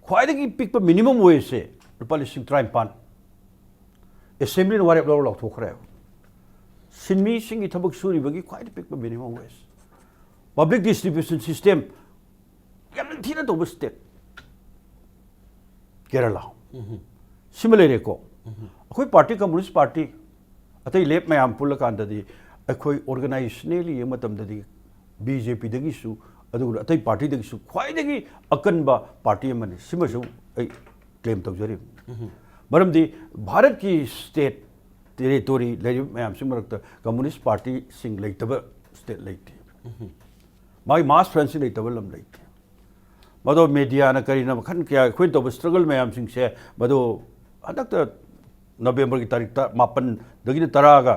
ꯈ꯭ꯋꯥꯏꯗꯒꯤ ꯄꯤꯛꯄ ꯃꯤꯅꯤꯃꯝ ꯋꯦꯖꯁꯦ ꯂꯨꯄꯥ ꯂꯤꯁꯤꯡ ꯇꯔꯥꯅꯤꯄꯥꯟ꯫ ꯑꯦꯁꯦꯝꯕ꯭ꯂꯤꯅ ꯋꯥꯔꯦꯞ ꯂꯧꯔ ꯂꯥꯎꯊꯣꯛꯈ꯭ꯔꯦꯕ꯫ ꯁꯤꯟꯃꯤꯁꯤꯡꯒꯤ ꯊꯕꯛ ꯁꯨꯔꯤꯕꯒꯤ ꯈ꯭ꯋꯥꯏꯗꯒꯤ ꯄꯤꯛꯄ minimum wage. Public distribution system ꯌꯥꯝꯅ ꯊꯤꯅ ꯇꯧꯕ ꯁ꯭ꯇꯦꯠ ꯀꯦꯔꯂꯥ꯫ ꯁꯤꯃ ꯂꯩꯔꯦꯀꯣ꯫ ꯑꯩꯈꯣꯏ ꯄꯥꯔꯇꯤ, ꯀꯝꯃꯨꯅꯤꯁ ꯄꯥꯔꯇꯤ, ꯑꯇꯩ ꯂꯦꯐ ꯃꯌꯥꯝ ꯄꯨꯜꯂꯀꯥꯟꯗꯗꯤ ꯑꯩꯈꯣꯏ ꯑꯣꯔꯒꯅꯥꯏꯖꯦꯁꯅꯦꯜꯂꯤ ꯌꯦꯡꯕ ꯃꯇꯝꯗꯗꯤ ꯕꯤ ꯖꯦ ꯄꯤꯗꯒꯤꯁꯨ, ꯑꯗꯨꯒ ꯑꯇꯩ ꯄꯥꯔꯇꯤꯗꯒꯤꯁꯨ ꯈ꯭ꯋꯥꯏꯗꯒꯤ ꯑꯀꯟꯕ ꯄꯥꯔꯇꯤ ꯑꯃꯅꯤ꯫ ꯁꯤꯃꯁꯨ ꯑꯩ ꯀ꯭ꯂꯦꯝ ꯇꯧꯖꯔꯤꯕꯅꯤ꯫ ꯃꯔꯝꯗꯤ ꯚꯥꯔꯠꯀꯤ ꯁ꯭ꯇꯦꯠ ꯇꯦꯔꯤꯇꯣꯔꯤ ꯂꯩꯔꯤꯕ ꯃꯌꯥꯝꯁꯤ ꯃꯔꯛꯇ ꯀꯝꯃꯨꯅꯤꯁ ꯄꯥꯔꯇꯤꯁꯤꯡ ꯂꯩꯇꯕ ꯁ꯭ꯇꯦꯠ ꯂꯩꯇꯦ꯫ ꯃꯥꯒꯤ ꯃꯥꯁ ꯐ꯭ꯔꯦꯟꯁꯤꯡ ꯂꯩꯇꯕ ꯂꯝ ꯂꯩꯇꯦ꯫ ꯃꯗꯣ ꯃꯦꯗꯤꯌꯥꯅ ꯀꯔꯤꯅ ꯃꯈꯜ ꯀꯌꯥ ꯑꯩꯈꯣꯏꯅ ꯇꯧꯕ ꯁ꯭ꯇ꯭ꯔꯒꯜ ꯃꯌꯥꯝꯁꯤꯡꯁꯦ ꯃꯗꯨ ꯍꯟꯗꯛꯇ ꯅꯕꯦꯝꯕꯔꯒꯤ ꯇꯥꯔꯤꯛ ꯇ-, ꯃꯥꯄꯟꯗꯒꯤꯅ ꯇꯔꯥꯒ,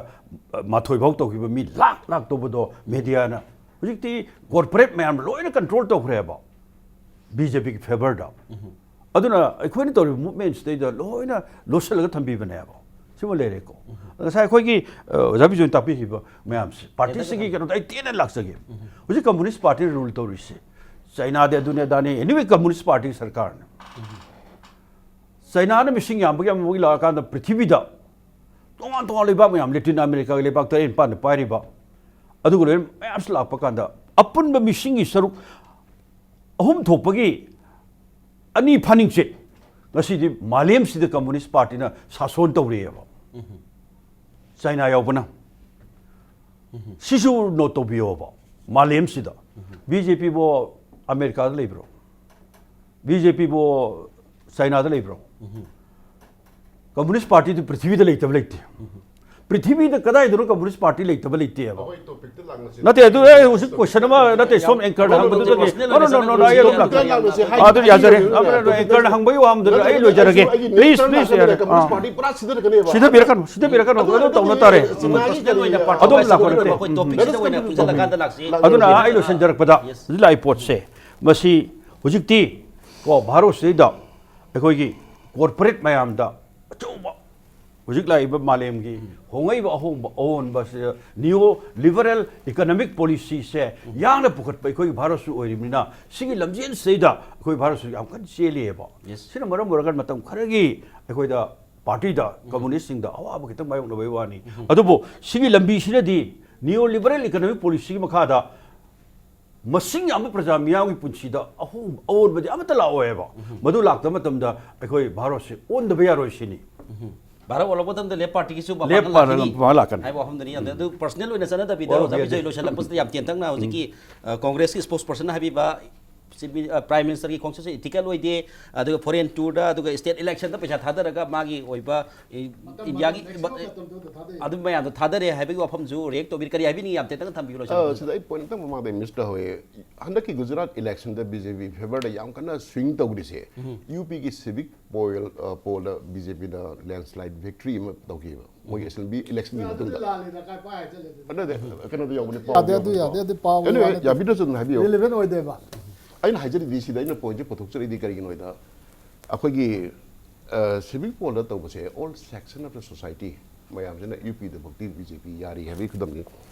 ꯑ, ꯃꯥꯊꯣꯏ ꯐꯥꯎ ꯇꯧꯈꯤꯕ ꯃꯤ ꯂꯥꯛ ꯂꯥꯛ ꯇꯧꯕꯗꯣ ꯃꯦꯗꯤꯌꯥꯅ ꯍꯧꯖꯤꯛꯇꯤ ꯀꯣꯔꯄꯣꯔꯦꯠ ꯃꯌꯥꯝ ꯂꯣꯏꯅ ꯀꯟꯇ꯭ꯔꯣꯜ ꯇꯧꯈ꯭ꯔꯦꯕ ꯕꯤ ꯖꯦ ꯄꯤꯒꯤ ꯐꯦꯚꯔꯗ꯫ ꯑꯗꯨꯅ ꯑꯩꯈꯣꯏꯅ ꯇꯧꯔꯤꯕ ꯃꯨꯚꯃꯦꯟꯁꯤꯗꯩꯗ ꯂꯣꯏꯅ ꯂꯣꯠꯁꯤꯜꯂꯒ ꯊꯝꯕꯤꯕꯅꯦꯕ꯫ ꯁꯤꯃ ꯂꯩꯔꯦꯀꯣ꯫ ꯉꯁꯥꯏ ꯑꯩꯈꯣꯏꯒꯤ, ꯑ, ꯑꯣꯖꯥ ꯕꯤꯖꯣꯏꯅ ꯇꯥꯛꯄꯤꯈꯤꯕ ꯃꯌꯥꯝꯁꯦ, ꯄꯥꯔꯇꯤꯁꯤꯒꯤ ꯀꯩꯅꯣꯗ ꯑꯩ ꯇꯦꯟꯅ ꯂꯥꯛꯆꯒꯦ꯫ ꯍꯧꯖꯤꯛ ꯀꯝꯃꯨꯅꯤꯁ ꯄꯥꯔꯇꯤꯅ ꯔꯨꯜ ꯇꯧꯔꯤꯁꯦ ꯆꯩꯅꯥꯗꯤ ꯑꯗꯨꯅꯤ ꯑꯗꯥꯅꯤ, ꯑꯦꯅꯤꯋꯦ ꯀꯝꯃꯨꯅꯤꯁ ꯄꯥꯔꯇꯤꯒꯤ ꯁꯔꯀꯥꯔꯅ꯫ ꯆꯩꯅꯥꯅ ꯃꯤꯁꯤꯡ ꯌꯥꯝꯕꯒꯤ ꯑꯃꯨꯛ ꯂꯥꯛꯑꯀꯥꯟꯗ ꯄ꯭ꯔꯤꯊꯤꯕꯤꯗ ꯇꯣꯉꯥꯟ ꯇꯣꯉꯥꯟ ꯂꯩꯕꯥꯛ ꯃꯌꯥꯝ, ꯂꯦꯇꯤꯟ ꯑꯃꯦꯔꯤꯀꯥꯒꯤ ꯂꯩꯕꯥꯛ ꯇꯔꯦꯠ ꯅꯤꯄꯥꯟꯗ ꯄꯥꯏꯔꯤꯕ, ꯑꯗꯨꯒ ꯂꯣꯏꯅ ꯃꯌꯥꯝꯁꯨ ꯂꯥꯛꯄ ꯀꯥꯟꯗ ꯑꯄꯨꯟꯕ ꯃꯤꯁꯤꯡꯒꯤ ꯁꯔꯨꯛ ꯑꯍꯨꯝ ꯊꯣꯛꯄꯒꯤ ꯑꯅꯤ ꯐꯥꯅꯤꯡꯆꯤꯠ ꯉꯁꯤꯗꯤ ꯃꯥꯂꯦꯝꯁꯤꯗ ꯀꯝꯃꯨꯅꯤꯁ ꯄꯥꯔꯇꯤꯅ ꯁꯥꯁꯣꯟ ꯇꯧꯔꯤꯑꯕ꯫ ꯆꯥꯏꯅꯥ ꯌꯥꯎꯕꯅ꯫ ꯁꯤꯁꯨ ꯅꯣꯠ ꯇꯧꯕꯤꯌꯣꯕ꯫ ꯃꯥꯂꯦꯝꯁꯤꯗ ꯕꯤ ꯖꯦ ꯄꯤꯕꯨ ꯑꯃꯦꯔꯤꯀꯥꯗ ꯂꯩꯕ꯭ꯔꯣ? ꯕꯤ ꯖꯦ ꯄꯤꯕꯨ ꯆꯥꯏꯅꯥꯗ ꯂꯩꯕ꯭ꯔꯣ? ꯀꯝꯃꯨꯅꯤꯁ ꯄꯥꯔꯇꯤꯗꯨ ꯄ꯭ꯔꯤꯊꯤꯕꯤꯗ ꯂꯩꯇꯕ ꯂꯩꯇꯦ꯫ ꯄ꯭ꯔꯤꯊꯤꯕꯤꯗ ꯀꯗꯥꯏꯗꯅꯣ ꯀꯝꯃꯨꯅꯤꯁ ꯄꯥꯔꯇꯤ ꯂꯩꯇꯕ ꯂꯩꯇꯦꯕ꯫ ꯑꯩꯈꯣꯏ ꯇꯣꯄꯤꯛꯇ ꯂꯥꯛꯅꯁꯤ꯫ ꯅꯠꯇꯦ, ꯑꯗꯨ ꯑꯩ ꯍꯧꯖꯤꯛ ꯀꯣꯏꯁꯟ ꯑꯃ ꯅꯠꯇꯦ, ꯁꯣꯝ ꯑꯦꯡꯀꯔꯅ ꯍꯪꯕꯗꯨꯗꯒꯤ꯫ ꯅꯣ, ꯅꯣ, ꯅꯣ, ꯅꯣ, ꯅꯣ, ꯑꯩ ꯑꯗꯨꯝ ꯂꯥꯛꯀꯦ꯫ ꯑꯗꯨ ꯌꯥꯖꯔꯦ꯫ ꯑꯗꯨ, ꯑꯗꯨ ꯑꯦꯡꯀꯔꯅ ꯍꯪꯕꯒꯤ ꯋꯥ ꯑꯃꯗꯨꯗ ꯑꯩ ꯂꯣꯏꯖꯔꯒꯦ꯫ ꯄ꯭ꯂꯤꯖ, ꯄ꯭ꯂꯤꯖ, ꯌꯥꯔꯦ꯫ ꯑꯥ꯫ ꯄꯨꯔꯥ ꯁꯤꯗꯔꯛꯀꯅꯦꯕ꯫ ꯁꯤꯗꯕꯤꯔꯛꯀꯅꯨ, ꯁꯤꯗꯕꯤꯔꯛꯀꯅꯨ꯫ ꯑꯗꯨ ꯇꯧꯅ ꯇꯥꯔꯦ꯫ ꯎꯝ꯫ ꯄꯔꯁꯅꯦꯜ ꯑꯣꯏꯅ ꯑꯗꯨꯝ ꯂꯥꯛꯄ ꯅꯠꯇꯦ꯫ ꯑꯩꯈꯣꯏ ꯇꯣꯄꯤꯛꯁꯤꯗ ꯑꯣꯏꯅ ꯄꯨꯟꯁꯤꯜꯂꯀꯥꯟꯗ ꯂꯥꯛꯁꯤ꯫ ꯑꯗꯨꯅ ꯑꯩ ꯂꯣꯏꯁꯤꯟꯖꯔꯛꯄꯗ ꯍꯧꯖꯤꯛ ꯂꯥꯛꯏ ꯄꯣꯠꯁꯦ, ꯃꯁꯤ ꯍꯧꯖꯤꯛꯇꯤ ꯀꯣ ꯚꯥꯔꯠꯁꯤꯗꯩꯗ ꯑꯩꯈꯣꯏꯒꯤ ꯀꯣꯔꯄꯣꯔꯦꯠ ꯃꯌꯥꯝꯗ ꯑꯆꯧꯕ ꯍꯧꯖꯤꯛ ꯂꯥꯛꯏꯕ ꯃꯥꯂꯦꯝꯒꯤ ꯍꯣꯡꯉꯛꯏꯕ ꯑꯍꯣꯡꯕ ꯑꯑꯣꯟꯕꯁꯤꯗ ꯅꯤꯌꯣ ꯂꯤꯕꯔꯦꯜ ꯏꯀꯣꯅꯣꯃꯤꯛ ꯄꯣꯂꯤꯁꯤꯁꯦ ꯌꯥꯡꯅ ꯄꯨꯈꯠꯄ ꯑꯩꯈꯣꯏꯒꯤ ꯚꯥꯔꯠꯁꯨ ꯑꯣꯏꯔꯤꯕꯅꯤꯅ ꯁꯤꯒꯤ ꯂꯝꯖꯦꯜꯁꯤꯗꯩꯗ ꯑꯩꯈꯣꯏ ꯚꯥꯔꯠꯁꯨ ꯌꯥꯝ ꯀꯟꯅ ꯆꯦꯜꯂꯤꯑꯕ꯫ Yes. ꯁꯤꯅ ꯃꯔꯝ ꯑꯣꯏꯔꯒ ꯃꯇꯝ ꯈꯔꯒꯤ ꯑꯩꯈꯣꯏꯗ ꯄꯥꯔꯇꯤꯗ ꯀꯝꯃꯨꯅꯤꯁꯁꯤꯡꯗ ꯑꯋꯥꯕ ꯈꯤꯇꯪ ꯃꯥꯌꯣꯛꯅꯕꯒꯤ ꯋꯥꯅꯤ꯫ ꯑꯗꯨꯕꯨ ꯁꯤꯒꯤ ꯂꯝꯕꯤꯁꯤꯅꯗꯤ ꯅꯤꯌꯣ ꯂꯤꯕꯔꯦꯜ ꯏꯀꯣꯅꯣꯃꯤꯛ ꯄꯣꯂꯤꯁꯤꯒꯤ ꯃꯈꯥꯗ ꯃꯁꯤꯡ ꯌꯥꯝꯕ ꯄ꯭ꯔꯖꯥ ꯃꯤꯌꯥꯝꯒꯤ ꯄꯨꯟꯁꯤꯗ ꯑꯍꯣꯡꯕ, ꯑꯑꯣꯟꯕꯗꯤ ꯑꯃꯠꯇ ꯂꯥꯛꯑꯣꯏꯕ꯫ ꯃꯗꯨ ꯂꯥꯛꯇꯕ ꯃꯇꯝꯗ ꯑꯩꯈꯣꯏ ꯚꯥꯔꯠꯁꯦ ꯑꯣꯟꯗꯕ ꯌꯥꯔꯣꯏ ꯁꯤꯅꯤ꯫ ꯚꯥꯔꯠ ꯑꯣꯜꯂꯛꯄ ꯃꯇꯝꯗ ꯂꯦꯞ ꯄꯥꯔꯇꯤꯒꯤꯁꯨ ꯃꯄꯥꯡꯒꯜ ꯂꯦꯞ ꯄꯥꯔꯇꯤ ꯂꯥꯛꯀꯅꯤ ꯃꯄꯥꯡꯒꯜ ꯂꯥꯛꯀꯅꯤ꯫ ꯍꯥꯏꯕ ꯋꯥꯐꯝꯗꯨꯅꯤ꯫ ꯑꯗꯨ, ꯑꯗꯨ ꯄꯔꯁꯅꯦꯜ ꯑꯣꯏꯅ ꯆꯠꯅꯗꯕꯤꯗ ꯑꯣ, ꯑꯣꯖꯥ ꯌꯥꯏ, ꯕꯤꯖꯣꯏ ꯌꯥꯏ꯫ ꯂꯣꯏꯁꯤꯜꯂꯛꯄꯁꯤꯗ ꯌꯥꯝ ꯇꯦꯟꯇꯛꯅ ꯍꯧꯖꯤꯛꯀꯤ, ꯑ, ꯀꯣꯡꯒ꯭ꯔꯦꯁꯀꯤ ꯁ꯭ꯄꯣꯛꯁ ꯄꯔꯁꯟ ꯍꯥꯏꯕꯤꯕ ꯆꯤꯐ ꯃꯤꯅꯤ-, ꯑ, ꯄ꯭ꯔꯥꯏꯝ ꯃꯤꯅꯤꯁꯇꯔꯒꯤ ꯈꯣꯡꯆꯠꯁꯦ ꯏꯊꯤꯀꯦꯜ ꯑꯣꯏꯗꯦ, ꯑꯗꯨꯒ ꯐꯣꯔꯦꯟ ꯇꯨꯔꯗ, ꯑꯗꯨꯒ ꯁ꯭ꯇꯦꯠ ꯏꯂꯦꯛꯁꯟꯗ ꯄꯩꯁꯥ ꯊꯥꯗꯔꯒ ꯃꯥꯒꯤ ꯑꯣꯏꯕ ꯏ-, ꯃꯇꯝ, ꯏꯟꯗꯤꯌꯥꯒꯤ ꯃꯇꯝ, ꯃꯦꯛꯁꯤꯃꯝ ꯃꯇꯝꯗꯣ ꯑꯗꯨ ꯊꯥꯗꯩ꯫ ꯑꯗꯨ ꯃꯌꯥꯝꯗꯣ ꯊꯥꯗꯔꯦ ꯍꯥꯏꯕꯒꯤ ꯋꯥꯐꯝꯁꯨ ꯔꯤꯌꯦꯛ ꯇꯧꯕꯤꯔꯤ꯫ ꯀꯔꯤ ꯍꯥꯏꯕꯤꯅꯤꯡꯉꯤ? ꯌꯥꯝ ꯇꯦꯟꯇꯛꯅ ꯊꯝꯕꯤꯌꯨ, ꯑ, ꯂꯣꯏꯁꯤꯜꯂꯛꯄꯁꯤꯗ꯫ ꯁꯤꯗ ꯑꯩ ꯄꯣꯏꯟꯠ ꯑꯃꯇꯪ ꯃꯃꯥꯡꯗ ꯃꯤꯁ ꯇꯧꯍꯧꯋꯦ꯫ ꯍꯟꯗꯛꯀꯤ ꯒꯨꯖꯔꯥꯠ ꯏꯂꯦꯛꯁꯟꯗ ꯕꯤ ꯖꯦ ꯄꯤ ꯐꯦꯚꯔꯗ ꯌꯥꯝ ꯀꯟꯅ ꯁ꯭ꯋꯤꯡ ꯇꯧꯔꯤꯁꯦ, ꯎꯝ꯫ ꯌꯨ ꯄꯤꯒꯤ ꯁꯤꯚꯤꯛ ꯄꯣꯜ, ꯑ, ꯄꯣꯜꯗ ꯕꯤ ꯖꯦ ꯄꯤꯅ ꯂꯦꯟꯁꯂꯥꯏꯠ ꯚꯤꯛꯇ꯭ꯔꯤ ꯑꯃ ꯇꯧꯈꯤꯕ, ꯃꯣꯏꯒꯤ ꯑꯦꯁꯦꯝꯕ꯭ꯂꯤ ꯏꯂꯦꯛꯁꯟꯒꯤ ꯑꯗꯨꯗꯤ ꯃꯇꯨꯡꯗ꯫ ꯂꯥꯜꯂꯦꯗ, ꯀꯥꯏ ꯄꯥꯏ ꯆꯠꯂꯦ ꯑꯗꯨꯗꯤ? ꯑꯗꯨꯗꯤ ꯀꯩꯅꯣꯗ ꯌꯥꯎꯕꯅꯦ, ꯄꯥꯎ ꯌꯥꯗꯦ, ꯑꯗꯨ ꯌꯥꯎꯕꯅꯦ, ꯌꯥꯗꯦ, ꯄꯥꯎ꯫ ꯑꯗꯨ ꯄꯥꯎꯒꯤ ꯋꯥ Anyway, ꯅꯠꯇꯦ꯫ ꯌꯥꯕꯤꯗ꯭ꯔꯁꯨ ꯑꯗꯨꯝ ꯍꯥꯏꯕꯤꯌꯨ꯫ ꯔꯤꯂꯤꯚꯦꯟ ꯑꯣꯏꯗꯦꯕ꯫ ꯑꯩꯅ ꯍꯥꯏꯖꯔꯤꯗꯤ, ꯁꯤꯗ ꯑꯩꯅ ꯄꯣꯏꯟꯠꯁꯦ ꯄꯨꯊꯣꯛꯆꯔꯤꯗꯤ ꯀꯔꯤꯒꯤꯅꯣ ꯍꯥꯏꯗ, ꯑꯩꯈꯣꯏꯒꯤ, ꯑ, ꯁꯤꯚꯤꯛ ꯄꯣꯜꯗ ꯇꯧꯕꯁꯦ, all section of the society ꯃꯌꯥꯝꯁꯤꯅ ꯌꯨ ꯄꯤꯗꯃꯛꯇꯤ ꯕꯤ ꯖꯦ ꯄꯤ ꯌꯥꯔꯤ ꯍꯥꯏꯕꯒꯤ ꯈꯨꯗꯝꯅꯤ꯫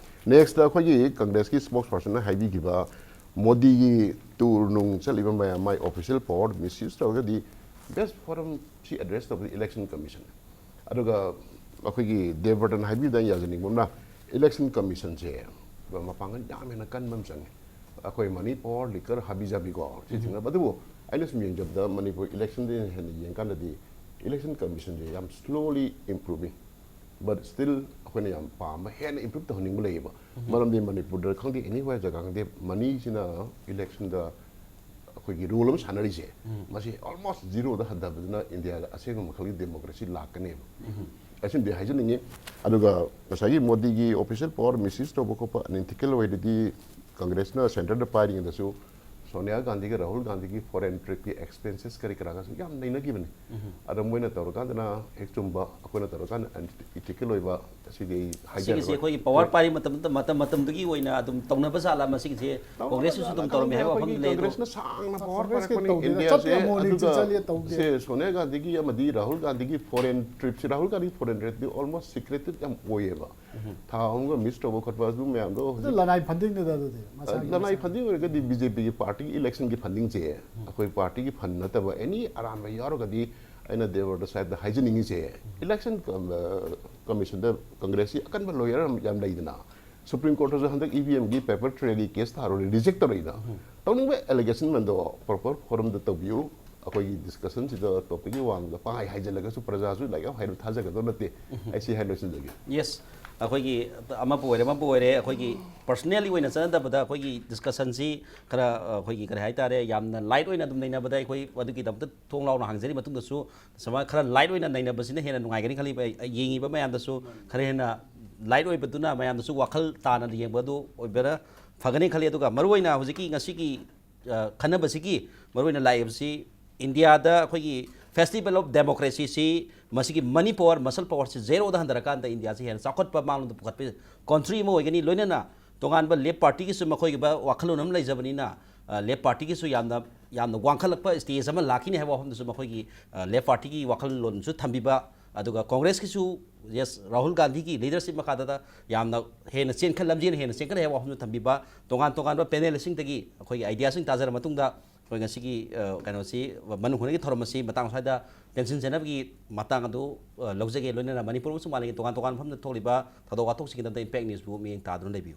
ꯅꯦꯛꯁꯇ ꯑꯩꯈꯣꯏꯒꯤ ꯀꯪꯒ꯭ꯔꯦꯁꯀꯤ ꯁ꯭ꯄꯣꯛꯁ ꯄꯔꯁꯟꯅ ꯍꯥꯏꯕꯤꯈꯤꯕ, ꯃꯣꯗꯤꯒꯤ ꯇꯨꯔ ꯅꯨꯡ ꯆꯠꯂꯤꯕ ꯃꯌꯥꯝ, ꯃꯥꯏ ꯑꯣꯐꯤꯁꯤꯌꯦꯜ ꯄꯋꯥꯔ ꯃꯤꯁꯌꯨꯁ ꯇꯧꯔꯒꯗꯤ ꯕꯦꯁ ꯐꯣꯔꯝ ꯁꯤ ꯑꯦꯗ꯭ꯔꯦꯁ ꯇꯧꯕꯗꯤ ꯏꯂꯦꯛꯁꯟ ꯀꯃꯤꯁꯟ꯫ ꯑꯗꯨꯒ ꯑꯩꯈꯣꯏꯒꯤ ꯗꯦꯕꯔꯇꯟ ꯍꯥꯏꯕꯤꯕꯗ ꯑꯩꯅ ꯌꯥꯖꯅꯤꯡꯕ ꯑꯃꯅ, ꯏꯂꯦꯛꯁꯟ ꯀꯃꯤꯁꯟꯁꯦ ꯃꯄꯥꯡꯒꯜ ꯌꯥꯝ ꯍꯦꯟꯅ ꯀꯟꯕ ꯑꯃ ꯆꯪꯉꯦ꯫ ꯑꯩꯈꯣꯏ ꯃꯅꯤ ꯄꯋꯥꯔ, ꯂꯤꯀꯔ, ꯍꯥꯕꯤ ꯖꯥꯕꯤꯀꯣ, ꯁꯤ ꯎꯝ꯫ ꯊꯦꯡꯅꯕ꯫ ꯑꯗꯨꯕꯨ ꯑꯩꯅ ꯁꯨꯝ ꯌꯦꯡꯖꯕꯗ ꯃꯅꯤꯄꯨꯔ ꯏꯂꯦꯛꯁꯟꯗ ꯍꯦꯟꯅ ꯌꯦꯡꯀꯥꯟꯗꯗꯤ ꯏꯂꯦꯛꯁꯟ ꯀꯃꯤꯁꯟꯁꯦ ꯌꯥꯝ slowly improving, but still ꯑꯩꯈꯣꯏꯅ ꯌꯥꯝ ꯄꯥꯝꯕ, ꯍꯦꯟꯅ ꯏꯝꯄ꯭ꯔꯨꯞ ꯇꯧꯍꯟꯅꯤꯡꯕ ꯂꯩꯌꯦꯕ꯫ ꯎꯝ꯫ ꯃꯔꯝꯗꯤ ꯃꯅꯤꯄꯨꯔꯗ ꯈꯪꯗꯦ, anywhere ꯖꯒꯥ ꯈꯪꯗꯦ, ꯃꯅꯤꯁꯤꯅ ꯏꯂꯦꯛꯁꯟꯗ ꯑꯩꯈꯣꯏꯒꯤ ꯔꯣꯜ ꯑꯃ ꯁꯥꯟꯅꯔꯤꯁꯦ, ꯎꯝ꯫ ꯃꯁꯤ almost ꯖꯤꯔꯣꯗ ꯍꯟꯊꯕꯗꯨꯅ ꯏꯟꯗꯤꯌꯥꯗ ꯑꯁꯦꯡꯕ ꯃꯈꯜꯒꯤ ꯗꯦꯃꯣꯀ꯭ꯔꯦꯁꯤ ꯂꯥꯛꯀꯅꯦꯕ꯫ ꯎꯝ꯫ ꯑꯁꯤꯃꯗꯤ ꯍꯥꯏꯖꯅꯤꯡꯉꯤ꯫ ꯑꯗꯨꯒ ꯉꯁꯥꯏꯒꯤ ꯃꯣꯗꯤꯒꯤ ꯑꯣꯐꯤꯁꯤꯌꯦꯜ ꯄꯋꯥꯔ ꯃꯤꯁꯌꯨꯁ ꯇꯧꯕ ꯈꯣꯠꯄ ꯑꯟꯏꯊꯤꯀꯦꯜ ꯑꯣꯏꯔꯗꯤ, ꯀꯪꯒ꯭ꯔꯦꯁꯅ ꯁꯦꯟꯇꯔꯗ ꯄꯥꯏꯔꯤꯉꯩꯗꯁꯨ ꯁꯣꯅꯤꯌꯥ ꯒꯥꯟꯙꯤꯒ ꯔꯥꯍꯨꯜ ꯒꯥꯟꯙꯤꯒꯤ ꯐꯣꯔꯦꯟ ꯇ꯭ꯔꯤꯞꯀꯤ ꯑꯦꯛꯁꯄꯦꯟꯁꯦꯁ ꯀꯔꯤ ꯀꯔꯥꯒꯁꯨ ꯌꯥꯝ ꯅꯩꯅꯈꯤꯕꯅꯤ꯫ ꯎꯝ꯫ ꯑꯗꯣ ꯃꯣꯏꯅ ꯇꯧꯔꯀꯥꯟꯗꯅ ꯍꯦꯛ ꯆꯨꯝꯕ, ꯑꯩꯈꯣꯏꯅ ꯇꯧꯔꯀꯥꯟꯗ ꯑꯟꯏꯊꯤꯀꯦꯜ ꯑꯣꯏꯕ, ꯑꯁꯤꯗꯤ ꯑꯩ ꯁꯤꯒꯤꯁꯦ ꯍꯥꯏꯖꯔꯔꯣꯏ꯫ ꯑꯩꯈꯣꯏꯒꯤ ꯄꯋꯥꯔ ꯄꯥꯏꯔꯤ ꯃꯇꯝꯗ, ꯃꯇꯝ, ꯃꯇꯝꯗꯨꯒꯤ ꯑꯣꯏꯅ ꯑꯗꯨꯝ ꯇꯧꯅꯕ ꯖꯥꯠꯂ? ꯃꯁꯤꯒꯤꯁꯦ ꯀꯪꯒ꯭ꯔꯦꯁꯁꯤꯁꯨ ꯑꯗꯨꯝ ꯇꯧꯔꯝꯃꯤ ꯍꯥꯏꯕ ꯋꯥꯐꯝꯗꯤ ꯂꯩ, ꯑꯗꯣ ꯀꯪꯒ꯭ꯔꯦꯁꯅ ꯁꯥꯡꯅ ꯄꯋꯥꯔ ꯀꯪꯒ꯭ꯔꯦꯁꯀꯤ ꯄꯥꯏꯔꯛꯄꯅꯤ ꯇꯧꯗꯦꯗ, ꯏꯟꯗꯤꯌꯥꯁꯦ꯫ ꯆꯠꯇꯦ, ꯑꯃꯨꯛ ꯑꯅꯤ ꯑꯗꯨꯒ ꯆꯠꯂꯤ, ꯇꯧꯗꯦ꯫ ꯁꯦ ꯁꯣꯅꯤꯌꯥ ꯒꯥꯟꯙꯤꯒꯤ ꯑꯃꯗꯤ ꯔꯥꯍꯨꯜ ꯒꯥꯟꯙꯤꯒꯤ ꯐꯣꯔꯦꯟ ꯇ꯭ꯔꯤꯞꯁꯤ, ꯔꯥꯍꯨꯜ ꯒꯥꯟꯙꯤ ꯐꯣꯔꯦꯟ ꯇ꯭ꯔꯤꯞꯇꯤ almost secretive ꯌꯥꯝ ꯑꯣꯏꯌꯦꯕ꯫ ꯎꯝ꯫ ꯊꯥ ꯑꯍꯨꯝꯒ ꯃꯤꯁ ꯇꯧꯕ ꯈꯣꯠꯄ ꯑꯗꯨ ꯃꯌꯥꯝꯗꯣ ꯑꯗꯨ ꯍꯧꯖꯤꯛ ꯂꯅꯥꯏ ꯐꯟꯗꯤꯡꯅꯤꯗ ꯑꯗꯨꯗꯤ, ꯃꯁꯥꯒꯤ ꯂꯅꯥꯏ ꯃꯁꯥꯒꯤ꯫ ꯐꯟꯗꯤꯡ ꯑꯣꯏꯔꯒꯗꯤ ꯕꯤ ꯖꯦ ꯄꯤꯒꯤ ꯄꯥꯔꯇꯤꯒꯤ ꯏꯂꯦꯛꯁꯟꯒꯤ ꯐꯟꯗꯤꯡꯁꯦ, ꯎꯝ꯫ ꯑꯩꯈꯣꯏ ꯄꯥꯔꯇꯤꯒꯤ ꯐꯟ ꯅꯠꯇꯕ ꯑꯦꯅꯤ ꯑꯔꯥꯟꯕ ꯌꯥꯎꯔꯒꯗꯤ, ꯑꯩꯅ ꯗꯦꯕꯔꯇ ꯁꯥꯍꯦꯕꯇ ꯍꯥꯏꯖꯅꯤꯡꯉꯤꯁꯦ, ꯎꯝ꯫ ꯏꯂꯦꯛꯁꯟ ꯀꯝ-, ꯑ, ꯀꯃꯤꯁꯟꯗ ꯀꯪꯒ꯭ꯔꯦꯁꯀꯤ ꯑꯀꯟꯕ ꯂꯣꯌꯔ ꯌꯥꯝ ꯂꯩꯗꯅ, ꯁꯨꯄ꯭ꯔꯤꯝ ꯀꯣꯔꯠꯇꯁꯨ ꯍꯟꯗꯛ ꯏ ꯚꯤ ꯑꯦꯝꯒꯤ ꯄꯦꯄꯔ ꯇ꯭ꯔꯦꯒꯤ ꯀꯦꯁ ꯊꯥꯔꯨꯔꯦ, ꯔꯤꯖꯦꯛ ꯇꯧꯔꯛꯏꯅ꯫ ꯎꯝ꯫ ꯇꯧꯅꯤꯡꯕ ꯑꯦꯂꯤꯒꯦꯁꯟ ꯃꯌꯥꯝꯗꯣ ꯄ꯭ꯔꯣꯄꯔ ꯐꯣꯔꯝꯗ ꯇꯧꯕꯤꯌꯨ꯫ ꯑꯩꯈꯣꯏꯒꯤ ꯗꯤꯁꯀꯁꯟꯁꯤꯗ ꯇꯣꯄꯤꯛꯀꯤ ꯋꯥꯡꯃꯗ ꯄꯪꯍꯥꯏ ꯍꯥꯏꯖꯤꯜꯂꯒꯁꯨ ꯄ꯭ꯔꯖꯥꯁꯨ ꯂꯥꯏꯔꯤꯛ ꯌꯥꯝ ꯍꯩꯔ ꯊꯥꯖꯒꯗꯧ ꯅꯠꯇꯦ꯫ ꯎꯝ꯫ ꯑꯩ ꯁꯤ ꯍꯥꯏ ꯂꯣꯏꯁꯤꯟꯖꯒꯦ꯫ ꯌꯦꯁ꯫ ꯑꯩꯈꯣꯏꯒꯤ ꯑꯃꯕꯨ ꯑꯣꯏꯔꯦ, ꯑꯃꯕꯨ ꯑꯣꯏꯔꯦ, ꯑꯩꯈꯣꯏꯒꯤ ꯄꯔꯁꯅꯦꯜꯂꯤ ꯑꯣꯏꯅ ꯆꯠꯅꯗꯕꯗ ꯑꯩꯈꯣꯏꯒꯤ ꯗꯤꯁꯀꯁꯟꯁꯤ ꯈꯔ, ꯑꯩꯈꯣꯏꯒꯤ ꯀꯔꯤ ꯍꯥꯏꯇꯥꯔꯦ, ꯌꯥꯝꯅ ꯂꯥꯏꯠ ꯑꯣꯏꯅ ꯑꯗꯨꯝ ꯅꯩꯅꯕꯗ ꯑꯩꯈꯣꯏ ꯑꯗꯨꯒꯤꯗꯃꯛꯇ ꯊꯣꯡ ꯂꯥꯎꯅ ꯍꯥꯡꯖꯔꯤ꯫ ꯃꯇꯨꯡꯗꯁꯨ ꯁꯨꯃꯥꯏꯅ ꯈꯔ ꯂꯥꯏꯠ ꯑꯣꯏꯅ ꯅꯩꯅꯕꯁꯤꯅ ꯍꯦꯟꯅ ꯅꯨꯡꯉꯥꯏꯒꯅꯤ ꯈꯜꯂꯤ꯫ ꯑꯩ, ꯑꯩ ꯌꯦꯡꯉꯤꯕ ꯃꯌꯥꯝꯗꯁꯨ ꯈꯔ ꯍꯦꯟꯅ ꯂꯥꯏꯠ ꯑꯣꯏꯕꯗꯨꯅ ꯃꯌꯥꯝꯗꯁꯨ ꯋꯥꯈꯜ ꯇꯥꯅ ꯌꯦꯡꯕꯗꯨ ꯑꯣꯏꯕꯅ ꯐꯒꯅꯤ ꯈꯜꯂꯤ꯫ ꯑꯗꯨꯒ ꯃꯔꯨꯑꯣꯏꯅ ꯍꯧꯖꯤꯛꯀꯤ ꯉꯁꯤꯒꯤ, ꯑ, ꯈꯟꯅꯕꯁꯤꯒꯤ ꯃꯔꯨꯑꯣꯏꯅ ꯂꯥꯛꯏꯕꯁꯤ ꯏꯟꯗꯤꯌꯥꯗ ꯑꯩꯈꯣꯏꯒꯤ ꯐꯦꯁꯇꯤꯚꯦꯜ ꯑꯣꯐ ꯗꯦꯃꯣꯀ꯭ꯔꯦꯁꯤꯁꯤ, ꯃꯁꯤꯒꯤ ꯃꯅꯤ ꯄꯋꯥꯔ, ꯃꯁꯜ ꯄꯋꯥꯔꯁꯤ ꯖꯦꯔꯣꯗ ꯍꯟꯊꯔꯀꯥꯟꯗ ꯏꯟꯗꯤꯌꯥꯁꯤ ꯍꯦꯟꯅ ꯆꯥꯎꯈꯠꯄ ꯃꯥꯡꯂꯣꯝꯗ ꯄꯨꯈꯠꯄ ꯀꯟꯇ꯭ꯔꯤ ꯑꯃ ꯑꯣꯏꯒꯅꯤ꯫ ꯂꯣꯏꯅꯅ ꯇꯣꯉꯥꯟꯕ ꯂꯦꯐ ꯄꯥꯔꯇꯤꯒꯤꯁꯨ ꯃꯈꯣꯏꯒꯤ ꯋꯥꯈꯜꯂꯣꯟ ꯑꯃ ꯂꯩꯖꯕꯅꯤꯅ, ꯑ, ꯂꯦꯐ ꯄꯥꯔꯇꯤꯒꯤꯁꯨ ꯌꯥꯝꯅ, ꯌꯥꯝꯅ ꯋꯥꯡꯈꯠꯂꯛꯄ ꯁ꯭ꯇꯦꯖ ꯑꯃ ꯂꯥꯛꯈꯤꯅꯤ ꯍꯥꯏꯕ ꯋꯥꯐꯝꯗꯨꯁꯨ ꯃꯈꯣꯏꯒꯤ, ꯑ, ꯂꯦꯐ ꯄꯥꯔꯇꯤꯒꯤ ꯋꯥꯈꯜꯂꯣꯟꯁꯨ ꯊꯝꯕꯤꯕ, ꯑꯗꯨꯒ ꯀꯣꯡꯒ꯭ꯔꯦꯁꯀꯤꯁꯨ, ꯌꯦꯁ, ꯔꯥꯍꯨꯜ ꯒꯥꯟꯙꯤꯒꯤ ꯂꯤꯗꯔꯁꯤꯞ ꯃꯈꯥꯗ ꯌꯥꯝꯅ ꯍꯦꯟꯅ ꯆꯦꯟꯈꯠ, ꯂꯝꯖꯦꯜ ꯍꯦꯟꯅ ꯆꯦꯟꯈꯠꯂꯦ ꯍꯥꯏꯕ ꯋꯥꯐꯝꯁꯨ ꯊꯝꯕꯤꯕ, ꯇꯣꯉꯥꯟ ꯇꯣꯉꯥꯟꯕ ꯄꯦꯅꯦꯜꯁꯤꯡꯗꯒꯤ ꯑꯩꯈꯣꯏꯒꯤ ꯑꯥꯏꯗꯤꯌꯥꯁꯤꯡ ꯇꯥꯖꯔ ꯃꯇꯨꯡꯗ ꯑꯩꯈꯣꯏ ꯉꯁꯤꯒꯤ, ꯑ, ꯀꯩꯅꯣꯁꯤ, ꯃꯅꯨꯡ ꯍꯨꯠꯅꯒꯤ ꯊꯧꯔꯝ ꯑꯁꯤ ꯃꯇꯥꯡ ꯑꯁ꯭ꯋꯥꯏꯗ ꯇꯦꯟꯁꯤꯟꯖꯅꯕꯒꯤ ꯃꯇꯥꯡ ꯑꯗꯨ, ꯑ, ꯂꯧꯖꯒꯦ꯫ ꯂꯣꯏꯅꯅ ꯃꯅꯤꯄꯨꯔ ꯑꯃꯁꯨꯡ ꯃꯥꯂꯦꯝꯒꯤ ꯇꯣꯉꯥꯟ ꯇꯣꯉꯥꯟꯕ ꯃꯐꯝꯗ ꯊꯣꯛꯂꯤꯕ ꯊꯧꯗꯣꯛ ꯋꯥꯊꯣꯛꯁꯤꯡꯒꯤꯗꯃꯛꯇ ꯏꯝꯄꯦꯛ ꯅ꯭ꯌꯨꯁꯄꯨ ꯃꯤꯠꯌꯦꯡ ꯇꯥꯗꯨꯅ ꯂꯩꯕꯤꯌꯨ꯫